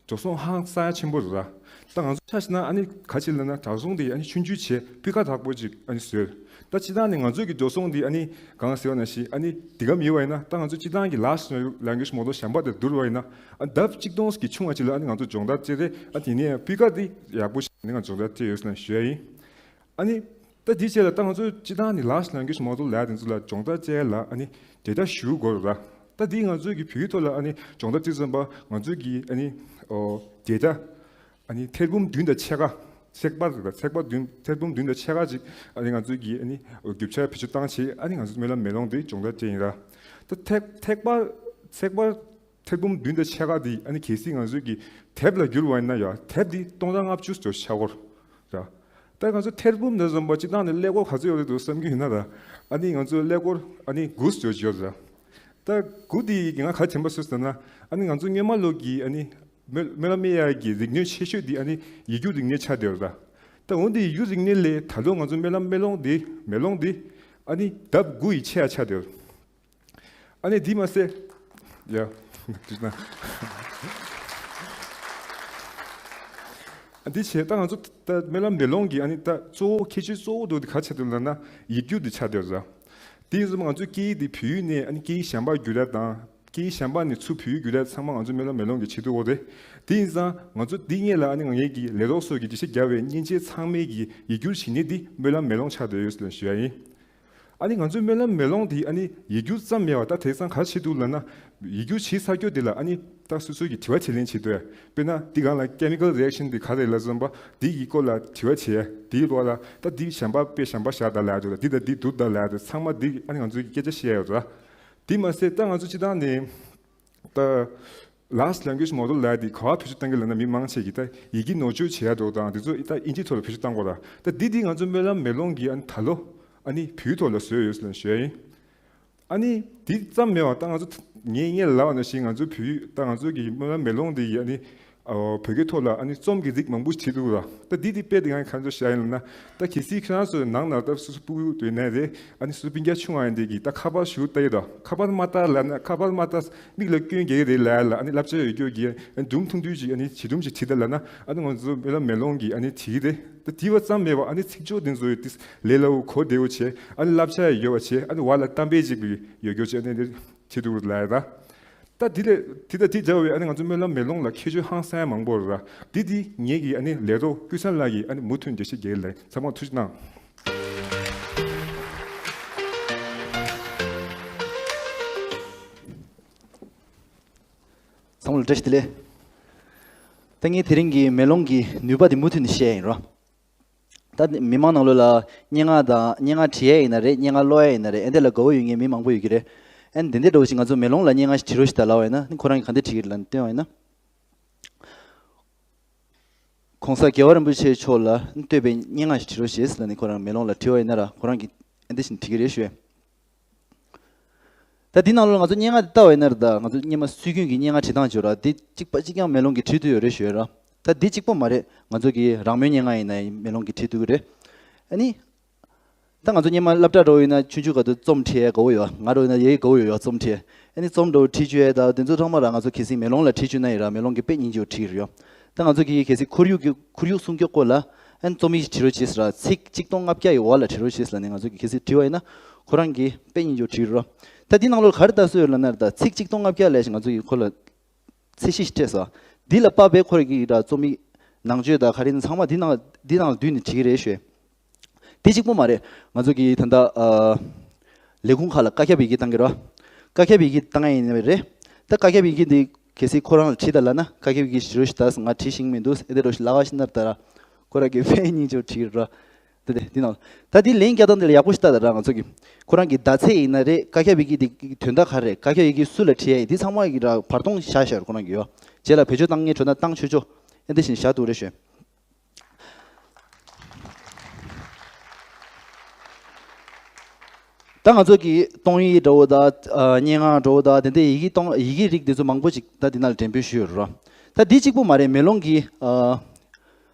འགྲོ་སོང་ཧང་སང་ཡ་ཆེན་པོ་རེད་ད། ད་ང་ཚོ་ཆ་བཞག་ན་ཨ་ནི་ག་ཅིག་ལབ་ན་དྲ་སྲོང་དེ་ཨ་ནི་ཆུང་ཆུང་བྱས་སྤུས་ཀ་དག་པོ་ཅིག་ཨ་ནི་བཟོས། ད་སྤྱིར་བཏང་ནི་ང་ཚོ་གི་འགྲོ་སོང་དེ་ཨ་ནི་གང་ཟེར་བ་ནང་བཞིན་ཨ་ནི་དེ་ག་མི་ཡོད་པ་ཡིན་ན། ད་ང་ཚོ་སྤྱིར་བཏང་གི་Large Language Model གཞན་པ་དང་བསྡུར་བ་ཡིན་ན། ཨ་ལྡབ་གཅིག་སྟོང་གི་ཆུང་བ་ཅིག་ལ་ཨ་ནི་ང་ཚོ་སྦྱོང་བརྡར་སྤྲད་རེད། ཨ་དེ་ནས་སྤུས་ཀ་དེ་ཡག་པོ་ཞིག་ཨ་ནི་ང་སྦྱོང་བརྡར་སྤྲད་ཡོད་ཟེར་ནས་ཞུ་ཡ་ཡིན། ཨ་ནི། ད་འདི་བྱས་ལ་ད་ང་ཚོས་སྤྱིར་བཏང་ནི་Large Language Model ལབ་ཡ་དེ་ཚོ་ལ་སྦྱོང་བརྡར་སྤྲད་ཡ་ལ་ཨ་ནི་data ཞེ་པོ་དགོས་རེད་ད། ད་འདི་ང་ཚོས་ཀྱི་བོད་ཡིག་ཐོག་ལ་ཨ་ནི་སྦྱོང་བརྡར་སྤྲད་ཙམ་པ་ང་ཚོས་ཀྱི་ཨ་ནི་ཨོ་data ཨ་ནི་ཐེར་འབུམ་བདུན་དང་ཕྱེད་ཀ་ ཚེག་བར་དང་ཚེག་བར་བདུན། ཐེར་འབུམ་བདུན་དང་ཕྱེད་ཀ་ཅིག་ཨ་ནི་ང་ཚོས་ཀྱི་ཨ་ནི་རྒྱུ་ཆ་བེད་སྤྱོད་བཏང་བྱས། ཨ་ནི་ང་ཚོ་སྨོན་ལམ་མེ་ལོང་དེ་སྦྱོང་བརྡར་སྤྲད་ཡིན་ར། ད་ཐེག་ཐེག་པ་ཚེག་བར་ཐེར་འབུམ་བདུན་དང་ཕྱེད་ཀ་དེ་ཨ་ནི་གལ་སྲིད་ང་ཚོས་ཀྱི་དེབ་ལ་བསྒྱུར་བ་ཡིན་ན་ཡང་དེབ་དེ་སྟོང་ཕྲག་ལྔ་བཅུ་ཙམ་ཆགས་ཀྱི་ཡོད་ར། ད་ང་ཚོ་ཐེར་འབུམ་དང་འཛོམས་པ་སྤྱིར་བཏང་ནས་ཀླད་ཀོར་ག་ཚོད་ཡོད་རེད་འདུག་བསམ་གྱི་ཡོད་ན་ར། ཨ་ནི་ང་ཚོ་ཀླད་ཀོར་ཨ་ནི་དགུ་ཙམ་ཡོད་ར། ད་དགུ་དེ་ང་ག་རེ་དྲན་པ་སོང་ཟེར་ན། ཨ་ནི་ང་ཚོ་སྔོན་མ་ལོག་གི་ཨ་ནི་སྨོན་སྨོན་ལམ་སྨྲེ་ཡག་གི་རིག་ནུས་ཆེ་ཤོས་དེ་ཨ་ནི་ཡིག་རྒྱུགས་རིག་ནུས་ཆགས་བསྡད་ཡོད་ར། ད་འོན་ཏེ་ཡིག་རྒྱུགས་རིག་ནུས་ལས་ད་ལོ་ང་ཚོ་སྨོན་ལམ་མེ་ལོང་དེ་མེ་ལོང་དེ་ཨ་ནི་ལྡབ་དགུ་ཡི་ཆེ་ཡ་ཆགས་བསྡད་ཡོད། ཨ་ནི་དེ་མ་ཟད། ཡ། ཨ་འདི་བྱས་ད་ང་ཚོ་ད་སྨོན་ལམ་མེ་ལོང་གི་ཨ་ནི་ད་གཙོ་བོ་ཁྱད་ཆོས་གཙོ་བོ་དེ་ག་ཆགས་འདུག་ལབ་ན་ཡིག་རྒྱུགས་དེ་ཆགས་བསྡད་ཡོད་ར། དེ་ཡིན་ཙང་ང་ཚོའི་སྐད་ཡིག་དེ་བོད་ཡིག་ནས་ཨ་ནི་སྐད་ཡིག་གཞན་པ་བསྒྱུར་ཡ་དང་། སྐད་ཡིག་གཞན་པ་ནས་ཚུར་བོད་ཡིག་བསྒྱུར་ཡ་ཚང་མ་ང་ཚོ་སྨོན་ལམ་མེ་ལོང་གིས་བྱེད་ཐུབ་ཀྱི་རེད། དེ་ཡིན་ཙང་ང་ཚོ་འདི་སྔོན་ལ་ཨ་ནི་ང་ངེད་ཀྱི་ལས་རོགས་ཚོ་གིས་འགྲེལ་བཤད་བརྒྱབ་པའི་མཉེན་ཆས་ཚང་མའི་གི་ཡིག་སྒྱུར་བྱེད་ནི་འདི་སྨོན་ལམ་མེ་ལོང་ཆགས་བསྡད་ཡོད་ཟེར་ཞུ་ཡ་ཡིན། ཨ་ནི་ང་ཚོའི་སྨོན་ལམ་མེ་ལོང་འདི་ཨ་ནི་ཡིག་སྒྱུར་ཙམ་མེད་པ་ད་དེང་སང་ག་རེ་བྱེད་འདུག་ལབ་ན། ཡིག་སྒྱུར་བྱེད་ཚར་རྒྱུ་དེ་ལ་ཨ་ནི་ད་སོ་སོ་གི་དྲི་བ་དྲིས་ལན་བྱེད་འདོད། དཔེར་ན་འདི་སྒང་ལ་chemical reaction འདི་ག་རེ་ལབ་བསམ་པ་འདི་གི་སྐོར་ལ་དྲི་བ་བྱེད། འདིའི་སྐོར་ལ་ད་འདི་གཞན་པ་དཔེ་གཞན་པ་བཞག་ད་ལབ་ཡ་འདུག་ལ། འདི་དང་འདི་འདུག་ད་ལབ་ཡ་འདུག་ཚང་མ་འདི་ཨ་ནི་ང་ཚོ་གི་སྐད་ཆ་བཤད་ཡ་ཡོད་ར། དེ་མ་ཟད་ད་ང་ཚོ་སྤྱིར་བཏང་ནས་ད་Large Language Model ལབ་ཡ་འདི་ག་པར་བེད་སྤྱོད་གཏང་གི་ལབ་ན་མི་མང་ཆེ་གིས་ད་ཡི་གེ་ནོར་བཅོས་བྱེད་ཡ་འདྲ་བོ་དང་འདི་ཚོ་ད་ཨིན་ཇིའི་ཐོག་ལ་བེད་སྤྱོད་གཏང་དགོས་ར། ད་འདི་འདི་ང་ཚོ་སྨོན་ལམ་མེ་ལོང་གིས་ཨ་ནི་ད་ལོ་ཨ་ནི་བོད་ཐོག་ལ་བཟོས་ཡོད་ཟེར་ལབ་ཞུ་ཡ་ཡིན། ཨ་ནི་དེ་ཙམ་མེད་པ་ད་ང་ཚོ་ངས་ངས་ལབ་པ་ནང་བཞིན་ང་ཚོ་བོད་ཡིག་ད་ང་ཚོ་གི་སྨོན་ལམ་མེ་ལོང་འདི་ཡིས་ཨ་ནི་ཨོ་བོད་སྐད་ཐོག་ལ་ཨ་ནི་རྩོམ་གྱི་རིགས་མང་པོ་བྲིས་འདུག་ར། ད་འདི་འདི་དཔེ་དེ་ང་ག་ཚོད་བཞག་ཡིན་ལབ་ན། ད་གལ་སྲིད་ཁྱེད་རང་ཚོའི་ནང་ན་ད་སོ་སོ་སྤུ་གུ་དེ་ནས་རེད། ཨ་ནི་སོ་སོ་སྤུན་ཀྱག་ཆུང་བ་ཡིན་དེ་གིས་ད་ཁ་པར་ཞུ་ལྟ་ཡི་ད་ཁ་པར་མ་ལྟ་ལབ་ན་ཁ་པར་མ་ལྟ་མིག་ལ་སྐྱོན་རྒྱག་གི་རེད་ལབ་ལ། ཨ་ནི་བསླབ་བྱ་ཡོད་རྒྱུ་གི་ཨ་ནི་སྒྲུང་ཐུང་ཐུང་ཅིག་ཨ་ནི་བྱིས་སྒྲུང་ཅིག་བྲིས་ད་ལབ་ན། ཨ་ནི་ང་ཚོ་སྨོན་ལམ་མེ་ལོང་གིས་ཨ་ནི་བྲིས་ཀྱི་རེད། ད་བྲིས་པ་ཙམ་མེད་པ་ཨ་ནི་ཚིག་སྦྱོར་དེ་ཚོ་ཡོད་དེ་ལས་སླ་བོ་གོ་བདེ་བོ་བྱས། ཨ་ནི་བསླབ་བྱ་ཡོད་པ་བྱས། ཨ་ནི་བར་ལ་གཏམ་དཔེ་ཅིག་ཡོད་རྒྱུ་བྱས། ཨ་ནི་འདི་བྲིས་འདུག་ལབ་ཡ་ད། ད་འདི་ལས་འདི་དང་འདི་འདྲ་བའི་ཨ་ནི་ང་ཚོ་སྨོན་ལམ་མེ་ལོང་ལ་ཁྱད་ཆོས་ཧང་སང་མང་པོ་ར། འདི་འདི་ངེད་ཀྱི་ཨ་ནི་ལས་རོགས་ཀུན་བཟང་ལགས་ཀྱིས་ཨ་ནི་མུ་མཐུད་འགྲེལ་བཤད་རྒྱག་གི་ལབ། ཚང་མ་ཐུགས་རྗེ་གནང་། ཚང་མ་ལ་བཀྲ་ཤིས་བདེ་ལེགས། ད་ངས་དེ་རིང་གི་མེ་ལོང་གི་ནུས་པ་དེ་མུ་མཐུད་ནས་བཤད་ཡ་ཡིན་རོ། ད་མི་མང་ནང་ལོགས་ལ་སྙན་ངག་དང་སྙན་ངག་བྲིས་ཡ་ཡིན་ན་རེད། སྙན་ངག་ཀློག་ཡ་ཡིན་ན་རེད། ཨེ་འདི་ལ་དགའ་བོ་ཡོད་མཁན་མི་མང་པོ་ཡོད་ཀྱི་རེད། ཨ་ནི་དེ་འདྲ་འདྲ་བོ་ཞིག་ང་ཚོ་མེ་ལོང་ལ་སྙན་ངག་ཞིག་བྲིས་རོགས་ཞེས་ད་ལབ་པ་ཡིན་ན་ནི་ཁོ་རང་གིས་ག་འདྲ་བྲིས་ཀྱི་རེད་ལབ་ན་སྟོན་པ་ཡིན་ན། གོང་ས་རྒྱལ་བ་རིན་པོ་ཆེ་མཆོག་ལ་བསྟོད་པའི་སྙན་ངག་ཞིག་བྲིས་རོགས་ཞེས་ལབ་ནས་ཁོ་རང་མེ་ལོང་ལ་བྲིས་པ་ཡིན་ན་ར་ཁོ་རང་གིས་ཨ་འདི་བཞིན་བྲིས་ཀྱི་རེད་ཞུ། ད་འདི་ནང་ལོགས་ང་ཚོ་སྙན་ངག་འདི་ལྟ་བ་ཡིན་ན་ར་ད་ང་ཚོ་སྔོན་མ་སྲོལ་རྒྱུན་གྱི་སྙན་ངག་བྲིས་སྟངས་བརྗོད་ར་འདི་གཅིག་པ་གཅིག་རྐྱང་མེ་ལོང་གིས་བྲིས་ཐུབ་ཡོད་རེད་ཞུ་ཡ་ར། ད་འདི་གཅིག་པོ་མ་རེད། ང་ཚོ་གི་རང་མོས་སྙན་ངག་ཡིན་ན་ཡང་མེ་ལོང་གིས་བྲིས་ཐུབ་ཀྱི་རེད། ཨ་ནི། ད་ང་ཚོ་སྔོན་མ་སློབ་གྲྭ་འགྲོ་ཡིན་ན་ཆུང་ཆུང་སྐབས་དུ་རྩོམ་བྲིས་ཡ་དགའ་བོ་ཡོད། ང་འགྲོ་ཡིན་ན་ཡེ་དགའ་བོ་ཡོད་ཡོད་རྩོམ་བྲིས། ཨ་ནི་རྩོམ་འགྲོ་བྲིས་བཅུག་ཡ་ད་དེ་ཚོ་ཚང་མ་ར་ང་ཚོ་གལ་སྲིད་མེ་ལོང་ལ་བྲིས་བཅུག་ན་ཡིན་ར་མེ་ལོང་གིས་དཔེ་སྙིང་རྗེ་བོ་བྲིས་ཀྱི་རེད་ཡོད། ད་ང་ཚོ་གི་གལ་སྲིད་ཁོར་ཡུག་གི་ཁོར་ཡུག་སྲུང་སྐྱོབ་སྐོར་ལ་ཨ་ནི་རྩོམ་ཡིག་བྲིས་རོགས་བྱེད་ཟེར་ར་ཚིག་གཅིག་སྟོང་ལྔ་བརྒྱ་ཡི་འོག་ལ་བྲིས་རོགས་བྱེད་ཟེར་ལ་ནི་ང་ཚོ་གི་གལ་སྲིད་བྲིས་པ་ཡིན་ན་ཁོ་རང་གིས་དཔེ་སྙིང་རྗེ་བོ་བྲིས་རོགས། ད་འདི་ནང་ལོགས་ག་རེ་ལྟ་སྲོལ་ཡོད་ལབ་ན་ར་ད་ཚིག་གཅིག་སྟོང་ལྔ་བརྒྱ་ལས་ཞིག་ང་ཚོ་གི་ཁོ་ལ་ཚད་གཞི་ཞིག་སྤྲད་སོང་། འདི་ལ་དཔག་པའི་ཁོ་རང་གི་ར་རྩོམ་ཡིག་ནང་ཆོས་དང་ག་རེ་ཡིན་ཚང་མ་འདི་ནང་འདི་ནང་ལ་བསྡུས་ནས་བྲིས་ཀྱི་རེད་ཞུས། འདི་གཅིག་པོ་མ་རེད། ང་ཚོ་གི་ད་ལྟ་ཨ་ལས་ཁུངས་ཁག་ལ་བཀའ་ཁྱབ་ཡི་གེ་བཏང་གི་རེད། བཀའ་ཁྱབ་ཡི་གེ་བཏང་ཡ་ཡིན་ནི་རེད། ད་བཀའ་ཁྱབ་ཡི་གེ་འདི་གལ་སྲིད་ཁོ་རང་ལ་བྲིས་ད་ལབ་ན་བཀའ་ཁྱབ་ཡི་གེ་ཞིག་རོ་ཞིག་ད་ང་བྲིས་ཤེས་ཀྱི་མི་འདུག་ཨེ་དེ་རོ་ཞིག་ལབ་པ་ཞིག་ན་ད་ར་ཁོ་རང་གི་དཔེ་སྙིང་རྗེ་བོ་བྲིས་ཀྱི་རེད། དེ་དེ་འདི་ནང་ད་འདི་ལན་རྒྱག་སྟངས་འདི་ལ་ཡག་པོ་ཞིག་ལྟ་ད་ར་ང་ཚོ་གི་ཁོ་རང་གི་ཟླ་ཚེས་ཡིན་ན་རེད། བཀའ་ཁྱབ་ཡི་གེ་འདི་དོན་དག་ག་རེ་རེད། བཀའ་ཁྱབ་ཡི་གེ་སུ་ལ་བྲིས་ཡ་ཡིན་འདི་ཚང་མ་གི་ར་བར་སྟོང་བཞག་བཞག་ཁོ་རང་གི་ཡོད། རྗེས་ལ་བེད་སྤྱོད་བཏང་མཁན་བྱུང་ན་བཏང་ཆོག་ཆོག་ཨེ་འདི་བཞིན་བཞག་འདུག་རེད་ཞུ། ད་ང་ཚོ་གི་གཏོང་ཡིག་འདྲ་བོ་དང་ཨ་སྙན་ངག་འདྲ་བོ་དང་དེ་འདྲའི་ཡི་གེ་གཏོང་ཡི་གེ་རིགས་འདི་ཚོ་མང་པོ་ཅིག་ད་འདི་ནང་ལ་འགྲེམས་སྤེལ་ཞུས་ཡོད་རེད། ད་འདི་གཅིག་པོ་མ་རེད། མེ་ལོང་གི་ཨ་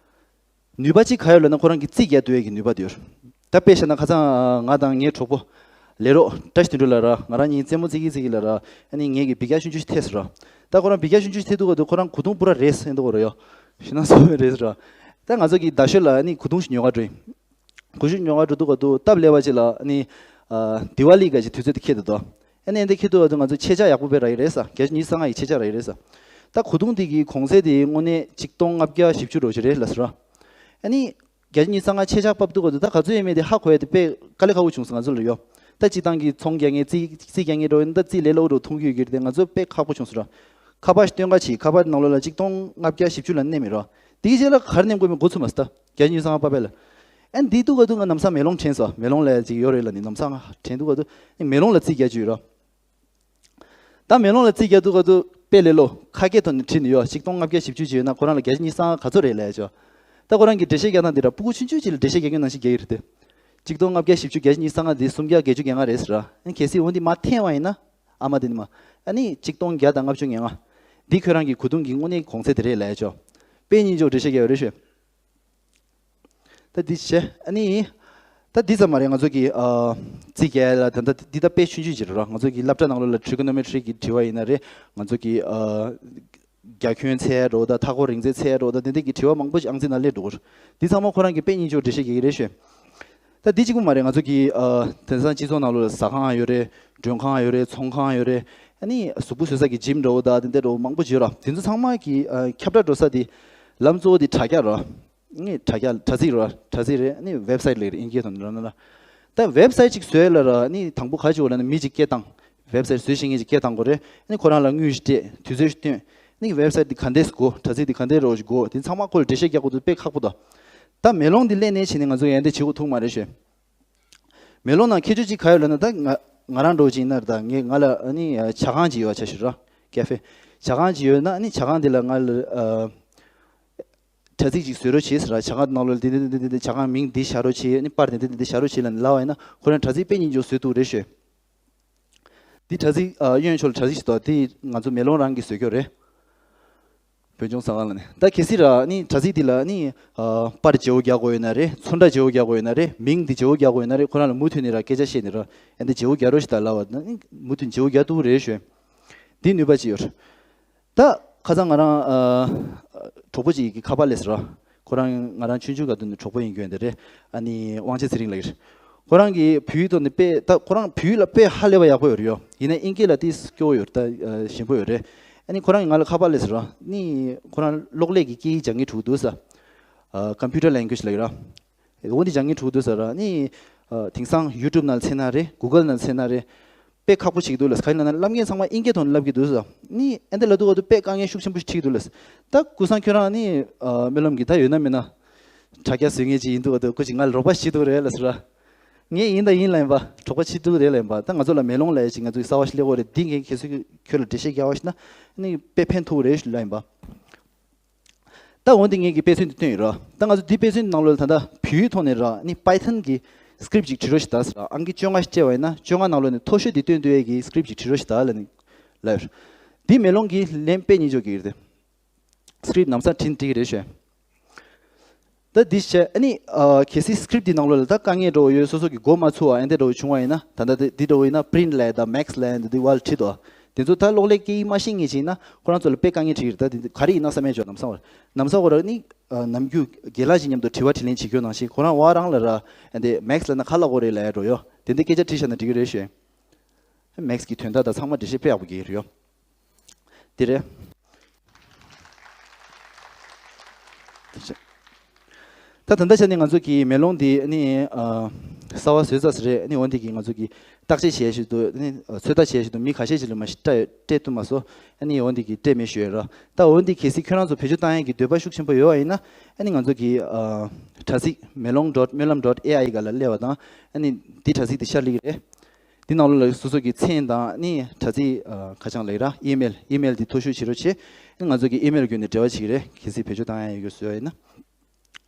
ནུས་པ་གཅིག་ག་ཡོད་ལབ་ན་ཁོ་རང་གི་རྩིས་རྒྱག་འདོད་ཡས་ཀྱི་ནུས་པ་དེ་ཡོད། ད་དཔེ་བཞག་ན་ཁ་སང་ང་དང་ངའི་གྲོགས་པོ་ལས་རོགས་བཀྲ་ཤིས་དོན་གྲུབ་ལ་ར་ང་རང་གཉིས་རྩེད་མོ་རྩེ་གི་རྩེ་གི་ལ་ར་ཨ་ནི་ངེད་ཀྱི་འབུད་རྒྱག་ཆུང་ཆུང་ཞིག་ཐེབས་སོང་ར། ད་ཁོ་རང་འབུད་རྒྱག་ཆུང་ཆུང་ཞིག་ཐེབས་དུས་ག་དུས་ཁོ་རང་གོས་ཐུང་པུ་ར་རེད་ཟེར་འདུག་གོ་ར་ཡོ། ཞེ་ན་སོ་མེ་རེད་ཟེར་ར། ད་ང་ཚོ་གི་རྡ་ཤོད་ལ་ཨ་ནི་གོས་ཐུང་ཞིག་ཉོ་ག་འགྲོ་ཡིན། གོས་ཐུང་ཉོ་ག་འགྲོ་དུས་ག་དུས་སྟབས་ལེགས་པ་ཅིག་ལ་ཨ་ནི་ཨ་དི་ཝ་ལི་ག་ཅིག་དུས་ཚོད་དེ་འཁེལ་འདུག་དོ། ཨ་ནི་ཨ་འདི་འཁེལ་དུས་ག་དུས་ང་ཚོ་ཆད་ཆག་ཡག་པོ་དཔེ་རག་གི་རེད་ས། བརྒྱད་ཅུ་ཉི་ཤུ་རྩ་ལྔ་ཡི་ཆད་ཆག་རག་གི་རེད་ས། ད་གོས་ཐུང་དེ་གི་གོང་ཚད་དེ་དངོས་གནས་ཆིག་སྟོང་ལྔ་བརྒྱ་བཞི་བཅུ་རོ་ཞིག་རེད་ལ་ཟེར་ར། ཨ་ནི། བརྒྱད་ཅུ་ཉི་ཤུ་རྩ་ལྔ་ཆད་ཆག་ཕབ་ཐུབ་ག་དུས་ད་ག་ཚོད་ཡོད་མེད་དེ་ཧ་གོ་ཡ་དེ་དཔེ་དཀའ་ལས་ཁག་པོ་བྱུང་སོང་ང་ཚོ་ལ་ཡོ། ད་སྤྱི་བཏང་གི་ཚོང་རྒྱག་མཁན་རྩིས་རྩིས་རྒྱག་མཁན་འགྲོ་ཡིན་ད་རྩིས་ལས་སླ་པོ་འགྲོ་མཐོང་གི་ཡོད་ཀྱི་རེད་དེ་ང་ཚོ་དཔེ་ཁག་པོ་བྱུང་སོང་ར། ཁ་པར་ཞིག་སྟོན་ག་ཕྱིན་ཁ་པར་ནང་ལོགས་ལ་ཆིག་སྟོང་ལྔ་བརྒྱ་བཞི་བཅུ་ལ་གནས་མེད་ར། དེའི་རྗེས་ལ་ག་རེ་ནས་དགོས་མིན་འགོ་ཚུགས་མ་སྟ་བརྒྱ་ཉི་ཤུ་རྩ་ལྔ་པ་པས་ལ། ཨན་དེའི་ཐུག་ག་ཐུག་ང་ནམ་སང་མེ་ལོང་དྲན་སོང་། མེ་ལོང་ལ་ཅིག་ཡོད་རེད་ལ་ནི་ནམ་སང་དྲན་ཐུག་ག་ཐུག་མེ་ལོང་ལ་རྩིས་རྒྱག་རྒྱུ་ཡོད་རོ། ད་མེ་ལོང་ལ་རྩིས་རྒྱག་ཐུག་ག་ཐུག་དཔེ་ལས་ལོ་ཁ་སྐད་ཐོག་ནས་བྲིས་ནས་ཡོད། ཆིག་སྟོང་ལྔ་བརྒྱ་བཞི་བཅུ་ཅིག་ཡོད་ན་ཁོ་རང་ལ་བརྒྱ་ཉི་ཤུ་རྩ་ལྔ་ག་ཚོད་རེད་ལས་ཆོག་ད་ཁོ་རང་གི་འགྲེལ་བཤད་རྒྱག་སྟངས་འདི་ར་སྤུ་གུ་ཆུང་ཆུང་ཅིག་ལ་འགྲེལ་བཤད་རྒྱག་རྒྱུ་ནང་བཞིན་རྒྱག་གི་རེད་དེ། ཆིག་སྟོང་ལྔ་བརྒྱ་བཞི་བཅུ་བརྒྱ་ཉི་ཤུ་རྩ་ལྔ་འདི་སུམ་བརྒྱ་བརྒྱད་ཅུ་གྱ་ལྔ་རེད་ཟེར་ར། ཨ་ནི་གལ་སྲིད་འོ་འདི་མ་འཐེན་པ་ཡིན་ན། ཨ་མ་དེ་ནི་མ། ཨ་ནི་ཆིག་སྟོང་བརྒྱ་དང་ལྔ་བཅུ་ང་ལྔ། འདི་ཁྱོད་རང་གི་གོ་བརྡུང་གི་དངོས་གནས་གོང་ཚད་དེ་རེད་ལབ་ཡ་ཆོག་དཔེ་རྙིང་ཆོག་འགྲེལ་བཤད་རྒྱག་ཡོད་རེད་ཤོད། ད་འདི་བྱས་ཨ་ནི། ད་འདི་ཙམ་མ་རེད་ང་ཚོ་གི་ཨ། རྩིས་རྒྱག་ཡ་ལ་ད་ལྟ་འདི་ད་དཔེ་ཆུང་ཆུང་ཅིག་རེད་ར། ང་ཚོ་གི་སློབ་གྲྭ་ནང་ལོགས་ལ་trigonometry་གི་དྲི་བ་ཡིན་ན་རེད། ང་ཚོ་གི་ཨ། རྒྱ་ཁྱོན་འཚོལ་ཡ་འགྲོ་ད་མཐའ་འཁོར་རིང་ཚད་འཚོལ་ཡ་འགྲོ་ད་དེ་འདྲ་གི་དྲི་བ་མང་པོ་ཞིག་ཨང་རྩིས་ནང་སླེབས་འགྲོ་གི་རེད། འདི་ཚང་མ་ཁོ་རང་གི་དཔེ་རྙིང་ཆོག་འགྲེལ་བཤད་རྒྱག་གི་རེད་ཤོད། ད་འདི་གཅིག་པུ་མ་རེད། ང་ཚོ་གི་ཨ། དེང་སང་སྤྱི་ཚོགས་ནང་ལོགས་ལ་ཟ་ཁང་ཡོད་རེད། མགྲོན་ཁང་ཡོད་རེད། ཚོང་ཁང་ཡོད་རེད། ཨ་ནི་གཟུགས་པོ་བཟོ་ས་གི་gym་འདྲ་བོ་དང་དེ་འདྲ་འདྲ་བོ་མང་པོ་ཡོད་ར། དེ་ཚོ་ཚང་མ་གི་ཨ། ཁྱབ་བསྒྲགས་འགྲོ་ས་དེ་ལམ་གཙོ་བོ་དེ་དྲ་རྒྱ་ར། ཨ་ནི་དྲ་རྒྱ་དྲ་ཚིགས་ར། དྲ་ཚིགས་རེད། ཨ་ནི་website་ལབ་རེད་དབྱིན་སྐད་ཐོག་ནས་ར་ན་ར། ད་website་ཅིག་བཟོས་ལ་ར་ཨ་ནི་དང་པོ་ག་ཅིག་འོ་ལ་ན་མི་ཅིག་སྐད་བཏང་། website་བཟོས་ཤེས་མཁན་ཅིག་སྐད་བཏང་དགོས་རེད། ཨ་ནི་ཁོ་རང་ལ་དངུལ་ཞིག་སྤྲད། དུས་ཚོད་ཞིག་བཏོན། ཨ་ནི་website་འདི་ག་འདྲས་དགོས། དྲ་ཚིགས་འདི་ག་འདྲས་རོགས་ཞིག་དགོས། དེ་ཚང་མ་ཁོ་ལ་འགྲེལ་བཤད་རྒྱག་དགོས་འདུག་དཔེ་ཁག་པོ་འདུག་ད་མེ་ལོང་འདི་ལེན་ནས་བྱས་ནས་ང་ཚོ་ཡང་འདི་བྱེད་དགོས་ཐུག་མ་རེད་ཤོད། མེ་ལོང་ནང་ཁྱད་ཆོས་ཅིག་ག་ཡོད་ལབ་ན་ད་ང་ང་རང་འདྲ་བོ་ཅིག་ཡིན་ན་ད་ངས་ང་ལ་ཨ་ནི་ཇ་ཁང་ཅིག་ཡོད་བྱ་ཞིག་ར། cafe། ཇ་ཁང་ཅིག་ཡོད་ན་ཨ་ནི་ཇ་ཁང་འདི་ལ་ང་ལ་ཨ། དྲ་ཚིགས་ཅིག་བཟོ་རོགས་བྱེད་ཟེར་ར། ཇ་ཁང་ནང་ལོགས་འདི་འདི་འདི་འདི་ཇ་ཁང་མིང་འདི་བཞག་རོགས་བྱེད། ཨ་ནི་པར་འདི་འདི་འདི་བཞག་རོགས་བྱེད་ལབ་ནས་ལབ་པ་ཡིན་ན་ཁོ་རང་དྲ་ཚིགས་དཔེ་རྙིང་ཆོག་བཟོས་འདུག་རེད་ཤོད། འདི་དྲ་ཚིགས་ཨ། གཡོན་ཕྱོགས་ལ་དྲ་ཚིགས་ཤིག་འདུག་དེ་ང་ཚོ་མེ་ལོང་རང་གིས་བཟོས་ཀྱོག་རེད། བོད་ལྗོངས་གསར་ཁང་ལ་ནི། ད་གལ་སྲིད་ར་ནི་དྲ་ཚིགས་འདི་ལ་ནི་ཨ། པར་བརྗེ་བོ་རྒྱག་དགོས་ཡོད་ན་རེད། ཚོན་ཁྲ་བརྗེ་བོ་རྒྱག་དགོས་ཡོད་ན་རེད། མིང་འདི་བརྗེ་བོ་རྒྱག་དགོས་ཡོད་ན་རེད། ཁོ་རང་ལ་མུ་མཐུད་ནས་ར་སྐད་ཆ་བཤད་ནས་ར་ཨ་འདི་བརྗེ་བོ་རྒྱག་རོགས་ཞེས་ད་ལབ་པ་ན་ནི་མུ་མཐུད་བརྗེ་བོ་རྒྱག་ཐུབ་རེད་ཤོད། འདི་ནུས་པ་ཅིག་ཡོད་རེད། ད་ཁ་སང་ང་རང་ཨ། གྲོགས་པོ་ཅིག་གིས་ཁ་པར་སླེབས་ཟེར་རོ། ཁོ་རང་ང་རང་ཆུང་ཆུང་སྐབས་དུས་ནས་གྲོགས་པོ་ཡིན་རྒྱུ་འདི་རེད། ཨ་ནི་དབང་ཆེན་ཚེ་རིང་ལགས་ཡིན། ཁོ་རང་གིས་བོད་ཡིག་ཐོག་ནས་དཔེ་ད་ཁོ་རང་བོད་ཡིག་ལ་དཔེ་ཧ་ལས་པ་ཡག་པོ་ཡོད་རེད་ཡོ། ཡིན་ན་དབྱིན་སྐད་ལ་ཏིས་སྐྱོ་བོ་ཡོད་རེད། ད་ཨ། ཞན་པོ་ཡོད་རེད། ཨ་ནི་ཁོ་རང་གིས་ང་ལ་ཁ་པར་སླེབས་ཟེར་རོ། ནི་ཁོ་རང་གློག་ཀླད་ཀྱི་སྐད་ཡིག་སྦྱང་གི་འགྲོ་གི་འདུག་ས། ཨ། computer language་ལབ་ཀྱི་ར། འོ་འདི་སྦྱང་གི་འགྲོ་གི་འདུག་ཟེར་ར། ནི་ཨ། དེང་སང་YouTube་ནང་འཚོལ་ན་རེད། Google་ནང་འཚོལ་ན་རེད། དཔེ་ཁག་པོ་བྱེད་ཀྱི་འདུག་ལ། ག་ཡིན་ལབ་ན་བསླབ་མཁན་ཚང་མ་དབྱིན་སྐད་ཐོག་ནས་བསླབ་ཀྱི་འདུག་ཟེར། ནི་ཨེ་འདི་ལབ་དུས་འོ་འདི་དཔེ་དཀའ་ངལ་ཤུགས་ཆེན་པོ་ཞིག་འཕྲད་ཀྱི་འདུག་ལ། ད་ཀུན་བཟང་ཁྱོད་རང་ནི་ཨ། སྨོན་ལམ་གྱི་ད་ཡོད་ན་མེད་ན་དྲ་རྒྱ་བཟོ་མཁན་ཅིག་ཡིན་འདུག་འོ་འདི་སྐུ་མཁྱེན་ང་ལ་རོགས་པ་བྱེད་ཐུབ་རེད་ལ་ཟེར་ར། ངས་ཡིན་ད་ཡིན་ལབ་ཡིན་པ། གྲོགས་པོ་བྱེད་ཐུབ་རེད་ལབ་ཡིན་པ། ད་ང་ཚོ་ལ་མེ་ལོང་ལབ་ཡ་ཅིག་ང་ཚོ་གི་གསར་པ་ཞིག་སླེབས་ཀྱི་ཡོད་རེད། འདི་ངས་ཁྱེད་ཚོ་ཁྱོད་ལ་འགྲེལ་བཤད་རྒྱག་པ་ཞིག་ན་ནི་དཔེ་ཕན་ཐོགས་རེད་ལབ་ཡིན་པ། ད་འོན་ཏེ་ངེད་ཀྱི་དཔེ་མཚོན་འདི་བཏོན་ཡོད་ར། ད་ང་ཚོ་འདི་དཔེ་མཚོན་ནང་ལོགས་ལ་ད་ལྟ་བོད་ཡིག་ཐོག་ནས་ར་ནི་Python་གི་script་ཅིག་བྲིས་རོགས་ཞེས་ད་ཟེར་ར། ཨང་ཀི་བཅོ་ལྔ་ཞིག་སྤྲད་པ་ཡིན་ན་བཅོ་ལྔ་ནང་ལོགས་ནས་མཐོ་ཤོས་འདི་བཏོན་ཐུབ་ཡས་ཀྱི་script་ཅིག་བྲིས་རོགས་ཞེས་ད་ལབ་ནས་ལབ་ཡོད། འདི་མེ་ལོང་གིས་ལན་དཔེ་རྙིང་ཆོག་གི་རེད། script་ལམ་སང་བྲིས་འགྲིག་གི་རེད་ཤོད། ད་འདི་བྱས་ཨ་ནི་ཨ། གལ་སྲིད་script་འདི་ནང་ལོགས་ལ་ད་དཀའ་ངལ་འདྲ་བོ་ཡོད། སོ་སོ་གི་མགོ་མ་ཚོས་པ་ཨེ་འདྲ་འདྲ་བོ་བྱུང་བ་ཡིན་ན། ད་ལྟ་འདི་འདི་འདྲ་བོ་ཡིན་ན་print་ལབ་ཡ་དང་max་ལབ་ཡ་འདི་འདི་བར་ལ་བྲིས་འདུག་དེ་ཚོ་ད་གློག་ཀླད་སྐད་ཡིག་མ་ཤེས་མཁན་ཅིག་ཡིན་ན་ཁོ་རང་ཚོ་ལ་དཔེ་དཀའ་ངལ་འཕྲད་ཀྱི་རེད། ད་འདི་འདི་ག་རེ་ཡིན་ན་བསམ་ཡས་ཅོག་ལམ་སང་བར་ལམ་སང་བར་ནི་ཨ། ནམ་རྒྱུན་རྒན་ལགས་ཀྱི་མཉམ་དུ་དྲི་བ་དྲིས་ལན་བྱེད་རྒྱུ་ནང་བཞིན་ཁོ་རང་བ་རང་ལ་ར་ཨ་འདི་max་ལབ་ན་ག་ལབ་དགོས་རེད་ལབ་ཡ་འགྲོ་ཡོད། དེ་འདི་སྐད་ཆ་དྲིས་བཞག་ན་འགྲིག་གི་རེད་ཤོད། max་གི་དོན་དག་དང་ཚང་མ་འགྲེལ་བཤད་དཔེ་ཡག་པོ་རྒྱག་གི་རེད་ཡོད། དེ་རེད། དེ་བྱས། ད་ད་ལྟ་ཆ་ནས་ང་ཚོ་གི་མེ་ལོང་འདི་ནི་ཨ། གསར་པ་བཟོས་ཚར་ས་རེད། ནི་འོན་ཏེ་གི་ང་ཚོ་གི་བརྟག་དཔྱད་བྱས་བཞིན་དུ་ནི་ཚོད་ལྟ་བྱས་བཞིན་དུ་མི་ཁ་ཤས་ཤིག་ལ་མ་ཞིག་སྤྲད་སྤྲད་ཐུབ་མ་སོང་། ནི་འོན་ཏེ་གི་སྤྲད་མེད་ཞུ་ཡ་ར། ད་འོན་ཏེ་གལ་སྲིད་ཁྱོད་རང་ཚོ་བེད་སྤྱོད་བཏང་ཡས་ཀྱི་འདོད་པ་ཤུགས་ཆེན་པོ་ཡོད་པ་ཡིན་ན་ནི་ང་ཚོ་གི་ཨ། དྲ་ཚིགས་melong dot myolam dot ai་ག་ལ་སླེབས་པ་དང་ནི་འདི་དྲ་ཚིགས་འདི་ཤར་སླེབས་ཀྱི་རེད། འདི་ནང་ལོགས་ལ་སོ་སོ་གི་མཚན་དང་ནི་དྲ་ཚིགས་ཨ། ཁ་བྱང་ལབ་ཡ་ར་email email་འདི་མཐོ་ཤོས་བྱེད་རོགས་བྱེད། ང་ཚོ་གི་email་བརྒྱུད་ནས་འབྲེལ་བ་བྱེད་ཀྱི་རེད། གལ་སྲིད་བེད་སྤྱོད་བཏང་ཡ་ཡོད་དགོས་བཟོས་པ་ཡིན་ན།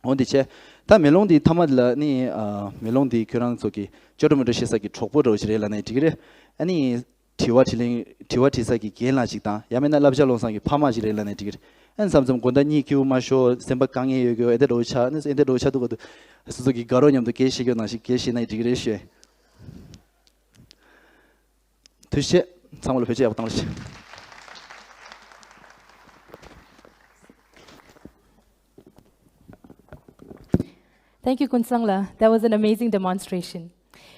འོ་འདི་བྱས། ད་མེ་ལོང་འདི་མཐའ་མ་ལ་ནི་ཨ། མེ་ལོང་འདི་ཁྱོད་རང་ཚོ་གི་ཅོ་ཏྲ་མོ་ཏྲ་བཤད་ས་གི་གྲོགས་པོ་འདྲ་བོ་ཞིག་རེད་ལབ་ན་འགྲིག་གི་རེད། ཨ་ནི་དྲི་བ་དྲིས་ལན་དྲི་བ་དྲིས་ས་གི་རྒན་ལགས་ཅིག་དང་ཡང་མིན་ན་བསླབ་བྱ་སློབ་གསར་གི་ཕ་མ་ཞིག་རེད་ལབ་ན་འགྲིག་གི་རེད། ཨ་ནི་མཚམས་མཚམས་དགོང་དག་གཉིད་སྐྱིད་པོ་མ་ཤོར། སེམས་པ་དཀའ་ངལ་ཡོད་རྒྱུ་ཨེ་འདྲ་འདྲ་བོ་ཆགས་ནི་ཨེ་འདྲ་འདྲ་བོ་ཆགས་འདུག་ག་འདུག་སོ་སོ་གི་དགའ་རོགས་མཉམ་དུ་སྐད་བཤད་རྒྱུ་ནང་བཞིན་སྐད་བཤད་ན་འགྲིག་གི་རེད་ཤོད། ཐུགས་རྗེ་ཆེ། ཚང་མ་ལ་བེད་སྤྱོད་ཡག་པོ་བཏང་རོགས་ཞེས། Thank you, Kunsangla. That was an amazing demonstration.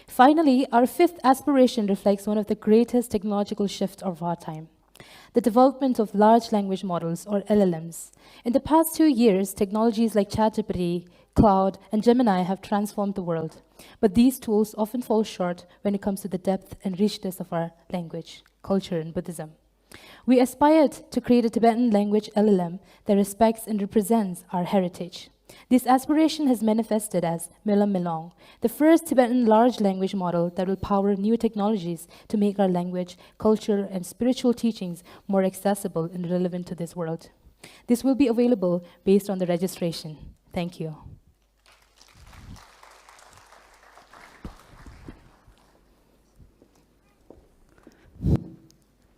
Finally, our fifth aspiration reflects one of the greatest technological shifts of our time, the development of large language models, or L L Ms. In the past two years, technologies like ChatGPT, Claude, and Gemini have transformed the world. But these tools often fall short when it comes to the depth and richness of our language, culture, and Buddhism. We aspired to create a Tibetan language L L M that respects and represents our heritage. This aspiration has manifested as Myolam Milong, the first Tibetan large language model that will power new technologies to make our language, culture, and spiritual teachings more accessible and relevant to this world. This will be available based on the registration. Thank you.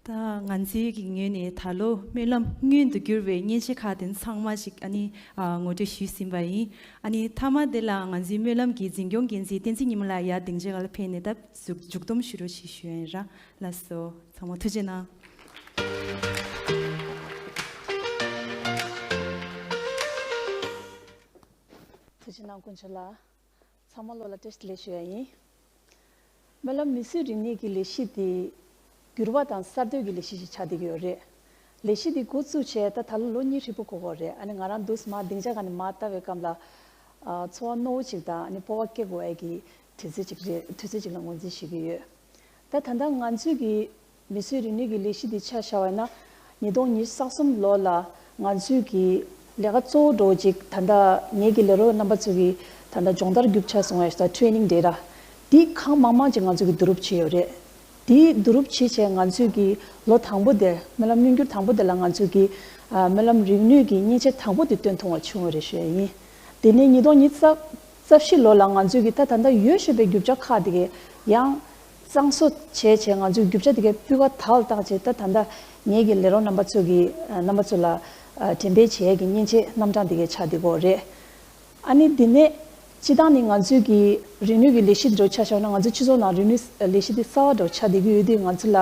ད་ང་ཚོའི་གི་ངོས་ནས་ད་ལོ་སྨོན་ལམ་སྔོན་དུ་འགྱུར་བའི་མཉེན་ཆས་ཁག་དེ་ཚང་མ་ཞིག་ཨ་ནི་ཨ་ངོ་སྤྲོད་ཞུས་ཟིན་པ་ཡིན། ཨ་ནི་མཐའ་མ་དེ་ལ་ང་ཚོའི་སྨོན་ལམ་གྱི་འཛིན་སྐྱོང་འགན་འཛིན་བསྟན་འཛིན་ཉི་མ་ལགས་ཡར་སྡིངས་ཆ་སྒང་ལ་ཕེབས་ནས་ད་མཇུག་མཇུག་བསྡོམས་ཞུ་རོགས་ཞེས་ཞུ་ཡ་ཡིན་ར། ལགས་སོ། ཚང་མ་ཐུགས་རྗེ་གནང་། ཐུགས་རྗེ་གནང་དཀོན་མཆོག་ལགས། ཚང་མ་ལོ་ལ་བཀྲ་ཤིས་བདེ་ལེགས་ཞུ་ཡ་ཡིན། སྨོན་ལམ་མིས་བཟོས་རིག་གནས་ཀྱི་ལས་གཞི་དེ་འགྱུར་བ་དང་གསར་གཏོད་ཀྱི་ལས་གཞི་ཞིག་ཆགས་བསྡད་ཀྱི་ཡོད་རེད། ལས་གཞི་དེ་འགོ་བཙུགས་བྱས་ད་ད་ལོ་ལོ་གཉིས་ཧྲིལ་པོ་འགོར་གྱི་ཡོད་རེད། ཨ་ནི་ང་རང་འདུག་སེ་མར་སྡིངས་ཆ་སྒང་ནས་མར་ལྟ་བའི་སྐབས་ལ་ཨ་ཚོར་བ་རྣོ་བོ་ཅིག་དང་ཨ་ནི་སྤོབས་པ་སྐྱེ་དགོས་ཡ་གི་དུས་ཚོད་ཅིག་རེད། དུས་ཚོད་ཅིག་ལ་ངོས་འཛིན་བྱེད་ཀྱི་ཡོད། ད་ད་ལྟ་ང་ཚོའི་གི་མིས་བཟོས་རིག་གནས་ཀྱི་ལས་གཞི་འདི་ཆ་བཞག་པ་ཡིན་ན། ཉིས་སྟོང་ཉི་ཤུ་རྩ་གསུམ་ལོ་ལ་ང་ཚོའི་གི་ལས་ཀ་གཙོ་བོ་འདྲ་བོ་ཅིག་ད་ལྟ་ངེད་ཀྱི་ལས་རོགས་རྣམ་པ་ཚོ་གི་ད་ལྟ་སྦྱོང་བརྡར་རྒྱུ་ཆ་བཟུང་བའི་ད་ཊི་རེ་ནིང་དེ་ར། འདི་གང་མང་མང་ཅིག་ང་ཚོ་གི་བསྡུ་རུབ་བྱས་ཡོད་རེད། འདི་བསྡུ་རུབ་བྱས་བྱས་ང་ཚོའི་གི་ལོ་དང་པོ་དེ་སྨོན་ལམ་མངོན་འགྱུར་དང་པོ་དེ་ལ་ང་ཚོའི་གི་ཨ་སྨོན་ལམ་རིག་ནུས་ཀྱི་མཉེན་ཆས་དང་པོ་དེ་སྟོན་ཐུབ་པ་བྱུང་བ་རེད་ཞུ་ཡ་ཡིན། དེ་ནས་ཉིས་སྟོང་ཉི་ཤུ་རྩ་བཞི་ལོ་ལ་ང་ཚོས་ཀྱི་ད་ད་ལྟ་ཡོད་བཞིན་པའི་རྒྱུ་ཆ་ཁག་དེ་གའི་ཡང་གཙང་བཟོ་བྱས་བྱས་ང་ཚོས་རྒྱུ་ཆ་དེ་གའི་སྤུས་ཀ་དག་ལ་བཏང་བྱས་ད་ད་ལྟ་ངེད་ཀྱི་ལས་རོགས་རྣམ་པ་ཚོ་གི་རྣམ་པ་ཚོ་ལ་འགྲེམས་སྤེལ་བྱེད་ཡས་ཀྱི་མཉེན་ཆས་རྣམ་གྲངས་དེ་གའི་ཆགས་བསྡད་ཀྱི་ཡོད་རེད། ཨ་ནི་དེ་ནས་སྤྱི་བཏང་ནས་ང་ཚོས་ཀྱི་རིག་ནུས་ཀྱི་ལས་གཞི་འདི་འདྲ་ཆ་བཞག་ན་ང་ཚོའི་སྤྱི་ཚོགས་ནང་རིག་ནུས་ལས་གཞི་དེ་གསར་པ་འདྲ་ཆགས་བསྡད་ཀྱི་ཡོད་དུས་ང་ཚོ་ལ།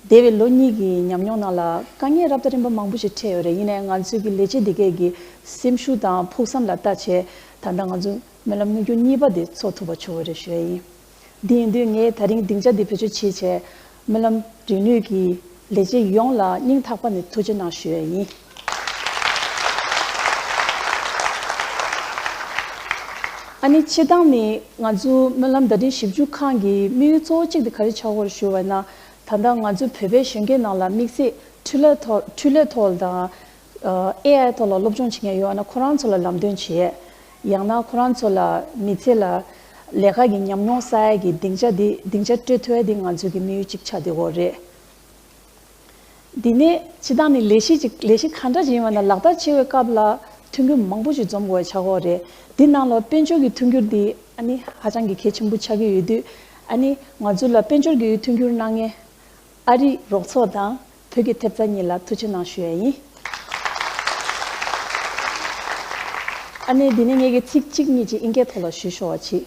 འདས་པའི་ལོ་གཉིས་ཀྱི་ཉམས་མྱོང་ནང་ལ་དཀའ་ངལ་རབ་དང་རིམ་པ་མང་པོ་ཞིག་འཕྲད་ཡོད་རེད། ཡིན་ནའི་ང་ཚོའི་གི་ལས་བྱེད་འདི་གས་ཀྱི་སེམས་ཤུགས་དང་ཕུགས་བསམ་ལ་ལྟ་བྱས་ད་ལྟ་ང་ཚོ་སྨོན་ལམ་མངོན་འགྱུར་གཉིས་པ་དེ་འཚོགས་ཐུབ་པ་བྱུང་བ་རེད་ཞུ་ཡ་ཡིན། འདི་ཡིན་དུས་ངས་ད་རིང་སྡིངས་ཆ་འདི་བེད་སྤྱོད་བྱས་བྱས་སྨོན་ལམ་རིག་ནུས་ཀྱི་ལས་བྱེད་ཡོངས་ལ་སྙིང་ཐག་པ་ནས་ཐུགས་རྗེ་གནང་ཞུ་ཡ་ཡིན། ཨ་ནི་སྤྱིར་བཏང་ནི་ང་ཚོ་སྨོན་ལམ་བརྡ་འཕྲིན་ཞིབ་འཇུག་ཁང་གི་དམིགས་ཡུལ་གཙོ་བོ་གཅིག་དེ་ག་རེ་ཆགས་ཀྱི་ཡོད་རེད་ཞུ་བ་ཡིན་ན། ད་ལྟ་ང་ཚོ་བོད་པའི་གཞོན་སྐྱེས་ནང་ལ་དམིགས་བསལ་འཕྲུལ་ལས་ཐོག་འཕྲུལ་ལས་ཐོག་དང་ཨེ་ཨའི་ཐོག་ལ་སློབ་སྦྱོང་བྱེད་མཁན་ཡོད་ན་ཁོ་རང་ཚོ་ལ་ལམ་སྟོན་བྱེད་ཡས། ཡང་ན་ཁོ་རང་ཚོ་ལ་མི་ཚེ་ལ་ལས་ཀ་གི་ཉམས་མྱོང་བསགས་ཡས་ཀྱི་སྡིངས་ཆ་འདི་སྡིངས་ཆ་སྤྲོད་ཐུབ་ཡས་འདི་ང་ཚོའི་གི་དམིགས་ཡུལ་གཅིག་ཆགས་བསྡད་ཡོད་རེད། འདི་ནས་སྤྱིར་བཏང་ནི་ལས་གཞི་ཅིག་ལས་གཞི་གང་འདྲ་ཅིག་ཡིན་པ་ན་ལག་བསྟར་བྱེད་པའི་སྐབས་ལ་མཐུན་འགྱུར་མང་པོ་ཞིག་འཛོམས་དགོས་ཆགས་ཀྱི་ཡོད་རེད། འདི་ནང་ལ་དཔལ་འབྱོར་གྱི་མཐུན་འགྱུར་འདི་ཨ་ནི་ཧ་ཅང་གི་གལ་ཆེན་པོ་ཆགས་ཀྱི་ཡོད་དུས་ཨ་ནི་ང་ཚོ་ལ་དཔལ་འབྱོར་གྱི་མཐུན་འགྱུར་གནང་མཁན་ཨ་རིའི་རོགས་ཚོགས་དང་བོད་ཀྱི་ཐེབས་རྩ་གཉིས་ལ་ཐུགས་རྗེ་གནང་ཞུ་ཡ་ཡིན། ཨ་ནི་འདི་ནས་ངེད་ཀྱི་ཚིག་གཅིག་གཉིས་ཅིག་ཨིན་སྐད་ཐོག་ལ་ཞུ་ཤོག་པ་ཅིག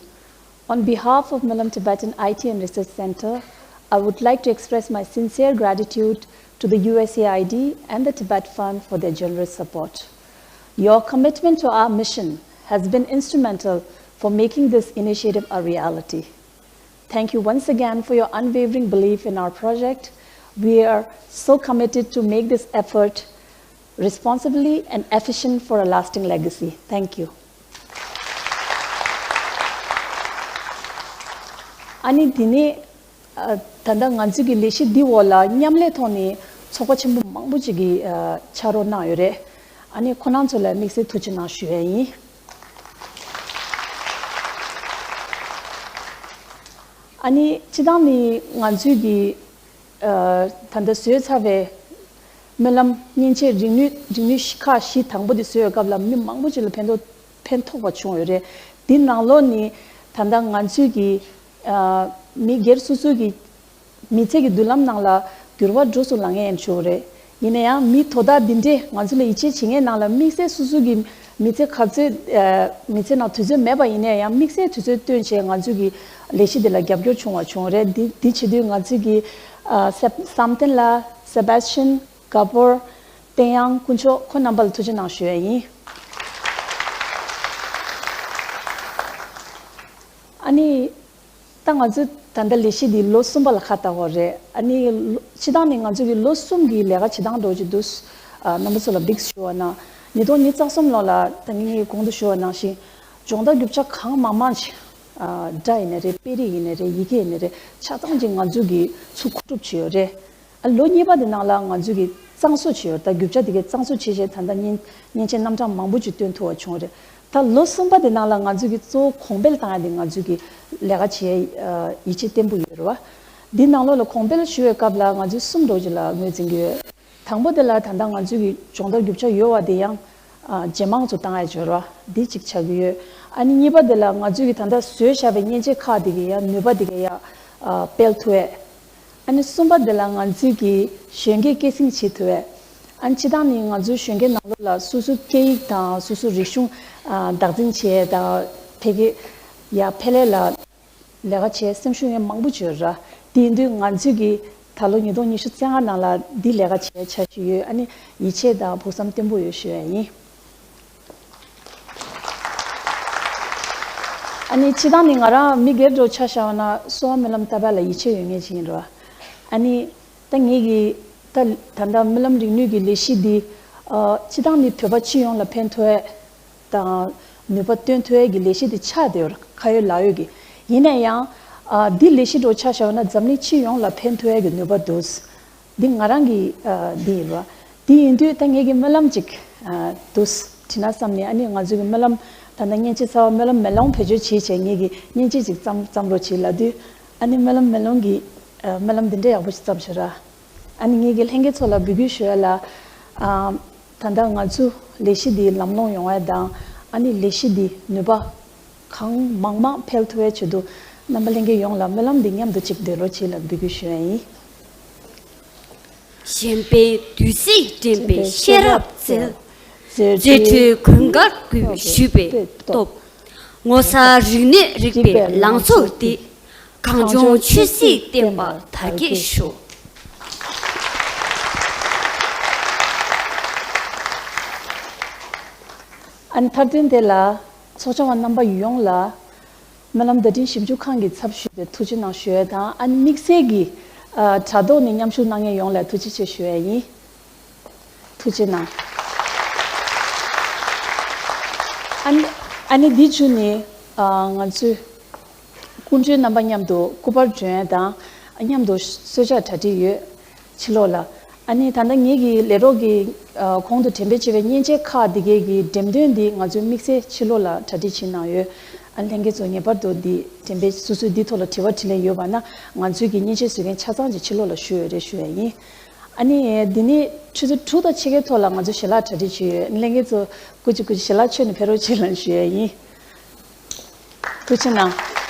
On behalf of Myolam Tibetan I T and Research Center, I would like to express my sincere gratitude to the U S A I D and the Tibet Fund for their generous support. Your commitment to our mission has been instrumental for making this initiative a reality. Thank you once again for your unwavering belief in our project. We are so committed to make this effort responsibly and efficient for a lasting legacy. Thank you. ཨ་ནི་དེ་ནས་ད་ལྟ་ང་ཚོའི་གི་ལས་གཞི་འདི་འོག་ལ་མཉམ་ལས་ཐོག་ནས་ཚོགས་པ་ཆེན་པོ་མང་པོ་ཅིག་གིས་ཕྱག་རོགས་གནང་ཡོད་རེད། ཨ་ནི་ཁོ་རང་ཚོ་ལ་དམིགས་བསལ་ཐུགས་རྗེ་གནང་ཞུ་ཡས་ཡིན། ཨ་ནི་སྤྱིར་བཏང་ནི་ང་ཚོའི་གི་ད་ལྟ་བཟོས་ཚར་བའི་སྨོན་ལམ་མཉེན་ཆས་རིག་ནུས་རིག་ནུས་ཁག་བཞི་དང་པོ་དེ་བཟོས་པའི་སྐབས་ལ་མི་མང་པོ་ཅིག་ལ་ཕན་ཐོགས་ཕན་ཐོགས་པ་བྱུང་ཡོད་རེད། འདི་ནང་ལོགས་ནི་ད་ལྟ་ང་ཚོའི་གི་མི་སྒེར་སོ་སོའི་གི་མི་ཚེ་གི་མདུན་ལམ་ནང་ལ་འགྱུར་བ་འགྲོ་སོང་ལངས་ཡས་ཡིན་ཆོག་རེད། ཡིན་ན་ཡང་མི་དོ་བདག་འདི་འདྲས་ང་ཚོ་ལ་ཡིད་ཆེས་བྱེད་མཁན་ནང་ལ་དམིགས་བསལ་སོ་སོ་གི་མི་ཚེ་ག་ཚོད་མི་ཚེ་ནང་དུས་ཚོད་མེད་པ་ཡིན་ན་ཡང་དམིགས་བསལ་དུས་ཚོད་བཏོན་བྱས་ང་ཚོ་གི་ལས་གཞི་འདི་ལ་རྒྱབ་སྐྱོར་བྱུང་བ་བྱུང་རེད། འདི་འདི་བྱེད་དུས་ང་ཚོ་གི་བསམ་གཏན་ལགས། སེ་བེ་སི་ཅན། དགའ་འབོར། བསྟན་དབྱངས། དཀོན་མཆོག་ཁོང་རྣམ་པ་ལ་ཐུགས་རྗེ་གནང་ཞུ་ཡས་ཡིན། ཨ་ནི། ད་ང་ཚོ་ད་ལྟ་ལས་གཞི་འདི་ལོ་གསུམ་པ་ལ་ཁ་བཏགས་ཡོད་རེད། ཨ་ནི་ལོ་སྤྱིར་བཏང་ནི་ང་ཚོ་གི་ལོ་གསུམ་གྱི་ལས་ཀ་བྱེད་སྟངས་འདྲ་བོ་ཅིག་འདུག་ཨ་རྣམ་པ་ཚོ་ལ་འབིགས་ཞུ་བ་ན། ཉིས་སྟོང་ཉི་ཤུ་རྩ་གསུམ་ལོ་ལ་ད་ངས་ངའི་གོང་དུ་ཞུ་བ་ནང་བཞིན་སྦྱོང་བརྡར་རྒྱུ་ཆ་གང་མང་མང་ཞིག་ཨ་སྒྲ་ཡིན་ནའི་རེད། དཔེ་རིས་ཡིན་ནའི་རེད། ཡི་གེ་ཡིན་ནའི་རེད། ཆ་ཚང་ཅིག་ང་ཚོ་གིས་ཚུར་མཁོ་སྒྲུབ་བྱས་ཡོད་རེད། ཨ་ལོ་གཉིས་པ་དེ་ནང་ལ་ང་ཚོས་ཀྱི་གཙང་བཟོ་བྱས་ཡོད། ད་རྒྱུ་ཆ་དེ་གའི་གཙང་བཟོ་བྱས་བྱས་ད་ལྟ་མཉེན་མཉེན་ཆས་རྣམ་གྲངས་མང་པོ་ཅིག་བཏོན་ཐུབ་པ་བྱུང་རེད། ད་ལོ་གསུམ་པ་དེ་ནང་ལ་ང་ཚོས་ཀྱི་གཙོ་བོ་གོང་འཕེལ་བཏང་ཡ་དེ་ང་ཚོས་ཀྱི་ལས་ཀ་བྱེད་ཡ་ཡིད་ཆེས་བརྟན་པོ་ཡོད་རེད་བ། འདི་ནང་ལོགས་ལ་གོང་འཕེལ་ཞུ་བའི་སྐབས་ལ་ང་ཚོས་གསུམ་འདྲ་ཅིག་ལ་ངོས་འཛིན་གྱི་ཡོད། དང་པོ་དེ་ལ་ད་ལྟ་ང་ཚོས་ཀྱི་སྦྱོང་བརྡར་རྒྱུ་ཆ་ཡོད་པ་དེ་ཡང་ཇེ་མང་དུ་བཏང་ཡ་སྦྱོར་བ་འདི་གཅིག་ཆགས་ཀྱི་ཡོད། ཨ་ནི་གཉིས་པ་དེ་ལ་ང་ཚོས་ཀྱི་ད་ལྟ་བཟོས་བཞག་པའི་མཉེན་ཆས་ཁག་དེ་གི་ཡང་ནུས་པ་དེ་གི་ཡང་སྤེལ་ཐུབ་ཡས། ཨ་ནི་གསུམ་པ་དེ་ལ་ང་ཚོས་ཀྱི་གཞོན་སྐྱེས་སྐྱེད་སྲིང་བྱེད་ཐུབ་ཡས། ཨ་ནི་སྤྱིར་བཏང་ནི་ང་ཚོའི་གཞོན་སྐྱེས་ནང་ལོགས་ལ་སོ་སོའི་སྐད་ཡིག་དང་སོ་སོའི་རིག་གཞུང་བདག་འཛིན་བྱེད་ཡས་དང་འཕེལ་རྒྱས་ཡར་འཕེལ་ལས་ལ་ལས་ཀ་བྱེད་སེམས་ཤུགས་ཡང་མང་པོ་བྱོས་ར། དེ་ཡིན་དུས་ང་ཚོས་ཀྱི་ད་ལོ་ཉིས་སྟོང་ཉི་ཤུ་རྩ་ལྔ་ནང་ལ་འདི་ལས་ཀ་བྱེད་འཆར་གཞི་ཡོད། ཨ་ནི་ཡིད་ཆེས་དང་ཕུགས་བསམ་བརྟན་པོ་ཡོད་ཞུ་ཡ་ཡིན། ཨ་ནི་སྤྱིར་བཏང་ནི་ང་རང་མི་སྒེར་འགྲོ་ཆ་བཞག་པ་ན་གསོ་བ་སྨོན་ལམ་ལྟ་བ་ལ་ཡིད་ཆེས་ཡོད་མཁན་ཅིག་ཡིན་ར། ཨ་ནི་ད་ངེད་ཀྱི་ད་ད་ལྟ་སྨོན་ལམ་རིག་ནུས་ཀྱི་ལས་གཞི་འདི་སྤྱིར་བཏང་ནི་བོད་པ་སྤྱི་ཡོངས་ལ་ཕན་ཐོགས་དང་ནུས་པ་བཏོན་ཐུབ་ཡས་ཀྱི་ལས་གཞི་དེ་ཆགས་བསྡད་ཡོད་རེད། ཁ་ཡོད་ལག་ཡོད་ཀྱི། ཡིན་ན་ཡང་ཨ་འདི་ལས་གཞི་འགྲོ་ཆ་བཞག་ན་འཛམ་གླིང་སྤྱི་ཡོངས་ལ་ཕན་ཐོགས་ཡས་ཀྱི་ནུས་པ་འདུག་འདི་ང་རང་གི་ཨ་འདི་ཡིན་རེད། འདི་ཡིན་དུས་ད་ངེད་ཀྱི་སྨོན་ལམ་ཅིག་ཨ་འདུག་བྲིས་ན་བསམ་ནས། ཨ་ནི་ང་ཚོ་གི་སྨོན་ལམ་ད་ལྟ་མཉེན་ཆས་གསར་པ་སྨོན་ལམ་མེ་ལོང་བེད་སྤྱོད་བྱེད་བྱས་ངེད་ཀྱི་མཉེན་ཆས་ཅིག་བརྩམ་བརྩམ་རོགས་བྱེད་ལབ་དུས། ཨ་ནི་སྨོན་ལམ་མེ་ལོང་གི་ཨ་སྨོན་ལམ་འདི་འདྲ་ཡག་པོ་ཞིག་བརྩམས་ཤག་ར། ཨ་ནི་ངེད་ཀྱི་ལྷན་རྒྱས་ཚོ་ལ་འབོད་སྐུལ་ཞུ་ཡ་ལ། ཨ་ད་ལྟ་ང་ཚོ་ལས་གཞི་འདི་ལམ་ལྷོང་ཡོང་བ་དང་། ཨ་ནི་ལས་གཞི་འདི་ནུས་པ་གང་མང་མང་འཕེལ་ཐུབ་པའི་ཆེད་དུ་རྣམ་པ་ལྷན་རྒྱས་ཡོངས་ལ་སྨོན་ལམ་འདི་མཉམ་དུ་གཅིག་འདོན་རོགས་བྱེད་ལ་འབོད་སྐུལ་ཞུ་ཡ་ཡིན། གཞན་ཕན་བདུད་རྩིས་འདྲེན་པའི་ཤེས་རབ་རྩལ། རྫུ་འཕྲུལ་མགོན་དཀར་རྒྱུད་བཞུས་པའི་སྟོབས། ངོ་མཚར་རིག་གནས་རིག་པའི་ལང་ཚོ་འདི། གངས་ལྗོངས་ཆོས་སྲིད་བསྟན་པར་དར་རྒྱས་ཤོག། ཨ་ནི་མཐར་དོན་དེ་ལ་ཚོགས་བཅར་བ་རྣམ་པ་ཡོངས་ལ་སྨོན་ལམ་བརྡ་འཕྲིན་ཞིབ་འཇུག་ཁང་གི་ཚབ་ཞུས་ཏེ་ཐུགས་རྗེ་གནང་ཞུ་ཡས་དང་། ཨ་ནི་དམིགས་བསལ་གྱི་ཨ་དྲ་ཐོག་ནས་མཉམ་ཞུགས་གནང་མཁན་ཡོངས་ལ་ཐུགས་རྗེ་ཆེ་ཞུ་ཡས་ཡིན། ཐུགས་རྗེ་གནང་། ཨ་ནི་ཨ་ནི་འདི་མཇུག་ནས་ཨ་ང་ཚོས་སྐུ་མགྲོན་རྣམ་པ་མཉམ་དུ་སྐུ་པར་སྒྲོན་དང་མཉམ་དུ་གསོལ་ཇ་གྲ་སྒྲིག་ཡོད། ཕྱི་ལོགས་ལ། ཨ་ནི་ད་ལྟ་ངེད་ཀྱི་ལས་རོགས་ཀྱི་ཨ་གོང་དུ་འགྲེམས་སྤེལ་བྱས་པའི་མཉེན་ཆས་ཁག་འདི་གའི་གི་འགྲེམས་སྟོན་འདི་ང་ཚོའི་དམིགས་བསལ་ཕྱི་ལོགས་ལ་གྲ་སྒྲིག་བྱེད་གནང་ཡོད། ཨ་ནི་ལྷན་རྒྱས་ཚོ་ངེས་པར་དུ་འདི་འགྲེམས་སྤེལ་སོ་སོའི་འདི་ཐོག་ལ་དྲི་བ་དྲིས་ལན་ཡོད་པ་ན་ང་ཚོའི་གི་མཉེན་ཆས་བཟོ་མཁན་ཆ་ཚང་གི་ཕྱི་ལོགས་ལ་བཞུགས་ཡོད་རེད་ཞུ་ཡ་ཡིན། ཨ་ནི་འདི་ནི་ཆུ་ཚོད་དྲུག་དང་ཕྱེད་ཀའི་ཐོག་ལ་ང་ཚོ་ཞལ་ལག་གྲ་སྒྲིག་བྱས་ཡོད། ལྷན་རྒྱས་ཚོ་སྐུ་མཁྱེན་སྐུ་མཁྱེན་ཞལ་ལག་མཆོད་ནས་ཕེབས་རོགས་བྱེད་ལབ་ཞུ་ཡ་ཡིན། ཐུགས་རྗེ་གནང་།